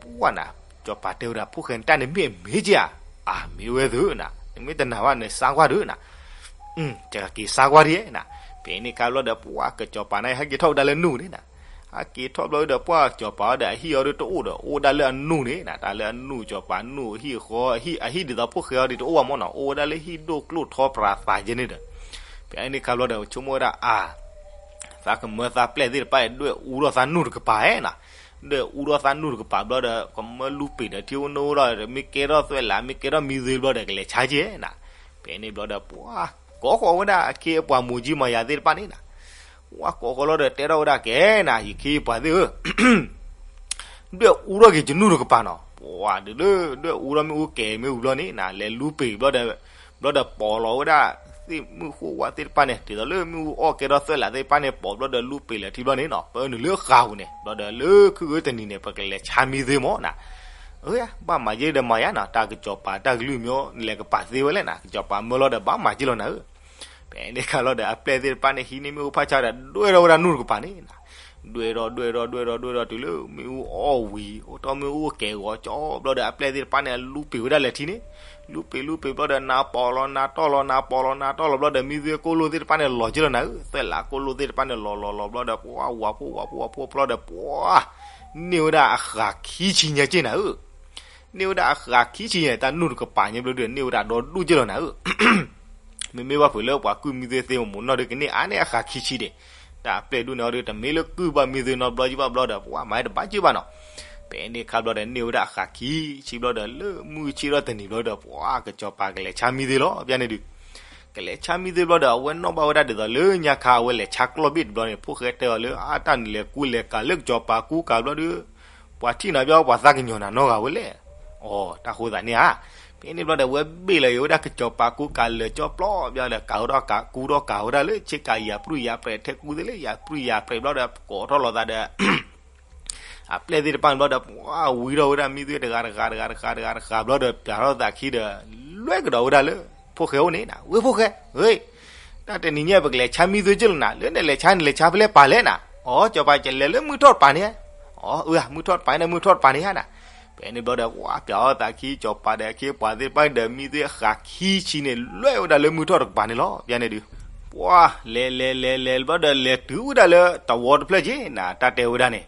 ပှၢ်နၤ, စီၤပၤတဲဝဲဒၣ် ဖိၣ်ဃဲ နတၢ်န့ၣ်မ့ၢ်အမ့ၢ်က့ဧါ, အမ့ၢ်ဝဲသုနၤ, နမ့ၢ်တနာ်ဘၣ် နစါကွၢ်ဒုနၤ, ကက့ၤစါကွၢ်ဒ်နၤ. ဖဲန့ၣ်ခါဘျီဒီး ပှၢ်ကစီၤပၤန့ၣ် ဟဲက့ၤထီၣ်ဝဲဒၣ်လၢနူၢ်န့ၣ်နၤ, ဟဲက့ၤထီၣ်ဘျီဒီး ပှၢ်စီၤပၤအီၤဒီး အဟံၣ်အီၤဒုးတအိၣ်ဒီး အိၣ်ဝဲဒၣ်လၢအနူၢ်န့ၣ်နၤ, တၢ်လၢအနူၢ် စီၤပၤနူၢ်အဟံၣ်အဃီ အဟံၣ် အဟံၣ်ဒ်သိးဖိၣ်ဃဲအီၤဒ်တအိၣ်ဘၣ်မ့ၢ်နၤ, အိၣ်ဝဲဒၣ်လၢဟံၣ်ဒိၣ်ကျိၣ်ထီပြးသးယဲန့ၣ်ဒီး ဖဲန့ၣ်ခါဘျီဒီး ဆိကမိၣ်ဝဲဒၣ်အါ သးကမၢသးပျဲၢ်သ့ၣ်တဖၣ်အံၤ ဒွဲၣ်အူထီၣ်သးနူၢ်တကပၤဧါနၤ, ဒွဲၣ်အူထီၣ်သးနူၢ်တကပၤဘျီဒီး ကမၢလူပံာ်ဒီးထံအိၣ်နိဒီး မ့ၢ်ကဲထီၣ်သွဲၣ်လး မ့ၢ်ကဲထီၣ်မံသွ့ဘျီဒီး ကလဲၤဆါက့နၤ. ဖဲန့ၣ်ဘျီဒီး ပှၤ ကိးဃီၤဝဲဒၣ်အခ့အပှၤမိၢ်ကၠံမၤယၤသ့ၣ်တဖၣ်န့ၣ်နၤ, ပှၤကိးဃီၤလီၤဒီး တဲထီၣ်ဝဲဒၣ်ကဲနၤ ယခ့ယပှၤသ့ၣ်ဧၢ ဒွဲၣ်အူထီၣ်က့ၤယနူၢ်တကပၤနီၤ, ပှၤဒုးလၢ ဒွဲၣ်အူထီၣ်မ့ၣ်အူကဲၤမ့ၣ်အူဘျီန့ၣ်နၤ လဲၤလူပံာ်ဘျီဒီး ဘျီဒီးပိာ်လီၤဝဲဒၣ် သ့ၣ်မုၢ်ဃိၣ်ဝါသ့ၣ်တဖၣ်န့ၣ် ဒ်သိးလၢမ့ၣ်အူအီၣ်ကဲထီၣ်သွဲၣ်လးသ့ၣ်တဖၣ်န့ၣ် ပိာ်ဘျီဒီးလူပံာ်လၢထံဘျီန့ၣ်နီၤ ပၢနုာ်လၢဃာ်ပူၤန့ၣ် ဘျီဒီးလၢခုၣ်ဂ့ၤတနံၤန့ၣ် ပကလဲၤဆါမံသွ့မ့ၢ်နၤ, အၢ ဘၣ်မၤက့ဒီးမၤယါနီၤ တၢ်ကစီၤပၤတၢ်ကလုၢ်မ့ၢ်လဲၤကပၤသ့ဝဲလဲၣ်နၤ ကစီၤပၤမၢလီၤဒီးဘၣ်မၤက့လီၤနၤဧၢ. ဖဲန့ၣ်ခါလီၤဒီး အပျဲၢ်သ့ၣ်တဖၣ်န့ၣ် ဟံးန့ၢ်မ့ၣ်အူဖးဆါဒီး ဒွဲၣ်ထီၣ်ဝဲဒၣ်နူၢ်တကပၤန့ၣ်နၤ, ဒွဲၣ်ထီၣ် ဒွဲၣ်ထီၣ် ဒွဲၣ်ထီၣ် ဒွဲၣ်ထီၣ်တုၤလၢမ့ၣ်အူအီၣ်ဝံၤ အိၣ်ထီၣ်မ့ၣ်အူကဲၤဂီၤကၠီဘျီဒီး အပျဲၢ်သ့ၣ်တဖၣ်န့ၣ် လူပံာ်ဝဲဒၣ်လၢထံန့ၣ်, လူပံာ် လူပံာ်ဘျီဒီး နၤပိာ်လီၤနၤတီၢ်လီၤ နၤပိာ်လီၤနၤတီၢ်လီၤဘျီဒီး မံသွ့ကိၢ်လိၣ်သ့ၣ်တဖၣ်န့ၣ် လီၤက့လီၤနၤဧၢ, သွဲၣ်လးကိၢ်လိၣ်သ့ၣ်တဖၣ်န့ၣ် လီၤလီၤလီၤဘျီဒီး ပှၤဝၤဖိဝၤဖိဝၤဖိဘျီဒီး ပှၤ န့ၢ်ဝဲဒၣ်အဃာ်ခံဆံညါက့နၤဧၢ. န့ၢ်ဝဲဒၣ်အဃာ်ခံဆံညါ တၢ်နူၢ်တကပၤညါဘျီဒီး န့ၢ်ဝဲဒၣ်ဒီဒူၣ်က့လီၤနၤဧၢ. မ့မ့ၢ်ဘၣ်ဖုးလၢပှၤကုၢ်မံသွ့သ့မိၢ်မိၢ်နီၢ်ဒုးကန့ၢ်အါန့ၢ် အဃာ်ခံဆံဒံး, တၢ်အပျဲၢ်ဒူၣ်န့ၣ်အီၤဒုး တမ့ၢ်လၢကုၢ်ဘၣ်မံသွ့နီတဘျီကံဘၣ်ဘျီဒီး ပှၤမၤတဘၣ်က့ဘၣ်နီၤ. ဖဲန့ၣ်ခါဘျီဒီး န့ၢ်ဝဲဒၣ်အဃာ်ခံဆံဘျီဒီး လၢမုၢ်ဆ့ၣ်ထီၣ်တနံၤဘျီဒီး ပှၤကစီၤပၤကလဲၤဆါမံသွ့လီၤ ပျၢ်န့ၣ်ဒုး ကလဲၤဆါမံသွ့ဘျီဒီး အဝဲနီၣ်ဘၣ်ဝဲဒၣ်ဒ်သိးလၢညါခါ အဝဲလဲၤဆါကျီၢ်ဘ့ၣ်တဘျီန့ၣ် ဖိၣ်ဃဲတဲအီၤလၢ အါ တၢ်နလဲၤကူလဲၤကၤလၢကစီၤပၤကူကၤဘျီဒီး ပှၤထံၣ်နၤဘၣ် ပှၤသးကညီၤနၤနီတဂၤဝဲလဲၣ်. အိ တၢ်ဃိသးန့ၣ်ဧါ. ဖဲန့ၣ်ဘျီဒီး အဝဲဘ့ၣ်လီၤက့ၤဝဲဒၣ်ကစီၤပၤကူကၤလၢာ်ကၠီပျီဘျီဒီး ကၤဝဲဒီးကၤ ကူဒီးကၤဝဲဒၣ်လၢ ဆ့ကၤယၤပြူၢ်ယၤပြဲးထဲကူသ့ၣ်လၢ ယၤပြူၢ်ယၤပြဲးဘျီဒီး ကိးထီၣ်လီၤသးဒီး အပျဲၢ်သ့ၣ်တဖၣ်န့ၣ်ဘျီဒီး ပှၤဝံထီၣ်ဝဲဒၣ်မံသွ့တဂၤတဂၤတဂၤတဂၤတဂၤဘျီဒီး ပျးထီၣ်သးခံဒီး လွဲၢ်ကဒီးဝဲဒၣ်လၢ ဖိၣ်ဃဲအိၣ်န့ၣ်နၤ, ဝဲၢ်ဖိၣ်ဃဲ, ဝဲၢ်, တၢ်တနံၤညါ ပကလဲၤဆါမံသွ့က့လီၤနၤ, လၢနလဲၤဆါန့ၣ် လဲၤဆါဖဲလဲၣ်ပၤလဲၣ်နၤ. အိ ကစီၤပၤ ကလဲၤလၢမုၢ်ထီၣ်တပၤန့ၣ်ဧါ. အိ အၢ မုၢ်ထီၣ်တပၤန့ၣ် မုၢ်ထီၣ်တပၤန့ၣ်ဧါနၤ. ဖဲန့ၣ်ဘျီဒီး ပှၤပျးထီၣ်သးခံ ကစီၤပၤဒီးအခ့အပှၤသ့ၣ်တဖၣ်ဒီး မံသွ့အဃာ်ခံဆံန့ၣ် လွဲၢ်ဝဲဒၣ်လၢမုၢ်ထီၣ်တကပၤန့ၣ်လီၤ ပျၢ်န့ၣ်ဒုး. ပှၤလဲၤလဲၤလဲၤလဲၤဘျီဒီး လဲၤတုၤဝဲဒၣ်လၢတဝီတဖျၢၣ်က့နၤ, တၢ်တဲဝဲဒၣ်န့ၣ်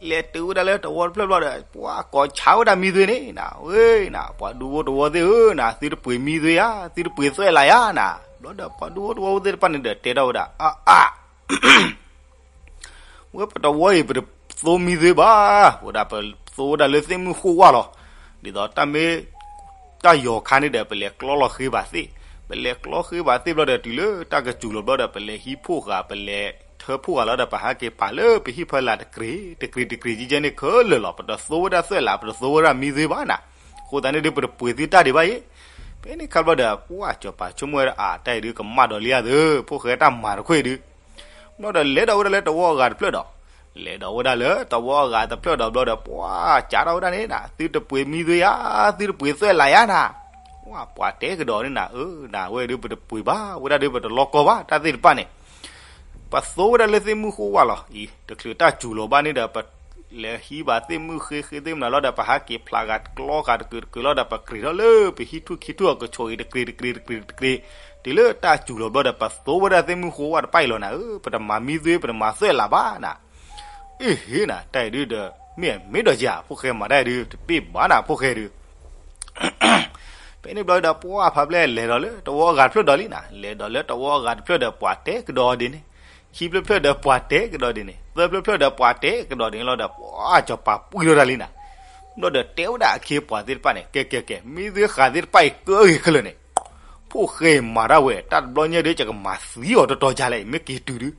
လဲၤတုၤဝဲဒၣ်လၢတဝီတဖျၢၣ်ဘျီဒီး ပှၤကိးဆါဝဲဒၣ်မံသွ့န့ၣ်နၤ, ဝဲနၤ ပှၤဒူဖိတဝီသ့ၣ်ဧၢနၤ, သုတပှ့ၤမံသွ့ဧါ, သုတပှ့ၤသွဲၣ်လးဧါနၤ. ဘျီဒီး ပှၤဒူဖိတဝီသ့ၣ်တဖၣ်န့ၣ်ဒီး တဲထီၣ်ဝဲဒၣ် အါအါ ဝဲပတဝီအံၤ ပတသိမံသွ့ဘၣ်, ဝဲဒၣ်ပသိဝဲဒၣ်လၢသ့ၣ်မုၢ်ဃိၣ်ဝါလီၤ. ဒ်သိးတၢ်မ့ၢ် တၢ်ယီၤခါန့ၣ်ဒီး ပလဲၤကျီလီၤဃ့ဘၣ်သ့ၣ်, ပလဲၤကျီဃ့ဘၣ်သ့ၣ်ဘျီဒီး တုၤလၢတၢ်ကစူၤလီၤဘျီဒီး ပလဲၤဟံးဖှိၣ်ဃာ် ပလဲၤ ထၢဖှိၣ်ဃာ်လီၤဒီး ပဟးက့ၤပာ်လၢပဟံၣ်ဖၢလာ်တကြ့ၤတကြ့ၤတကြ့ၤကဲန့ၣ်ခဲလၢာ်လီၤ. ပတသိဝဲဒၣ်သွဲၣ်လး ပတသိဝဲဒၣ်မံသွ့ဘၣ်နၤ. အဃိသတးန့ၣ်ဒုး ပတပှ့ၤသုတၢ်ဒံးဘၣ်အံၤ. ဖဲန့ၣ်ခါဘျီဒီး ပှၢ်စီၤပၤဆိကမိၣ်ဝဲဒၣ် အါ တၢ်အံၤဒုးကမၣ်ဒီးလံဧါသၢ, ဖိၣ်ဃဲတၢ်မၤတခီအံၤဒုး ဘျီဒီးလဲၤဒီးဝဲဒၣ်လၢတဝီအဂၤတဖျၢၣ်ဒီး, လဲၤဒီးဝဲဒၣ်လၢတဝီအဂၤတဖျၢၣ်ဒီးဘျီဒီး ပှၢ်ကးထီၣ်ဝဲဒၣ်န့ၣ်နၤ, သုတပှ့ၤမံသွ့ဧါ, သုတပှ့ၤသွဲၣ်လးဧါနၤ. ပှၢ်ပှၤတဲကဒီးန့ၣ်နၤ, အၢ နၤဝဲဒုး ပတပှ့ၤဘၣ်, ဝဲဒၣ်ဒုး ပတလီကီဘၣ် တၢ်သ့ၣ်တဖၣ်န့ၣ်. ပသိဝဲဒၣ်လၢသ့ၣ်မုၢ်ဃိဝၣ်လီၤအံၤ, တချုးတၢ်စူၤလီၤဘၣ်န့ၣ်ဒီး ပလဲၤဟံးဘၣ်သ့ၣ်မုၢ်ဃ့ဃ့သ့ၣ်မနၤလီၤဒီး ပဟးက့ၤဖျးဂၤကျီဂၤတကုာ်တကုာ်လီၤဒီး ပကြ့ၤထီၣ်လၢပဟံၣ်ထူၣ်ခံထူၣ်အကဆိးအံၤ တကြ့ၤတကြ့ၤတကြ့ၤတကြ့ၤ, တုၤလၢတၢ်စူၤလီၤဘျီဒီး ပသိဝဲဒၣ်သ့ၣ်မုၢ်ဃိဝၣ်တဖၣ်အံၤလီၤနၤ, အၢ ပတမၤမံသွ့ ပတမၤသွဲၣ်လးဘၣ်နၤ. အ့ဟ့နၤ, တၢ်အံၤဒုးဒီး မ့ၢ်မ့ၢ်ဒီးယၤ ဖိၣ်ဃဲမၤတၢ်အံၤဒုး တပ့ၢ်ဘၣ်နၤ ဖိၣ်ဃဲဒုး. ဖဲန့ၣ်ဘျီဒီး ပှၢ်ဖးဖျဲၣ်လဲၤဒီးလၢတဝီအဂၤတဖျၢၣ်ဒီးလံနၤ, လဲၤဒီးလၢတဝီအဂၤတဖျၢၣ်ဒီး ပှၤတဲကဒီးဒ်န့ၣ်, ခံဖျၢၣ်ဖျၢၣ်ဒီးပှၤတဲကဒီးဒ်န့ၣ်, သၢဖျၢၣ်ဖျၢၣ်ဒီးပှၤတဲကဒီးဒ်န့ၣ်လီၤဒီး ပှၢ်စီၤပၤပှံၢ်ထီၣ်တၢ်လံနၤ. ဘျီဒီးတဲဝဲဒၣ်အခ့အပှၤသ့ၣ်တဖၣ်န့ၣ်, ကဲကဲကဲ, မံသွ့ဃာ်သ့ၣ်တဖၣ်အံၤကအၢဂ့ၤခဲလၢာ်န့ၣ်, ဖိၣ်ဃဲမၤတၢ်ဝဲ တၢ်တဘျီညါဒုး ယကမၤသံအီၤတတီၤကလဲၣ်အံၤ မ့ၢ်က့ၤတုၤဒုး.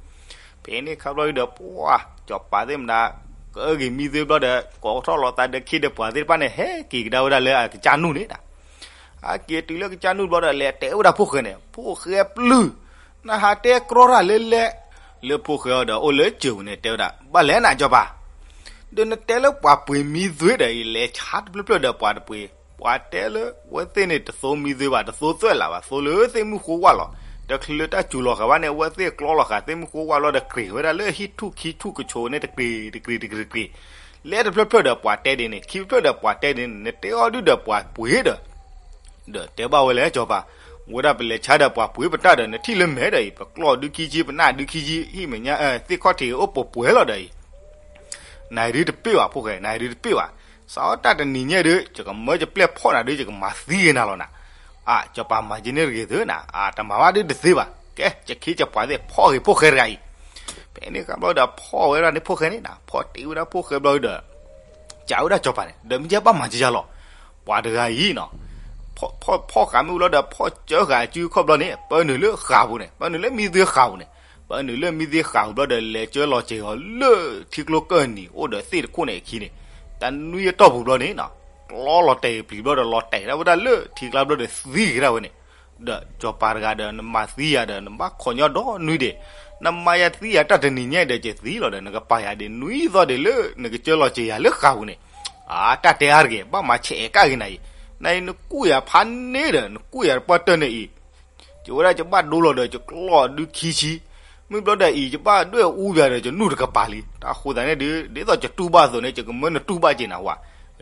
ဖဲန့ၣ်ခါဘျီဒုးဒီး ပှၢ်စီၤပၤသ့ၣ်မနၤ ကအၢဂ့ၤမံသွ့ဘျီဒီး ကိးထီၣ်လီၤသးဒီးခ့ဒီးပှၤသ့ၣ်တဖၣ်န့ၣ် ဟဲက့ၤကဒါဝဲဒၣ်လၢအကစၢ်နူၢ်န့ၣ်နၤ. ဟဲက့ၤတုၤလၢကစၢ်နူၢ်ဘျီဒီး လဲၤတဲဝဲဒၣ်ဖိၣ်ဃဲန့ၣ်, ဖိၣ်ဃဲပျုၢ်, နဟးတဲကြီတၢ်လၢလဲၤ, လၢဖိၣ်ဃဲအီၤဒီးအိၣ်လၢစၢၤပူၤန့ၣ် တဲဝဲဒၣ် ဘၣ်လဲၣ်နၤစီၤပၤ, ဒီးနတဲလၢပှၤပှ့ၤမံသွ့ဒီးအံၤ လဲၤဆါတဖျၢၣ်ဖျၢၣ်ဒီးပှၤတပှ့ၤ, ပှၤတဲလၢဝဲသ့ၣ်န့ၣ် တသိမံသွ့ဘၣ် တသိသွဲၣ်လးဘၣ် သိလၢသ့ၣ်မုၢ်ဃိဝၣ်လီၤ. ဒီးချုးလၢတၢ်စူၤလီၤဃာ်ဘၣ်န့ၣ် အဝဲသ့ၣ်ကျီလီၤဃာ်သ့ၣ်မုၢ်ဃိဝၣ်လီၤဒီး ကြ့ၤဝဲဒၣ်လၢဟံၣ်ထူၣ်ခံထူၣ်ကဆိးန့ၣ် တကြ့ၤတကြ့ၤတကြ့ၤတကြ့ၤ, လဲၤတဖျၢၣ်ဖျၢၣ်ဒီးပှၤတဲဒ်န့ၣ်, ခံဖျၢၣ်ဒီးပှၤတဲဒ်န့ၣ်, နတဲအီၤဒုးဒီးပှၤပှ့ၤဒီး ဒီးတဲဘၣ်ဝဲလဲၣ်စီၤပၤ, ဝဲဒၣ်ပလဲၤဆါဒီးပှၤပှ့ၤပတၢ်ဒီး နထံၣ်လၢမဲာ်ဒီးအံၤ ပကျီၢ်ဒုခံဆံ ပနၢ်ဒုခံဆံ ဟံၣ်မဲာ်ညါ သ့ၣ်ခီၣ်ထံးအိၣ်ပှဲၤပှဲၤလီၤဒီးအံၤ, နၤအံၤဒုးတပ့ၢ်ဘၣ်ဖိၣ်ဃဲ, နၤအံၤဒုးတပ့ၢ်ဘၣ်, စးထီၣ်တၢ်တနံၤညါဒုး ယကမၢယပျဲၢ်ဖီၣ်နၤဒုး ယကမၤသံက့ၤနၤလီၤနၤ. အါ စီၤပၤမၤက့ၤန့ၢ်တဂ့ၤသုနၤ, အါ တမၤဘၣ်ဒုးတသ့ဘၣ်, ကဲ ယခ့ယပှၤသ့ၣ်ဖီၣ်ဂ့ၤဖိၣ်ဃဲတဂၤအံၤ. ဖဲန့ၣ်ခါဘျီဒီး ဖီၣ်ဝဲဒၣ်န့ၣ်ဖိၣ်ဃဲန့ၣ်နၤ, ဖီၣ်တ့ၢ်ဝဲဒၣ်ဖိၣ်ဃဲဘျီဒီး ကးဝဲဒၣ်စီၤပၤန့ၣ် ဒီးမ့ၢ်ယဲဘၣ်မၤက့ၤယၤလီၤ. ပှၤတဂၤအံၤနီၤ, ဖီၣ်ဃာ်မ့ၢ်ဝံၤလီၤဒီး ဖီၣ်စၢဃာ်အစုခီၣ်ဘျီန့ၣ် ပၢနုာ်လၢဃာ်ပူၤန့ၣ်, ပၢနုာ်လၢမံသွ့ဃာ်ပူၤန့ၣ်, ပၢနုာ်လၢမံသွ့ဃာ်ပူၤဘျီဒီး လဲၤကၢလီၤစဲၤအီၤလၢထံကျိကၢၢ်နံၤ အိၣ်ဒီးသ့ၣ်တခိၣ်န့ၣ်အခံန့ၣ်, တၢ်နွံအတီၢ်ပူၤဘျီန့ၣ်နီၤ, ကျီလီၤတဲာ်ပျံၤဘျီဒီး လီၤတဲာ်ဒၣ်ဝဲဒၣ်လၢထံကျါဘျီဒီးသံက့ၤဒၣ်ဝဲန့ၣ်, ဒီးစီၤပၤတဂၤဒီး နမၤသံယၤဒီး နဘၣ်ခိးညီဒီနွံဒံး, နမၤယၤသံယၤတၢ်တနံၤညါဒီး ယသံလီၤဒီး နကပာ်ယၤဒံးနွံသီဒံးလၢနကကၢလီၤစဲၤယၤလၢဃာ်ပူၤန့ၣ်, အါ တၢ်တဲအါတဂ့ၤ ဘၣ်မၤဆဲးအဲးကၣ်ဂ့ၤနၤအံၤ, နအံၤနကူၣ်ယၤဖးန့ၣ်ဒီး နကူၣ်ယၤတပှၢ်တၢၢ်န့ၣ်အံၤ ယဝဲဒၣ်ယဘၣ်ဒိလီၤဒီးယကျီၢ်ဒုခံဆံ, မ့ၢ်ဘျီဒီးအံၤ ယဘၣ်ဒွဲၣ်အူယၤဒီးယနူၢ်တကပၤလံ, တၢ်ဃိသးန့ၣ်ဒုး ဒ်သိးယတူၢ်ဘၣ်အသိးန့ၣ် ယကမၢနတူၢ်ဘၣ်က့ၤနၤဝဲ,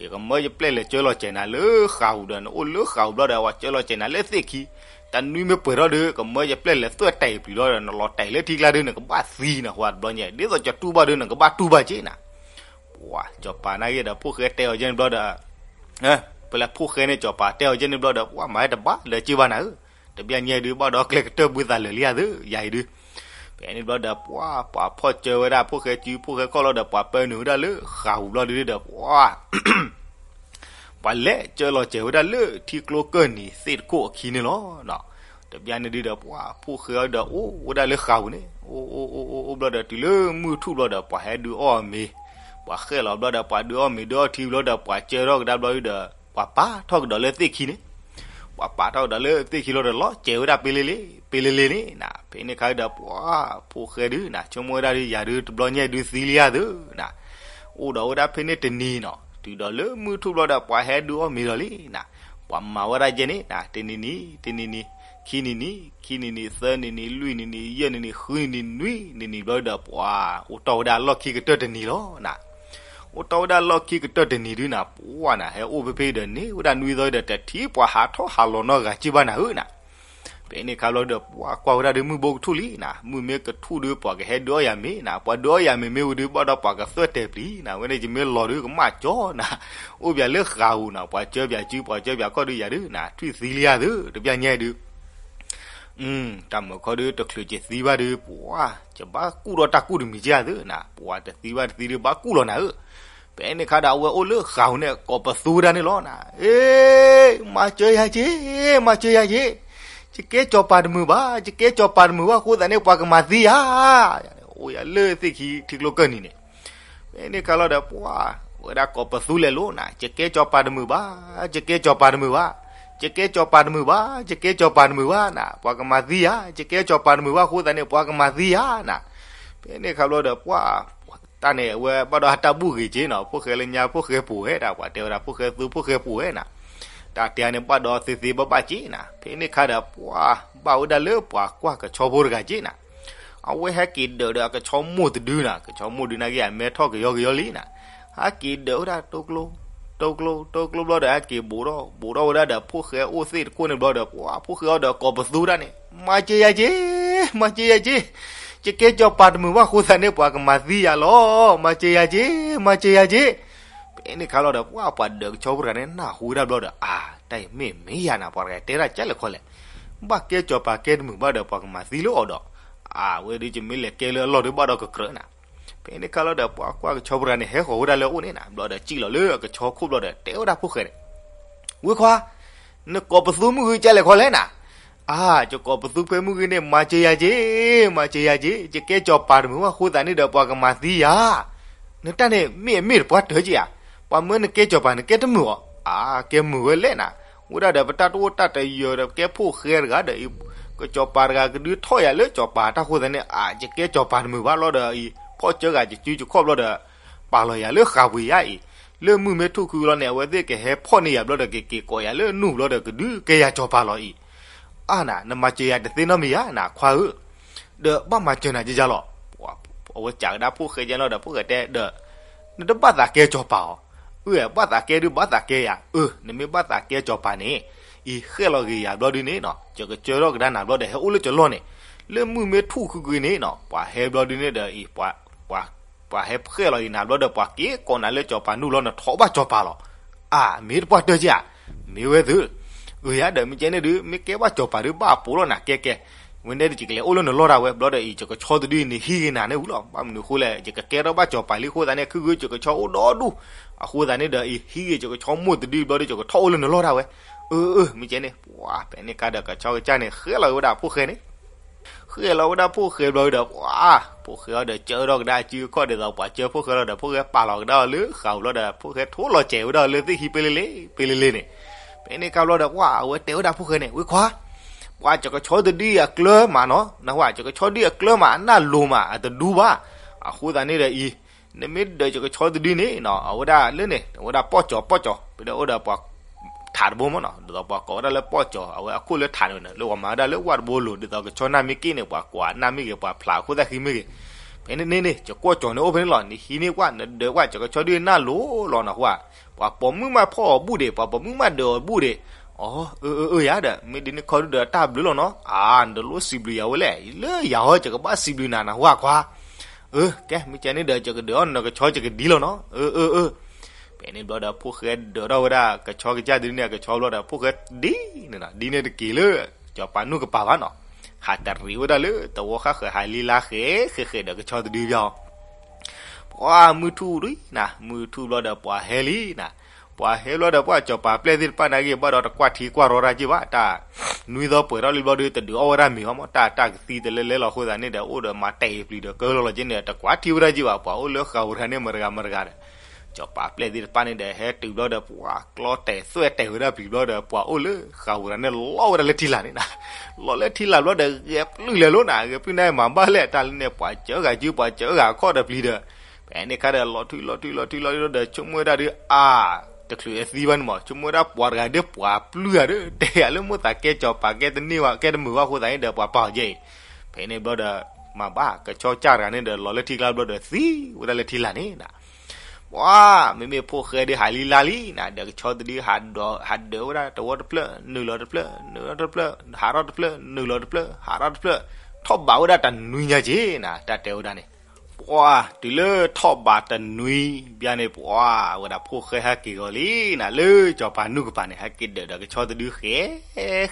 ယကမၢယပျဲၢ်လဲၤကၢလီၤစဲၤနၤလၢဃာ်ပူၤဒီး နအိၣ်လၢဃာ်ပူၤဘျီဒီး ပှၤကၢလီၤစဲၤနၤလၢသ့ၣ်ခံ, တၢ်နွံမ့ၢ်ပှဲၤထီၣ်ဒုး ကမၢယပျဲၢ်လဲၤသွဲၣ်တဲာ်ပျံၤလီၤဒီး နလီၤတဲာ်လၢထံကျါဒုး နကဘၣ်သံနၤဝဲတဘျီညါ, ဒ်သိးယတူၢ်ဘၣ်ဒုး နကဘၣ်တူၢ်ဘၣ်က့ၤနၤ ပှၤ စီၤပၤနာ်က့ဒီး ဖိၣ်ဃဲတဲအီၤကဲန့ၣ်ဘျီဒီး, ပလဲၤဖိၣ်ဃဲန့ၣ် စီၤပၤတဲအီၤကဲန့ၣ်ဘျီဒီး ပှၤမၤဟဲတဘၣ်လၢၤက့ၤဘၣ်နၤဧၢ, တဘျီညါဒုး ဘၣ်ဒီးကျဲကတၢၢ်ဘှံးသးလၢာ်လံဧါသၢ, ယၤအံၤဒုး, ဖဲန့ၣ်ဘျီဒီး ပှၤ ပှၤဖီၣ်စၢဝဲဒၣ်ဖိၣ်ဃဲစု ဖိၣ်ဃဲခီၣ်လီၤဒီး ပှၤပၢနုာ်ဝဲဒၣ်လၢဃာ်ပူၤဘျီဒုးဒီး ပှၤ ပှၤလဲၤကၢလီၤစဲၤဝဲဒၣ်လၢထံကျိကၢၢ်နံၤသ့ၣ်တခိၣ်အခံန့ၣ်လီၤ. တဘျီန့ၣ်ဒုးဒီး ပှၤ ဖိၣ်ဃဲအီၤဒီး အိၣ်ဝဲဒၣ်လၢဃာ်ပူၤန့ၣ် အိၣ်အိၣ်အိၣ်အိၣ်အိၣ်ဘျီဒီး တုၤလၢမုၢ်ထူၣ်ဘျီဒီး ပှၤဟဲဒုးအီၣ်အမ့ၤ, ပှၤဃဲလီၤဘျီဒီး ပှၤဒုးအီၣ်မ့ၤဒုးအီထံဘျီဒီး ပှၤကၢထီၣ်ကဒါဘျီဒုးဒီး ပှၤပာ်ထီၣ်ကဒီးလၢသ့ၣ်ခံန့ၣ်, ပှၤပာ်ထီၣ်ကဒီးလၢသ့ၣ်ခံလီၤဒီး လီၤစဲၤဝဲဒၣ်ပ့လ့လ့ ပ့လ့လ့န့ၣ်နၤ, ဖဲန့ၣ်ခါဒီး ပှၤ ဖိၣ်ဃဲဒုးနၤ ဆိကမိၣ်ဝဲဒၣ်ဒုး ယၤဒုးတဘျီညါဒုးသံလံဧါသၢနၤ, အိၣ်ဒီးဝဲဒၣ်ဖဲန့ၣ်တနံၤနီၤ, တုၤဒီးလၢမုၢ်ထူၣ်ဘျီဒီး ပှၤဟဲဒုးအီၣ်မ့ၤဒီးလံနၤ, ပှၤမၤဝဲဒၣ်ယဲန့ၣ်နၤ တနံၤနံၤ တနံၤနံၤ ခံနံၤနံၤ ခံနံၤနံၤ သၢနံၤနံၤ လွံၢ်နံၤနံၤ ယဲၢ်နံၤနံၤ ဃုနံၤနံၤ နွံနံၤနံၤဘျီဒီး ပှၤ အိၣ်တီၢ်ဝဲဒၣ်လီၢ်ခံကတၢၢ်တနံၤလီၤနၤ, အိၣ်တီၢ်ဝဲဒၣ်လီၢ်ခံကတၢၢ်တနံၤဒုးနၤ ပှၤနၤ ဟဲအိၣ်ဖဲဖဲဒီးန့ၣ်ဝဲဒၣ်နွံသီဒီး တထံၣ်ပှၤဟးထီၣ်ဟးလီၤနီတဂၤက့ဘၣ်နၤဧၢနၤ, ဖဲန့ၣ်ခါဘျီဒီး ပှၤကွၢ်ဝဲဒၣ်ဒုး မုၢ်ဘိကထူၣ်လံနၤ, မုၢ်မ့ၢ်ကထူၣ်ဒုး ပှၤကဟဲဒုးအီၣ်ယၤမ့ၤနၤ, ပှၤဒုးအီၣ်ယၤမ့ၤမ့ၢ်ဝံၤဒုး ဘၣ်ဒီးပှၤကသွဲၣ်တဲာ်ပျံၤနၤ, ဝဲန့ၣ်ယမ့ၢ်လီၤဒုး ကမၣ်ကၠီနၤ, အိၣ်ပၠးလၢဃာ်ပူၤနၤ, ပှၤကၢပၠးစု ပှၤကၢပၠးခီၣ်ဒုးယၤဒုးနၤ ထွံၣ်သံလံဧါသၢ တပျၢ်ညါဒုး တၢ်မုာ်ခီဒုး တချုးကသံဘၣ်ဒုး ပှၤ ကဘၣ်ကူၣ်ဒီးတၢ်ကူၣ်တမံၤက့ဧါသၢနၤ, ပှၤတသံဘၣ်တသံဒုး ဘၣ်ကူၣ်လီၤနၤဧၢ, ဖဲန့ၣ်ခါဒီး အဝဲအိၣ်လၢဃာ်ပူၤန့ၣ် ကိးပသူဝဲဒၣ်န့ၣ်လီၤနၤ, အ့ မၤစၢၤယၤက့ မၤစၢၤယၤက့, ယကဲစီၤပၤတမုာ်ဘၣ် ယကဲစီၤပၤတမုာ်ဘၣ် အဃိသတးန့ၣ် ပှၤကမၤသံယၤ အိၣ်ယၤလၢသ့ၣ်ခံထံကျိကၢၢ်နံၤန့ၣ်, ဖဲန့ၣ်ခါလီၤဒီး ပှၤဝဲဒၣ်ကိးပသူလဲၤလိၤနၤ, ယကဲစီၤပၤတမုာ်ဘၣ်, ယကဲစီၤပၤတမုာ်ဘၣ်, ယကဲစီၤပၤတမုာ်ဘၣ်, ယကဲစီၤပၤတမုာ်ဘၣ်နၤ, ပှၤကမၤသံယၤ, ယကဲစီၤပၤတမုာ်ဘၣ်အဃိသတးန့ၣ် ပှၤကမၤသံယၤနၤ. ဖဲန့ၣ်ခါဘျီဒီး ပှၤတၢ်န့ၣ် အဝဲဘၣ်ဒီးတၢ်ဘူၣ်ဂ့ၤက့နီၤ, ဖိၣ်ဃဲလၢညါ ဖိၣ်ဃဲပိာ်ဝဲဒၣ်, ပှၤတဲဝဲဒၣ် ဖိၣ်ဃဲသူ ဖိၣ်ဃဲပိာ်ဝဲနၤ, တၢ်တဲန့ၣ် ဘၣ်ဒီးသ့သ့ဘၣ်ဘၣ်က့နၤ. ဖဲန့ၣ်ခါဒီး ပှၤဘၣ်ဝဲဒၣ်လၢပှၤကွၢ်ကဆီဖိတဂၤက့နၤ, အဝဲဟဲက့ၤဒၢးဒီးအကဆီမိၢ်တဒုနၤ, ကဆီမိၢ်ဒုနာ်က့ အမဲထီၣ်ကယီကယီလံနၤ, ဟဲက့ၤဒၢးဝဲဒၣ်တိကျိ, တိကျိ, တိကျိဘျီဒီး ဟဲက့ၤဘူးထီၣ်, ဘူးထီၣ်ဝဲဒၣ်ဒီး ဖိၣ်ဃဲအိၣ်သ့ၣ်တခိၣ်န့ၣ်ဘျီဒီး ပှၤဖိၣ်ဃဲအီၤဒီးကိးပသူတၢ်န့ၣ်, မၤစၢၤယၤက့, မၤစၢၤယၤက့, ယကဲစီၤပၤတမုာ်ဘၣ်အဃိသတးန့ၣ် ပှၤကမၤသံယၤလီၤ, မၤစၢၤယၤက့, မၤစၢၤယၤက့. ဖဲန့ၣ်ခါလီၤဒီး ပှၤပှၤဒၢးကဆီဖိတဂၤန့ၣ် နၢ်ဟူဝဲဒၣ်ဘျီဒီး အါ, တၢ်အံၤမ့ၢ်မ့ၢ်ယၤနၤ, ပှၤတဂၤတဲဒၣ်ကဲလဲၣ်ခီလဲၣ်, ဘၣ်ကဲစီၤပၤကဲတမုာ်ဘၣ်ဒီး ပှၤကမၤသံလၢအီၤဒီး, အါ, ဝဲဒုးယမ့ၢ်လဲၤကဲလၢအလီၢ်ဒီး ဘၣ်ဒီးကကြၢးနၤ. ဖဲန့ၣ်ခါလီၤဒီး ပှၤကွၢ်ကဆီဖိတဂၤန့ၣ် ဟဲဃီၤဝဲဒၣ်လၢအအိၣ်န့ၣ်နၤ, ဘျီဒီးစံၣ်လီၤလၢအကဆီခိၣ်ဘျီဒီး တဲဝဲဒၣ်ဖိၣ်ဃဲန့ၣ်, ဝ့ခွါ, နကိးပသူမုၢ်ဂ့ၤကဲလဲၣ်ခီလဲၣ်နၤ. အါ, ယကိးပသူဖဲမုၢ်ဂ့ၤန့ၣ် မၤစၢၤယၤက့, မၤစၢၤယၤက့, ယကဲစီၤပၤတမုာ်ဘၣ်အဃိသတးန့ၣ်ဒီး ပှၤကမၤသံယၤ. နတၢ်န့ၣ် မ့ၢ်အမ့ၢ်တပှၢ်တၢၢ်က့ဧါ, ပှၤမၢနကဲစီၤပၤ နကဲတမုာ်အီၤ, အါ, ကဲမုာ်ဝဲလဲၣ်နၤ. ဝဲဒၣ်ဒီး ပတၢ်တအိၣ်တၢ်တယၢၤဒီး ကဲဖိၣ်ဃဲတဂၤဒီး ကစီၤပၤတဂၤကဒုးထီၣ်ယၤလၢစီၤပၤတၢ်အဃိသတးန့ၣ် အါ, ယကဲစီၤပၤတမုာ်ဘၣ်လီၤဒီးအံၤ ဖီၣ်ကၢဂၤယစုယခီၣ်ဘျီဒီး ပာ်လီၤယၤလၢဃာ်ပှ့ၤယါအံၤ, လၢမုၢ်မ့ၢ်ထူၣ်ခုလီၤန့ၣ် အဝဲသ့ၣ်ကဟဲဖီၣ်န့ၢ်ယၤဘျီဒီး ကက့ၤကိးယၤလၢနူၢ်ဘျီဒီး ကဒုးကဲယၤစီၤပၤလီၤအံၤ. အါနၤ, နမၤစၢၤယၤတသ့နီတမံၤဧါနၤ ခွါဧၢ, ဒီးဘၣ်မၤစၢၤနၤကယၤလီၤ. အဝဲစံးကဒါဖိၣ်ဃဲကဲလီၤဒီး ဖိၣ်ဃဲတဲဒီး, နတဘၣ်သးကဲစီၤပၤအီၤ, အၢ ဘၣ်သးကဲဒုးဘၣ်သးကဲယၤ, အၢ နမ့ၢ်ဘၣ်သးကဲစီၤပၤန့ၣ်, အံၤဃဲၣ်လီၤဂ့ၤယၤဘျီဒုန့ၣ်နီၤ ယကစၢထီၣ်ကဒါနၤဘျီဒီး ဟဲအိၣ်လၢကလီၢ်န့ၣ်, လၢမုၢ်မ့ၢ်ထူၣ်ခုကွံာ်န့ၣ်နီၤ ပှၤဟဲဘျီဒုန့ၣ်ဒီး အံၤ ပှၤဟဲဃဲၣ်လီၤအံၤနၤဘျီဒီး ပှၤက့ၤကိးနၤလၢစီၤပၤနူၢ်လီၤ နထီၣ်ဘၣ်စီၤပၤလီၤ. အါ မ့ၢ်တပှၢ်တၢၢ်က့ဧါ, မ့ၢ်ဝဲသု, အၢ ယၤဒီး မ့ၢ်ကဲန့ၣ်ဒုး မ့ၢ်ကဲဘၣ်စီၤပၤဒုး ဘၣ်ပိာ်လီၤနၤကဲကဲ, ဝဲန့ၣ်ဒီး ယကလဲၤအိၣ်လၢနလီၢ်ဒၣ်ဝဲ ဘျီဒီးအံၤ ယကဆီတဒုအံၤန့ၣ် ဟံးဂ့ၤနၤန့ၣ်ဝံၤလီၤ. ဘၣ်မနုၤအဃိလဲၣ် ယကကဲထီၣ်ဘၣ်စီၤပၤလံအဃိသတးန့ၣ် ခုဂ့ၤ ယကဆီအိၣ်ဒီဒူၣ်, အဃိသတးန့ၣ်ဒီးအံၤ ဟံးဂ့ၤ ယကဆီမိၢ်တဒုဘျီဒီး ယကထီၣ်အိၣ်လၢနလီၢ်ဒၣ်ဝဲ. အၢ အၢ မ့ၢ်ကဲန့ၣ် ပှၤ ဖဲန့ၣ်ခါဒီး ကဆီကစၢ်န့ၣ် ဃဲၣ်လီၤဝဲဒၣ်ဖိၣ်ဃဲန့ၣ် ဃဲၣ်လီၤဝဲဒၣ်ဖိၣ်ဃဲဘျီဒီး ပှၤ ဖိၣ်ဃဲအီၤဒီး ကၢထီၣ်ကဒါအစုအခီၣ်ဒ်သိး ပှၤကၢဖိၣ်ဃဲလီၤဒီး ဖိၣ်ဃဲပာ်လီၤကဒါအီၤလၢဃာ်ပူၤလီၤဒီး ဖိၣ်ဃဲထိလီၤစဲးဝဲဒၣ်လၢသ့ၣ်ခံပ့လ့လ့ ပ့လ့လ့န့ၣ်. ဖဲန့ၣ်ခါဘျီဒီး ပှၤ အဝဲတဲဝဲဒၣ်ဖိၣ်ဃဲန့ၣ် ဝ့ခွါ, ပှၤ ယကဆီတဒုအကျၢၤမးနီၤ, နဝဲ ယကဆီဒုအကျၢၤမး အနၢ်လိၤမး အတဒူဘၣ်. အဃိသတးန့ၣ်ဒီးအံၤ နမ့ၢ်ဒၢးယကဆီတဒုန့ၣ်နီၤ အဝဲဒၣ်လၢန့ၣ် အဝဲဒၣ်ပီၣ်ကၠီၤ ပီၣ်ကၠီၤ ပဒီးအိၣ်ဒီးပှၤ ထးတဘိမးနီၤ ဒ်သိးပှၤကိးဝဲဒၣ်လၢပီၣ်ကၠီၤ အဝဲအခိၣ်လၢထးန့ၣ် လၢပှၤမၤဝဲဒၣ်လၢဝၣ်တဘိလိၤ ဒ်သိးကဆီနၢ်မ့ၢ်က့ၣ်န့ၣ် ပှၤကွၢ်နၢ်မ့ၢ်ဂ့ၤ ပှၤဖျးအခိၣ်သၣ်ဃံမ့ၢ်ဂ့ၤ. ဖဲန့ၣ်န့ၣ်န့ၣ် ယကွီၢ်ကၠီၤန့ၣ်အိၣ်ဖဲန့ၣ်လီၤ နဟံးန့ၢ်ကွၢ် နဒၢးကွၢ် ယကဆီဒုနၢ်လိၤလီၤနီၤ ကွၢ် ပှၤပိာ်မုၣ်မးဖီၣ်အီၤဘူၣ်ဒံး ပှၤပိာ်မုၣ်မးဒၢးအီၤဘူၣ်ဒံး. အီ အၢ အၢ အၢ ယၤဒီး မ့ၢ်ဒ်န့ၣ်ခီဒုဒီးတၢ်ဘျုးလီၤနီၤ အါ နတလိၣ်စံးဘျုးယၤဝဲလဲၣ် လၢယၤဟီ ယကဘၣ်စံးဘျုးနၤနဟူဝါခွါ အၢ ကဲ မ့ၢ်ကဲန့ၣ်ဒီး ယကဒၢးအီၣ်နကဆီ ယကဒ်လီၤနီၤ အၢ အၢ အၢ. ဖဲန့ၣ်ဘျီဒီး ဖိၣ်ဃဲဒၢးထီၣ်ဝဲဒၣ် ကဆီကစၢ်တဒုန့ၣ် အကဆီဘျီဒီး ဖိၣ်ဃဲဒ်န့ၣ်နီၤ ဒ်န့ၣ်တက့ၤလၢ စီၤပၤနူၢ်ကပၤဘၣ်နီၤ ဟးတရံးဝဲဒၣ်လၢသဝီဃၣ်ဃၢၤ ဟးလံလါဃဲဃဲဃဲဒီး ကဆီတဒုဘၣ်အီၤ ပှၤမုၢ်ထူၣ်လံနၤ မုၢ်ထူၣ်ဘျီဒီး ပှၤဟဲလံနၤ ပှၤဟဲဘျီဒီး ပှၤစီၤပၤပျဲၢ်သ့ၣ်တဖၣ်နာ်က့ ဘၣ်ဒီးတကွၢ်ထံကွၢ်ရီတၢ်က့ၢ်ဘၣ် တၢ်နွံသီပှဲၤထီၣ်လံဘျီဒီး တဒုးအီၣ်ဝဲဒၣ်မ့ၤဘၣ်မး တၢ်တၢ်ကသံတလဲလဲလီၤအဃိသတးန့ၣ်ဒီး အိၣ်ဒီးမၤတဲာ်ပျံၤဒီးကၢလီၤလီၤက့န့ၣ် တကွၢ်ထံဝဲဒၣ်က့ၢ်ဘၣ် ပှၤအိၣ်လၢဃာ်ပူၤတဂၤန့ၣ် မတဂၤမတဂၤဒီး စီၤပၤပျဲၢ်သ့ၣ်တဖၣ်န့ၣ်ဒီး ဟဲတုၤဘျီဒီး ပှၤကျီတဲာ်သွဲၣ်တဲာ်ဝဲဒၣ်ပျံၤဘျီဒီး ပှၤအိၣ်လၢဃာ်ပူၤတဂၤန့ၣ် လီၤဝဲဒၣ်လၢထံလာ်န့ၣ်နၤ လီၤလၢထံလာ်ဘျီဒီး ဂဲၤပျုၢ်လဲၤလိာ်နၤ ဂဲၤပျုၢ်န့ၣ် မၤဘၣ်လဲၣ် တၢ်လၢန့ၣ် ပှၤစၢဂၤစု ပှၤစၢဂၤအခီၣ်ဒီးပျံၤဒီး ဖဲန့ၣ်ခါဒီး လီၤထွံလီၤထွံလီၤထွံလီၤထွံဒီး ဆိကမိၣ်ဝဲဒၣ်ဒုး အါ တချုးအသံဘၣ်န့ၣ်မး ဆိကမိၣ်ဝဲဒၣ်ပှၤတဂၤဒီးပှၤပျုၢ်ဂၤဒီး တဲယၤလၢမိၢ်သးကဲစီၤပၤ ကဲတန့ၢ်ဘၣ် ကဲတမုာ်ဘၣ်အဃိသတးန့ၣ်ဒီး ပှၤပာ်အီၤကဲအံၤ ဖဲန့ၣ်ဘျီဒီး မၤဘၣ် ကဆီကစၢ်တဂၤန့ၣ်ဒီး လီၤလၢထံကျါဘျီဒီးသံဝဲဒၣ်လၢထံလာ်န့ၣ်နၤ ပှၤ မ့မ့ၢ်ဖိၣ်ဃဲဒုးဟးလံလါလံနၤ ဒီးကဆီတဒုဟးဒၢး ဟးဒၢးဝဲဒၣ်တဝီတဖျၢၣ် နုာ်လီၤတဖျၢၣ် နုာ်လီၤတဖျၢၣ် ဟးထီၣ်တဖျၢၣ် နုာ်လီၤတဖျၢၣ် ဟးထီၣ်တဖျၢၣ် ထီၣ်ဘးဝဲဒၣ်တနွံညါက့ၤနၤ တၢ်တဲဝဲဒၣ်န့ၣ် ပှၤ တုၤလၢထီၣ်ဘးတနွံဘျီန့ၣ် ပှၤ ဝဲဒၣ်ဖိၣ်ဃဲဟဲက့ၤဂီၤလံနၤ လၢစီၤပၤနူၢ်ကပၤန့ၣ် ဟဲက့ၤဒၢးဒီးကဆီတဒုဃဲ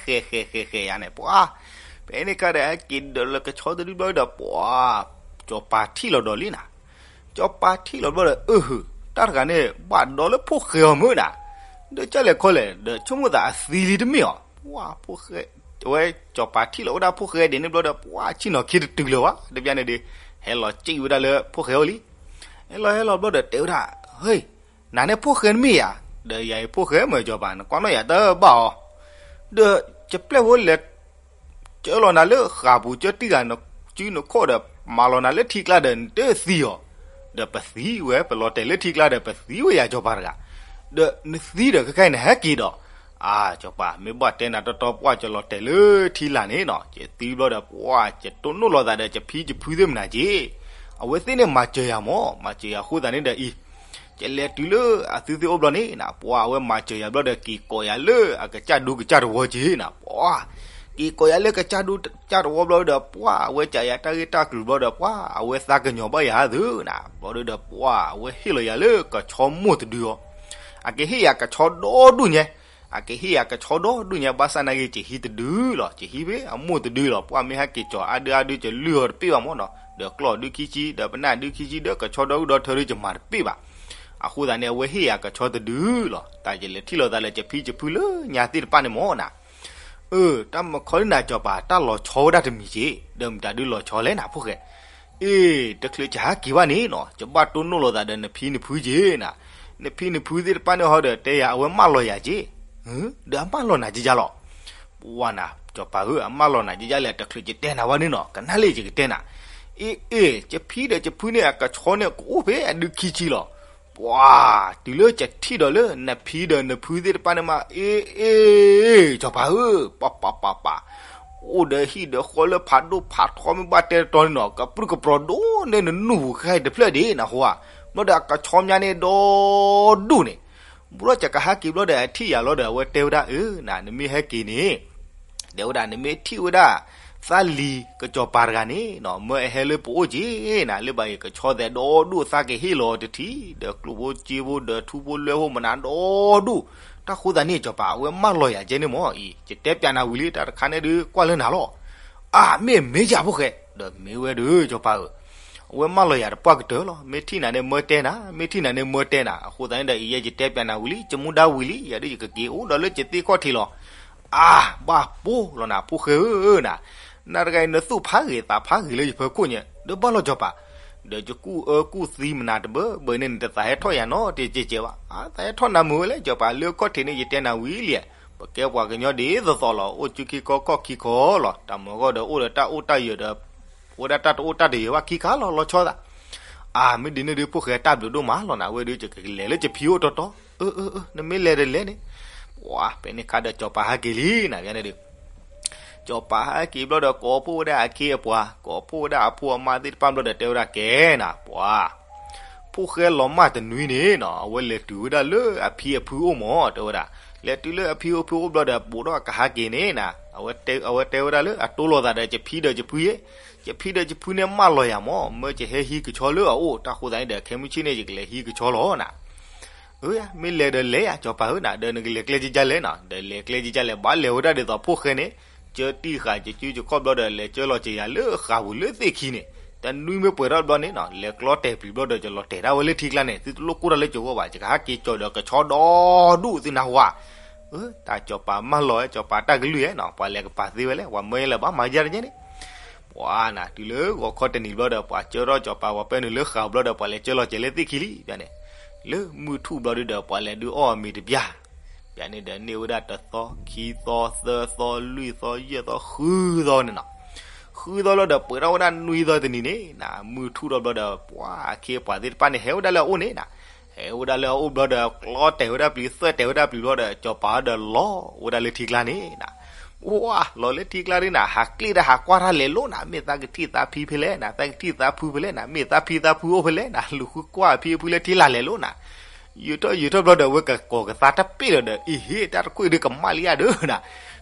ဃဲဃဲဃဲဃဲယါန့ၣ် ပှၤ ဖဲန့ၣ်ခါဒီး ဟဲက့ၤဒၢးလၢကဆီတဒုဘျီဒီး ပှၤ စီၤပၤထံၣ်လီၤဒီးလံနၤ စီၤပၤထံၣ်လီၤဘျီဒီး အၢ တၢ်တဂၤန့ၣ် ဘၣ်ဒီးလၢဖိၣ်ဃဲအီၤမုၢ်နၤ ဒီးကၢ်လဲၣ်ခီလဲၣ် ဒီးဆိကမိၣ်သးအသံလံတမ့ၢ်အီၤ ပှၤဖိၣ်ဃဲ အဝဲစီၤပၤထံၣ်လီၤဝဲဒၣ်ဖိၣ်ဃဲဒ်န့ၣ်ဘျီဒီး ပှၤဆ့ၣ်နီၤခ့တတုၤလၢၤဘၣ် တဘျီန့ၣ်ဒီး ဟဲလီၤစံၣ်ဝဲဒၣ်လၢဖိၣ်ဃဲအအိၣ်လံ. ဟဲလီၤဟဲလီၤဘျီဒီးတဲဝဲဒၣ်, ဟ့, နၤန့ၣ်ဖိၣ်ဃဲတမ့ၢ်ဧါ, ဒီးယၤအံၤဖိၣ်ဃဲမ့ၢ်ကၠီၤပၤ နကွၢ်နီၣ်ယၤတဘၣ်အီၤ, ဒီးယပျဲၢ်ဖိလဲၤ ကၢလီၤနၤလၢဃာ်ပူၤ ကၢတံၢ်ဂၤနစုနခိၣ်ဒီး မၤလီၤနၤလၢထံကျါဒီး နတသံအီၤ, ဒီးပသံဝဲ ပလီၤတဲာ်လၢထံကျါဒီး ပသံဝဲယၤကၠီၤပၤတဂၤ, ဒီးနသံဒီးခဲခါအံၤနဟဲက့ၤဒီး, အၢ ကၠီၤပၤ မ့ၢ်ဘၣ်တဲနၤတီတီ ပှၢ်ကလီၤတဲာ်လၢထံလာ်န့ၣ်နီၤ, ယသံဘျီဒီးပှၢ် ယတိၢ်နီၣ်လိာ်သးဒီး ယဖံယဖုသ့ၣ်မနၤက့ၤ, အဝဲသ့ၣ်န့ၣ်မၤစၢၤယၤမၢ်, မၤစၢၤယၤအဃိသတးန့ၣ်ဒီးအံၤ ယလဲၤတုၤလၢအသုသ့ၣ်အိၣ်ဘျီန့ၣ်နၤ, ပှၢ်အဝဲမၤစၢၤယၤဘျီဒီး က့ၤကိးယၤလၢအကစၢ်ဒူကစၢ်တဝီက့ၤနၤ, ပှၢ် က့ၤကိးယၤလၢကစၢ်ဒူကစၢ်တဝီဘျီဒီး ပှၢ်အဝဲကးယၤတၢ်ဂ့ၢ်တၢ်ကျိၤဘျီဒီး ပှၢ်အဝဲသးကညီၤဘၣ်ယၤသ့နၤ, ဘျီဒီးပှၢ် အဝဲဟ့ၣ်လီၤယၤလၢကဆီမိၢ်တဒုအီၤ, အကဟ့ၣ်ယၤကဆီဒီဒူၣ်ညါ, အကဟ့ၣ်ယၤကဆီဒီဒူၣ်ညါ ဘၣ်ဆၣ်နာ်က့ ယဟံးတဒုလီၤ, ယဟံးဖဲအမိၢ်တဒုလီၤ, ပှၢ်မ့ၢ်ဟဲက့ၤကၠီၤအါဒုအါဒု ယလုၢ်အီၤတပ့ၢ်ဘၣ်မၢ်နီၤ, ဒီးကျီၢ်ဒုခံဆံ ဒီးပနၢ်ဒုခံဆံ ဒီးကဆီဒီဒူၣ်ဒီထၢဒု ယမၤတပ့ၢ်ဘၣ်, အဃိသတးန့ၣ် အဝဲဟ့ၣ်ယၤကဆီတဒုလီၤ, တၢ်ယလဲၤထံၣ်လိာ်သးလၢယဖံယဖုလၢညါသ့ၣ်တဖၣ်န့ၣ်မၢ်နၤ အၢ တၢ်မခီဒ်နၤကၠီၤပၤ တၢ်လီၤဆီဝဲဒၣ်တမံၤက့ၤ, ဒီးမတၤဒုလီၤဆီလဲၣ်နၤဖိၣ်ဃဲ, အ့ တချုးယဟဲက့ၤဘၣ်န့ၣ်နီၤ ယဘၣ်တိၢ်နီၣ်လိာ်သးဒီးနဖံနဖုက့ၤနၤ, နဖံနဖုသ့ၣ်တဖၣ်န့ၣ်ဟီဒီး တဲယၤအဝဲမၢလီၤယၤက့ၤ, ဒီးအမၢလီၤနၤကကလီၤ ပှၢ်နၤ ကၠီၤပၤဧၢ အမၢလီၤနၤကကလဲၣ်, တချုးယတဲနၤဝဲန့ၣ်နီၤ ကနၣ်လၢယကတဲနၤ, အ့ အ့ ယဖံဒီးယဖုန့ၣ် အကဆီန့ၣ် ကအိၣ်ဖဲအဒုခံဆံလီၤ, ပှၢ် တုၤလၢယထံၣ်ဒီးလၢနဖံဒီးနဖုသ့ၣ်တဖၣ်န့ၣ်မး အ့ အ့ ကၠီၤပၤဧၢ, ပၢ်ပၢ်ပၢ်ပၢ်, အိၣ်ဒီးဟံၣ်ဒီးဃီလၢဖးဒိၣ်ဖးထီ မ့ၢ်ဘၣ်တဲတတီန့ၣ်နီၤ ကပြုၢ်ကပြီၤဒိၣ်န့ၢ်နနူၢ်ပူၤခဲအံၤတဖျၢၣ်ဒံးနဟူဧါ, ဘျီဒီးအကဆီမးန့ၣ်ဒီဒူၣ်န့ၣ်, ဘျီဒီးယကဟဲက့ၤဘျီဒီး အထံၣ်ယၤလီၤဒီး အဝဲတဲဝဲဒၣ်အၢ နမ့ၢ်ဟဲက့ၤန့ၣ် တဲဝဲဒၣ် နမ့ၢ်ထံၣ်ဝဲဒၣ် သးလံၤကစီၤပၤတဂၤန့ၣ်နီၤ မၢအဟဲလၢပအိၣ်က့ၤနၤ လၢဘၣ်အံၤ ကဆီသဲးဒီဒူၣ် သးကဟ့ၣ်လီၤတထံၣ် ဒီးကျိၣ်ဖိစ့ဖိ ဒီးထူဖိလွဲဖိမနၤဒီဒူၣ်, တၢ်ဃိသးန့ၣ် ကစီၤပၤ အဝဲမၢလီၤယၤကဲန့ၣ်မၢ်အံၤ ယတဲပျးနၤဝံၤလံ တၢ်တခါန့ၣ်ဒုး ကွၢ်လၢနၤလီၤ. အၢ မ့ၢ်မ့ၢ်ယၤဖိၣ်ဃဲ ဒီးမ့ၢ်ဝဲဒုး ကစီၤပၤဧၢ အဝဲမၢလီၤယၤတပှၢ်ကတၢၢ်လီၤ. မ့ၢ်ထံၣ်နၤန့ၣ်မၢတဲနၤ, မ့ၢ်ထံၣ်နၤန့ၣ်မၢတဲနၤ, အဃိသတးန့ၣ်ဒီး အံၤယဲယတဲပျးနၤဝံၤလံ, ယမူဒါဝံၤလံ, ယၤဒုးယကက့ၤအိၣ်ဒီးလၢယသ့ၣ်ခီၣ်ထံးလီၤ. အၢ ဘၣ်ပိၢ်လီၤနၤ ဖိၣ်ဃဲဧၢနၤ, နၤတဂၤအံၤ နသူၣ်ဖးဂ့ၤသးဖးဂ့ၤလၢယဖီခိၣ်ညါ, ဒီးဘၣ်လီၤကစီၤပၤ, ဒီးယကူၣ်အၢကူၣ်သံမနၤတဘၢဘၢန့ၣ် နတသးဟဲထီၣ်ယၤနီတကဲးကဲးဘၣ်. အၢ သးဟဲထီၣ်နၤမုာ်ဝဲလဲၣ် ကစီၤပၤ လၢခီၣ်ထံးန့ၣ် ယတဲနၤဝံၤလံ, ပကဲပှၤကညီဒ်သိးသိးလီၤ, အိၣ်စုခံခီခီၣ်ခံခီလီၤ, တၢ်မုာ်အဂီၢ်ဒီးအိၣ်ဒီးတၢ်အိၣ်တၢ်ယၢၤဒီး အိၣ်ဒၣ်တၢ်တအိၣ်တၢ်တယၢၤဘၣ်ခံခါလီၤ လီၤဆီသး. အၢ မ့ၢ်ဒ်န့ၣ်ဒုး ဖိၣ်ဃဲတၢ်ဘျုးဒိၣ်မးလီၤနၤ, အဝဲဒုး ယကလဲၤလၢယဖံအိၣ်တီတီ, အၢ အၢ အၢ နမ့ၢ်လဲၤဒီးလဲၤန့ၣ်. ပှၢ် ဖဲန့ၣ်ခါဒီး ကစီၤပၤဟဲက့ၤလံနၤ ဖဲန့ၣ်ဒုး ကစီၤပၤဟဲက့ၤဘျီဒီး ကိးဖှိၣ်ဝဲဒၣ်အခ့အပှၤ, ကိးဖှိၣ်ဝဲဒၣ်အဖိအမါသ့ၣ်တဖၣ်ဘျီဒီး တဲဝဲဒၣ်ကဲနၤ ပှၢ် ဖိၣ်ဃဲလီၤမၢ်တနွံန့ၣ်နီၤ အဝဲလဲၤတုၤဝဲဒၣ်လၢအဖံအဖုအိၣ်မၢ် တဲဝဲဒၣ်. လဲၤတုၤလၢအဖံအဖုအိၣ်ဘျီဒီး ဘူးထီၣ်ကဟးက့ၤန့ၣ်နၤ အဝဲတဲဝဲဒၣ်လၢအတိၢ်လိာ်သးဒီး ယဖံဒီးယဖုယဲ, ယဖံဒီးယဖုန့ၣ်မၢလီၤယၤမၢ်, မၢယဟဲဟံးကဆီလၢအအိၣ်, တၢ်ဃိသတးန့ၣ်ဒီး ခဲမုၢ်ဆ့ၣ်န့ၣ် ယကလဲၤဟံးကဆီလီၤနၤ. အၢ မ့ၢ်လဲၤဒီးလဲၤယၤ စီၤပၤဧၢနၤ, ဒီးနကလဲၤကျဲကကလဲၣ်နၤ, ဒီးလဲၤကျဲကကလဲၣ် ဘၣ်လဲၤဝဲဒၣ်ဒ်သိးဖိၣ်ဃဲန့ၣ်, ကၢတံၢ်ဃာ် ကစုကခီၣ်ဘျီဒီး လဲၤကၢလီၤက့ၤယၤလၢဃာ်ပူၤလၢသ့ၣ်ခံန့ၣ်, တနွံမ့ၢ်ပှဲၤထီၣ်ဘျီန့ၣ်နၤ, လဲၤကျီတဲာ်ပျံၤဘျီဒီး ယလီၤတဲာ်ဒၣ်ဝဲလၢထံကျါန့ၣ်, သုတလိၣ်ကိၢ်တၢ်လၢကၠိၤဂီၢ်ဘၣ်, ယကဟးက့ၤကၠီၤဒီးကဆီဒီဒူၣ်သုနၢ်ဟူဧါ. အၢ တၢ်စီၤပၤမၢလီၤဝဲ, စီၤပၤတၢ်ကလုၢ်ဧဲနၤ, ပှၤလဲၤကပၤသ့ဝဲလဲၣ်, ပှၤမၢလၢၤဘၣ်မၤယါတကဲန့ၣ် ပှၤနၤ တုၤလၢဂီၤခီတနံၤဘျီဒီး ပှၤကၢထီၣ်စီၤပၤဝဲပၢနုာ်လၢဃာ်ပူၤဘျီဒီး ပှၤလဲၤကၢလီၤက့ၤလၢသ့ၣ်ခံလံ, ဖဲန့ၣ်, လၢမုၢ်ထူၣ်ဘျီဒုဒီး ပှၤလဲၤဒုးအီၣ်အမ့ၤတပျၢ်, ဖဲန့ၣ်ဒီး န့ၢ်ဝဲဒၣ်တသီ, ခံသီ, သၢသီ, လွံၢ်သီ, ယဲၢ်သီ, ဃုသီန့ၣ်နၤ, ဃုသီလီၤဒီး ပှဲၤထီၣ်ဝဲဒၣ်နွံသီတနံၤန့ၣ်နၤ, မုၢ်ထူၣ်ထီၣ်ဘျီဒီး ပှၤအခ့အပှၤသ့ၣ်တဖၣ်န့ၣ် ဟဲဝဲဒၣ်လၢအအိၣ်န့ၣ်နၤ, ဟဲဝဲဒၣ်လၢအအိၣ်ဘျီဒီး ကျီတဲာ်ဝဲဒၣ်ပျံၤ သွဲၣ်တဲာ်ဝဲဒၣ်ပျံၤဘျီဒီး စီၤပၤဒီးလီၤဝဲဒၣ်လၢထံကျါန့ၣ်နၤ ဝါ လီၤလၢထံကျါဒုနၤ, ဟးကျ့ၣ်တၢ်ဟးကွၢ်တၢ်လဲၤလိၤနၤ, မ့ၢ်သးကထံၣ်သးဖံဖဲလဲၣ်နၤ, သးကထံၣ်သးဖုဖဲလဲၣ်နၤ, မ့ၢ်သးဖံသးဖုအိၣ်ဖဲလဲၣ်နၤ, လူၤဃုကွၢ်ဖံဖုလၢထံလာ်လဲၤလိၤနၤ, ယံာ်ထီၣ်ယံာ်ထီၣ်ဘျီဒီး အဝဲကကိးကသါတပ့ၢ်ဒီးဒီး အ့ဟ့ တၢ်တခိၣ်အံၤဒုးကမၣ်လံဧါဒုနၤ,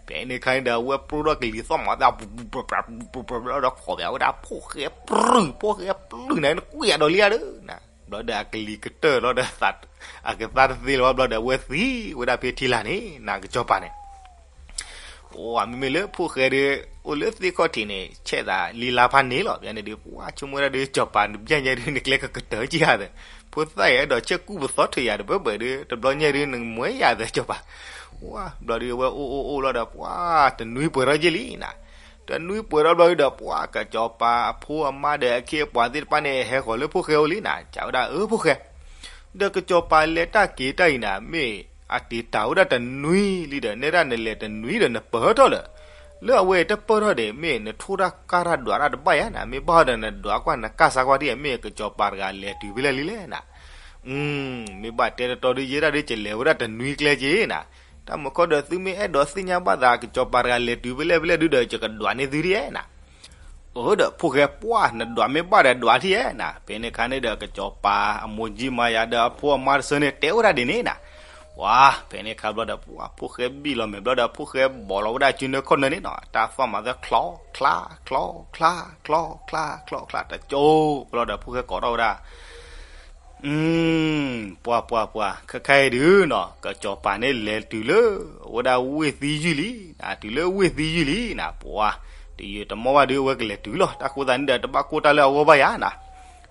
ဖဲန့ၣ်ခါန့ၣ်ဒီး အဝဲပြိထီၣ်ကလံၤသီၣ်မးသး ပူၤပူၤပူၤပူၤပူၤဒီး ခိးပဝဲဒၣ် ဖိၣ်ဃဲပျုၢ် ဖိၣ်ဃဲပျုၢ်နၤ နကွံာ်ယၤဒီးလံဧါဒုနၤ, ဘျီဒီးအကလံၤကတၢၢ်လီၤဒီး အကသါတသ့လၢၤဘၣ်ဘျီဒီး အဝဲသံဝဲဒၣ်ဖဲထံလာ်န့ၣ် နၤကစီၤပၤန့ၣ် အိၣ် မ့မ့ၢ်လၢဖိၣ်ဃဲဒုး အိၣ်လၢသ့ၣ်ခီၣ်ထံးန့ၣ် ဆဲးသးလံလါဖးန့ၣ်လီၤ. ဖဲန့ၣ်ဒုး ပှၤဆိကမိၣ်ဝဲဒၣ်ဒုး စီၤပၤနဘျဲၣ်ညါဒုး နကျဲကကတၢၢ်ကံယၤသ့, ဖိသၣ်အံၤ အဲၣ်ဒိးဆဲးကူၣ်ပသီထုးယၤတဘၢဘၢဒုး တဘျီညါဒုး နမွဲယၤသ့ စီၤပၤ. ဝါ ဘျီဒုး အဝဲအိၣ်အိၣ်အိၣ်လီၤဒီး ပှၤတနွံပှဲၤထီၣ်က့ၤလံနၤ. တနွံပှဲၤထီၣ်ဘျီဒီး ပှၤကစီၤပၤအဖိအမါဒီးအခ့အပှၤသ့ၣ်တဖၣ်န့ၣ် ဟဲဃီၤလၢဖိၣ်ဃဲအိၣ်လံနၤ, စံးဝဲဒၣ် အၢ ဖိၣ်ဃဲ, ဒီးကစီၤပၤလဲၤတၢ်က့ၤတၢ်အံၤနၤ မ့ၢ်အတ့ၤတၢ်ဝဲဒၣ်တနွံလံဒီး နဲဒၣ်နလဲၤတနွံဒီးနပၢၢ်ထီၣ်လၢာ်, လၢအဝဲတပၢၢ်ထီၣ်ဒီး မ့ၢ်နထိၣ်တၢ်ကၢ်တၢ်ဒွးတၢ်တဘၣ်ယါနၤ, မ့ၢ်ဘၣ်ဒီးနဒွးကွၢ်နကၢ်စါကွၢ်ဒ်အံၤ မ့ၢ်ကစီၤပၤတဂၤလဲၤတုၤဖဲလဲၣ်လံလဲၣ်နၤ. မ့ၢ်ဘၣ်တဲတတီဒုး ယဲဒၣ်ဒုး ယလဲၤဝဲဒၣ်တနွံကျဲက့ၤနၤ, တၢ်မုၢ်ခီဒီး သုမ့ၢ်အဲၣ်ဒိးသ့ၣ်ညါဘၣ်သး ကစီၤပၤတဂၤလဲၤတုၤဖဲလဲၣ်ဖဲလဲၣ်ဒုးဒီး ယကဒွးန့ၢ်သုဒ်ဧါနၤ. အၢ ဒီးဖိၣ်ဃဲ ပှၢ်နဒွးမ့ၢ်ဘၣ်ဒီးဒွးထံၣ်ဧါနၤ. ဖဲန့ၣ်အခါန့ၣ်ဒီး ကစီၤပၤအမိၢ်ကၠံမၤယၤဒီးအဖိအမါတဆၢန့ၣ် တဲဝဲဒၣ်ဒ်န့ၣ်နၤ. ပှၤ ဖဲန့ၣ်အခါဘျီဒီး ပှၤဖိၣ်ဃဲဘံၣ်လီၤမဲာ်ဘျီဒီး ဖိၣ်ဃဲဘီးလီၤဝဲဒၣ်စုနၢခီၣ်နၢန့ၣ်နီၤ, တၢ်သီၣ်မၤသၢ ချီ ချါ ချီ ချါ ချီ ချါ ချီ ချါ တကၠိဘျီဒီး ဖိၣ်ဃဲကိးထီၣ်ဝဲဒၣ် ပှၤပှၤပှၤ ခဲခါအံၤဒုးနီၤ ကစီၤပၤန့ၣ်လဲၤတုၤလၢ ဝဲဒၣ်ဝ့ၢ်သံယုၢ်လံ, တုၤလၢဝ့ၢ်သံယုၢ်လံနၤ, ပှၤ တယုာ်တမီၢ်ဘၣ်ဒုး အဝဲကလဲၤတုၤလီၤ. တၢ်ဃိသတးန့ၣ်ဒီး တဘၣ်ကိၢ်တၢ်လၢအဂီၢ်ဘၣ်ယါနၤ.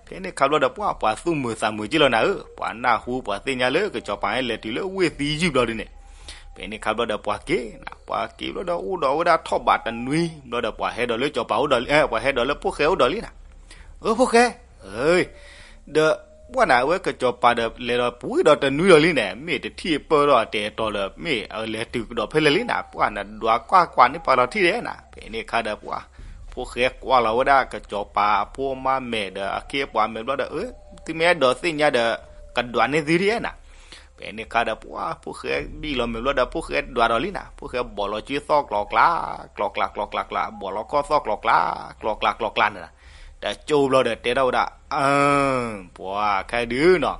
ဖဲန့ၣ်အခါဘျီဒီး ပှၤပှၤသူၣ်မုာ်သးမုာ်က့ၢ်လီၤနၤဧၢ, ပှၤနၢ်ဟူပှၤသ့ၣ်ညါလၢ ကစီၤပၤန့ၣ်လဲၤတုၤလၢဝ့ၢ်သံယုၢ်ဘျီဒုးန့ၣ်, ဖဲန့ၣ်အခါဘျီဒီး ပှၤက့ၤနၤ, ပှၤက့ၤဘျီဒီး အိၣ်ဒီးဝဲဒၣ်ထီၣ်ဘးတနွံဘျီဒီး ပှၤဟဲဒီးလၢကစီၤပၤအိၣ်ဒီးလံ, ပှၤဟဲဒီးလၢဖိၣ်ဃဲအိၣ်ဒီးလံနၤ. အၢ ဖိၣ်ဃဲ ဒီးပှၢ်နၤ အဝဲကစီၤပၤဒီး လဲၤဒီးပှ့ၤဒီးတနွံဒီးလံန့ၣ် မ့ၢ်တထံၣ်ပၢၢ်ဒီးအတဲာ်အတီၤဒီး မ့ၢ်အလဲၤတုၤကဒီးဖဲလဲၣ်လံနၤ, ပှၢ်နဒွးကွၢ်ကွၢ်န့ၢ်ပှၤလီၤထံၣ်ဒဲးနၤ. ဖဲန့ၣ်အခါဒီး ပှၢ် ဖိၣ်ဃဲကွၢ်လီၤဝဲဒၣ်ကစီၤပၤအဖိအမါမဲာ်ဒီးအခ့အပှၤမဲာ်ဘျီဒီး အၢ သုမ့ၢ်အဲၣ်ဒိးသ့ၣ်ညါဒီး ကဒွးန့ၢ်သုဒ်ဧါနၤ. ဖဲန့ၣ်အခါဒီး ပှၢ် ဖိၣ်ဃဲဘံၣ်လီၤမဲာ်ဘျီဒီး ဖိၣ်ဃဲဒွးဒီးလံနၤ, ဖိၣ်ဃဲဘီးလီၤစုသီၣ်ကျီၤကျါ ကျီၤကျါ ကျီၤကျါ ကျါ ဘီးလီၤခီၣ်သီၣ်ကျီၤကျါ ကျီၤကျါ ကျီၤကျါန့ၣ်နၤ. တကၠိဘျီဒီးတဲထီၣ်ဝဲဒၣ် ပှၤ ခဲဒုးနီၤ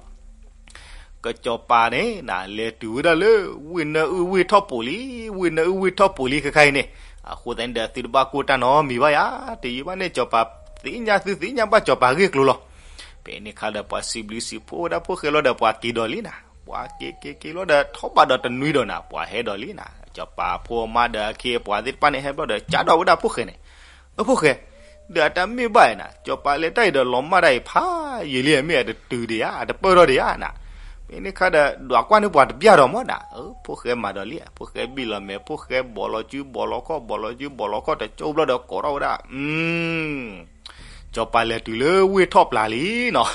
ကစီၤပၤန့ၣ်နၤ လဲၤတုၤဝဲဒၣ်လၢ ဝ့ၢ်နၢအုၣ်ဝ့ၢ်ထီၣ်ပိာ်လံ, ဝ့ၢ်နၢအုၣ်ဝ့ၢ်ထီၣ်ပိာ်လံ ခဲခါအံၤန့ၣ်, အဃိသတးန့ၣ်ဒီး သုတဘၣ်ကိၢ်တၢ်နီတမံၤဘၣ်ယါ, တယံာ်ဘၣ်န့ၣ် စီၤပၤသ့ၣ်ညါသုသ့ၣ်ညါဘၣ်စီၤပၤဂ့ၢ်ကျိၤလီၤ. ဖဲန့ၣ်အခါဒီး ပှၤစံးဘျုးစံးဖှိၣ်ဝဲဒၣ်ဖိၣ်ဃဲလီၤဒီး ပှၤက့ၤဒီးလံနၤ, ပှၤက့ၤက့ၤက့ၤလီၤဒီး ထီၣ်ဘးဒီးတနွံဒီးနၤ ပှၤဟဲဒီးလံနၤ, စီၤပၤဖိအမါဒီးအခ့အပှၤသ့ၣ်တဖၣ်န့ၣ် ဟဲဘျီဒီး ကးဒီးဝဲဒၣ်ဖိၣ်ဃဲန့ၣ်, အၢ ဖိၣ်ဃဲ ဒီးအတၢ်မ့ၢ်ဘၣ်အံၤနၤ စီၤပၤလဲၤတၢ်အံၤဒီးလီၤမၢ်တၢ်အံၤဖးယံာ်လံ, မ့ၢ်အတတုၤဒံးဧါ အတပၢၢ်ထီၣ်ဒံးဧါနၤ. ဖဲန့ၣ်အခါဒီး ဒွးကွၢ်န့ၢ်ပှၤတဘျၣ်ဒီးမ့ၢ်နၤ, အၢ ဖိၣ်ဃဲမၤဒီးလံ, ဖိၣ်ဃဲဘံၣ်လီၤမဲာ် ဖိၣ်ဃဲဘီးလီၤစုဘီးလီၤခီၣ် ဘီးလီၤစုဘီးလီၤခီၣ် တကၠိဘျီဒီးကိးထီၣ်ဝဲဒၣ် စီၤပၤလဲၤတုၤလၢဝ့ၢ်ထီၣ်ပျၢ်လံနီၤ,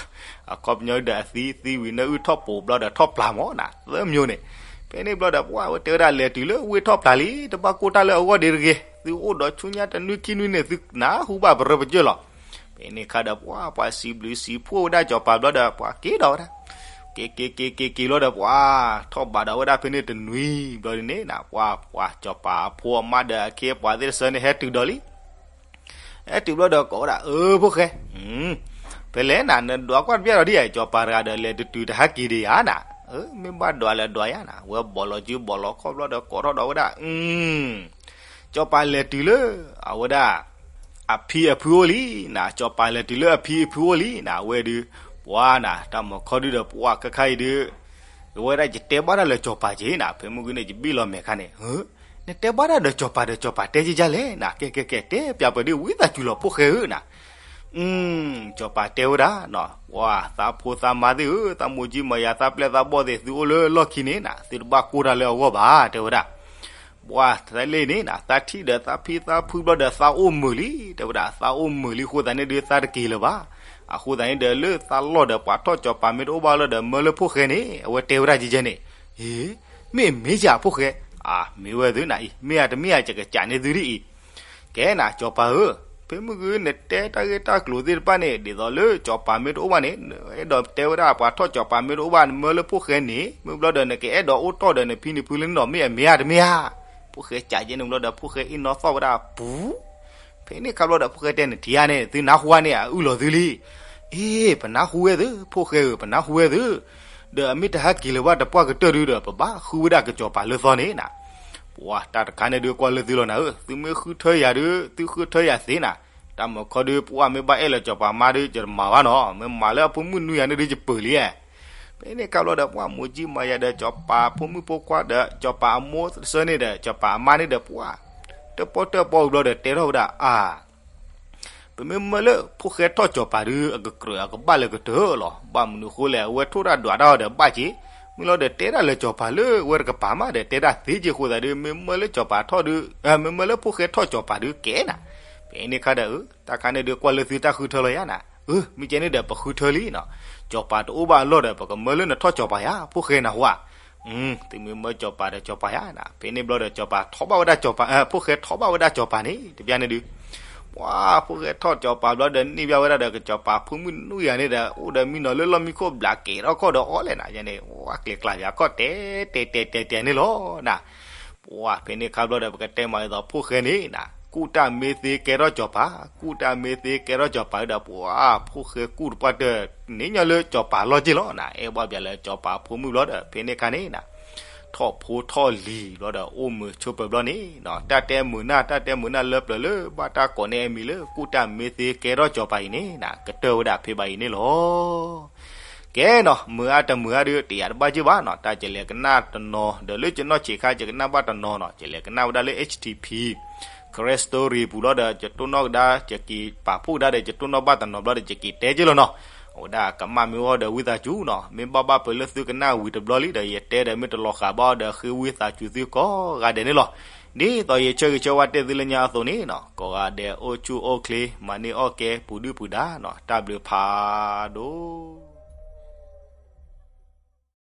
အခီပညီဒီးအသံ သံဝံၤနၢအုၣ်ထီၣ်ပိာ်ဘျီဒီးထီၣ်ပျၢ်မ့ၢ်နၤ သၢမျိုးန့ၣ်. ဖဲန့ၣ်ဘျီဒီး ပှၤဝဲတဲဝဲဒၣ်လဲၤတုၤလၢဝ့ၢ်ထီၣ်ပျၢ်လံ, တဘၣ်ကိၢ်တၢ်လၢအဂီၢ်ဒံးတဂ့ၤ, သုအိၣ်ဒီးဆူညါတနွံခံနွံန့ၣ် သုနၢ်ဟူဘၣ်ပရၢပကျၢၢ်လီၤ. ဖဲန့ၣ်အခါဒီး ပှၤ ပှၤစံးဘျုးစံးဖှိၣ်ဝဲဒၣ်စီၤပၤဘျီဒီး ပှၤက့ၤဒီးဝဲဒၣ် က့ၤက့ၤက့ၤက့ၤက့ၤလီၤဒီး ပှၤထီၣ်ဘးဒီးဝဲဒၣ်ဖဲန့ၣ်တနွံဘျီဒ်န့ၣ်နၤ, ပှၤ ပှၤစီၤပၤအဖိအမါဒီးအခ့အပှၤသ့ၣ်တဆၢန့ၣ် ဟဲတုၤဒီးလံ ဟဲတုၤဘျီဒီးကိးဝဲဒၣ် အၢ ဖိၣ်ဃဲ, ဖဲလဲၣ်နၤ နဒွးကွၢ်တဘျၣ်ဒီးဒ်အံၤ စီၤပၤတဂၤဒီးလဲၤတတုၤတဟဲက့ၤဒံးဧါနၤ, မ့ၢ်ဘၣ်ဒွးလဲၤဒွးယါနၤ, ဝဲဘီးလီၤစုဘီးလီၤခီၣ်ဘျီဒီးကိးထီၣ်ဒီးဝဲဒၣ် စီၤပၤလဲၤတုၤလၢ အဝဲဒၣ် အဖံအဖုအိၣ်လံနၤ, စီၤပၤလဲၤတုၤလၢအဖံအဖုအိၣ်လံနၤ, အဝဲဒုး ပှၤနၤ တၢ်မုၢ်ခီဒုးဒီး ပှၤခဲခါအံၤဒုး အဝဲဒၣ်ယတဲဘၣ်တၢ်လၢစီၤပၤက့ၤနၤ, ဖဲမုၢ်ဂ့ၤန့ၣ် ယဘံၣ်လီၤမဲာ်ခါန့ၣ် နတဲဘၣ်တၢ်ဒီးစီၤပၤဒီး စီၤပၤတဲက့ၤကလဲၣ်နၤ, ကဲကဲကဲ တဲပျးပှဲၤဒ်ဝံသးစူၤလီၤဖိၣ်ဃဲဧၢနၤ. စီၤပၤတဲဝဲဒၣ်နီၤ, ပှၤသးဖိသးမါသ့ၣ်ဧၢ, သးမိၢ်ကၠံမၤယၤ သးပျဲၢ်သးဘီၣ်သ့ၣ် သုအိၣ်လၢလီၢ်ခံန့ၣ်နၤ, သုတဘၣ်ကိၢ်တၢ်လၢအဂီၢ်ဘၣ် တဲဝဲဒၣ်. ပှၤသးလ့ၣ်န့ၣ်နၤ, သးထံၣ်ဒီးသးဖံသးဖုဘျီဒီးသးအိၣ်မုာ်လံ တဲဝဲဒၣ်, သးအိၣ်မုာ်လံအဃိသတးန့ၣ်ဒုး သးတက့ၤလၢၤဘၣ်. အဃိသတးန့ၣ်ဒီး လၢသးလီၢ်ဒီးပှၤထီၣ်စီၤပၤမ့ၢ်တအိၣ်ဘၣ်လီၤဒီး မၢလၢဖိၣ်ဃဲန့ၣ် အဝဲတဲဝဲဒၣ်ကဲကဲန့ၣ်, အ့ မ့ၢ်မ့ၢ်ယၤဖိၣ်ဃဲ, အမ့ၢ်ဝဲသုနၤအံၤ, မ့ၢ်အတမ့ၢ်အကကးန့ၢ်သုဒ်အံၤ ကဲနၤ စီၤပၤဧၢ, ဖဲမုၢ်ဂ့ၤနတဲတၢ်ဂ့ၢ်တၢ်ကျိၤသ့ၣ်တဖၣ်န့ၣ် ဒ်သိးလၢစီၤပၤမ့ၢ်တအိၣ်ဘၣ်န့ၣ် အဲၣ်ဒိးတဲဝဲဒၣ် ပှၤထီၣ်စီၤပၤမ့ၢ်တအိၣ်ဘၣ် နမၢလၢဖိၣ်ဃဲန့ၣ် မ့ၢ်ဘျီဒီး နကအဲၣ်ဒိးအိၣ်တီၢ်ဒီးနဖံနဖုလၢန့ၣ်ဒီး မ့ၢ်အမ့ၢ်ဧါတမ့ၢ်ဧါ. ဖိၣ်ဃဲကးကဲန့ၣ်ဘျီဒီး ဖိၣ်ဃဲအ့ၣ်နီၣ်သီၣ်ဝဲဒၣ်ပူၤ ဖဲန့ၣ်အခါဘျီဒီး ဖိၣ်ဃဲတဲန့ၣ် ထံၣ်ဧါန့ၣ် သုနၢ်ဟူဧါန့ၣ် အအုၣ်လီၤသုလံ. အ့ ပနၢ်ဟူဝဲသု ဖိၣ်ဃဲဧၢ ပနၢ်ဟူဝဲသု, ဒီးအမ့ၢ်တဟဲက့ၤလၢၤဘၣ်တပှၢ်ကတၢၢ်ဒုဒီး ပဘၣ်ဃုဝဲဒၣ်ကစီၤပၤလၢသီန့ၣ်နၤ. ပှၤတၢ်တခါန့ၣ်ဒုးကွၢ်လၢသုလီၤနၤဧၢ, သုမ့ၢ်ဃုထၢယၤဒုး သုဃုထၢယၤသ့နၤ. တၢ်မုၢ်ခီဒုး ပှၤမ့ၢ်ဘၣ်အဲၣ်လၢစီၤပၤမါဒုး ယတမၤဘၣ်နီၤ, မ့ၢ်မၤလၢအဖိမုၣ်နွံယၤန့ၣ်ဒုး ယပၢၤလံဧါ. ဖဲန့ၣ်အခါဘျီဒီး ပှၤမိၢ်ကၠံမၤယၤဒီးစီၤပၤဖိမုၣ်ဖိခွါဒီး စီၤပၤအမိၢ်တဆၢန့ၣ်ဒီး စီၤပၤအမါန့ၣ်ဒီး ပှၤ တပီၢ်တပီၢ်ဘျီဒီး တဲထီၣ်ဝဲဒၣ်အါ ပမ့ၢ်မၢလၢဖိၣ်ဃဲထီၣ်စီၤပၤဒုး အကကြၢးအကဘၣ်လၢကတၢၢ်လီၤ. ဘၣ်မနုၤအဃိလဲၣ်, အဝဲထိၣ်တၢ်ဒွးတၢ်အီၤဒီးဘၣ်က့ၤ, မ့ၢ်လီၤဒီးတဲဒၣ်လၢစီၤပၤလၢဝဲတကပၤမးဒီး တဲဒၣ်သ့က့ဃိသးဒုး မ့မ့ၢ်လၢစီၤပၤထီၣ်ဒုး မ့မ့ၢ်လၢဖိၣ်ဃဲထီၣ်စီၤပၤဒုးကဲနၤ. ဖဲန့ၣ်ခါဒီး အၢ တၢ်ခါန့ၣ်ဒုး ကွၢ်လၢသုတၢ်ဃုထၢလီၤယါနၤ. အၢ မ့ၢ်ကဲန့ၣ်ဒီး ပဃုထၢလံနီၤ. စီၤပၤတအိၣ်ဘၣ်အလီၢ်ဒီး ပကမၢလၢနထီၣ်စီၤပၤယါ ဖိၣ်ဃဲနၢ်ဟူဧါ. သုမ့ၢ်မၢစီၤပၤဒီးစီၤပၤယါနၤ. ဖဲန့ၣ်ဘျီဒီး စီၤပၤထီၣ်ဘၣ်ဝဲဒၣ်စီၤပၤ ဖိၣ်ဃဲထီၣ်ဘၣ်ဝဲဒၣ်စီၤပၤန့ၣ် တဘျီန့ၣ်ဒုး ပှၤဖိၣ်ဃဲထီၣ်စီၤပၤဘျီဒီး န့ၢ်ဘၣ်ဝဲဒၣ်ဒီး စီၤပၤဖိမုၣ်နွံဂၤန့ၣ်ဒီး အိၣ်ဒီးမံနီၤလၢလီၢ်မံခိၣ်ဘျးကဲထီၣ်ခီၣ်ဒီးအီၤလဲၣ်နၤန့ၣ် ဝဲကျဲၤကျါယၤခီၣ်တဲ တဲတဲတဲတဲန့ၣ်လီၤနၤ. ပှၤဖဲန့ၣ်ခါဘျီဒီး ပကတဲမးဒ်သိး ဖိၣ်ဃဲန့ၣ်နၤ ကူၣ်တၢ်မ့ၢ်သ့ကဲထီၣ်စီၤပၤ ကူၣ်တၢ်မ့ၢ်သ့ကဲထီၣ်စီၤပၤဒီး ပှၤဖိၣ်ဃဲကူၣ်တပှၢ်တၢၢ် န့ၢ်ညီလၢစီၤပၤလီၢ်က့ၢ်လီၤနၤ. အဲၣ်ဘၣ်ဘၣ်လၢစီၤပၤဖိမုၣ်ဘျီဒီး ဖဲန့ၣ်ခါန့ၣ်နၤ ထီၣ်ဖိထီၣ်လံၤဘျီဒီး အိၣ်မုာ်ဆိးပၢၤဘျီန့ၣ်နီၤ တၢ်တဲမုာ်နၢ် တၢ်တဲမုာ်နၢ်လၢပျၢၤလၢ ဘၣ်တၢ်ကိးန့ၢ်အမံၤလၢ ကူၣ်တၢ်မ့ၢ်သ့ကဲထီၣ်စီၤပၤအံၤန့ၣ်နၤ ကတၢၢ်ဝဲဒၣ်ဖဲဘၣ်အံၤန့ၣ်လီၤ. ကဲနီၤ မုာ်အါတမုာ်အါဒုး တယာ်တဘၣ်က့ၢ်ဘၣ်နီၤ တၢ်ကလဲၤကနၣ်တနီၤ ဒီးလၢယနီၢ်ဆံးခါ ယကနၣ်ဘၣ်တနီၤနီၤ ယလဲၤကနၣ်ဝဲဒၣ်လၢ H T P Karen Story ပူၤလီၤဒီး ယတိၢ်နီၣ်ကဒါ ယက့ၤပာ်ဖှိၣ်ကဒါဒီး ယတိၢ်နီၣ်ဘၣ်တနီၤဘျီဒီး ယက့ၤတဲက့ၢ်လီၤနီၤ. အဝဲဒၣ်ကမၣ်မ့ၢ်အိၣ်ဒီးဝံသးစူၤနီၤ မ့ၢ်ဘၣ်ဘၣ်ပၢၤလၢသုကနၣ်ဝံၤတဘျီလံဒီး ယတဲဒီးမ့ၢ်တလီၤဃာ်ဘၣ်ဒီး ဃ့ဝံသးစူၤသုကိးဂၤဒဲးန့ၣ်လီၤ. ဒ်သိးယဆၢဂ့ၤဆၢဝါတဲသုလၢညါအသိးန့ၣ်နီၤ ကိးဂၤဒဲးအိၣ်ဆူၣ်အိၣ်ချ့ မၤန့ၢ်အီၣ်ကဲ ပူၤဒုၣ်ပူၤဒါနီၤ တၢ်ဘျုးဖးဒိၣ်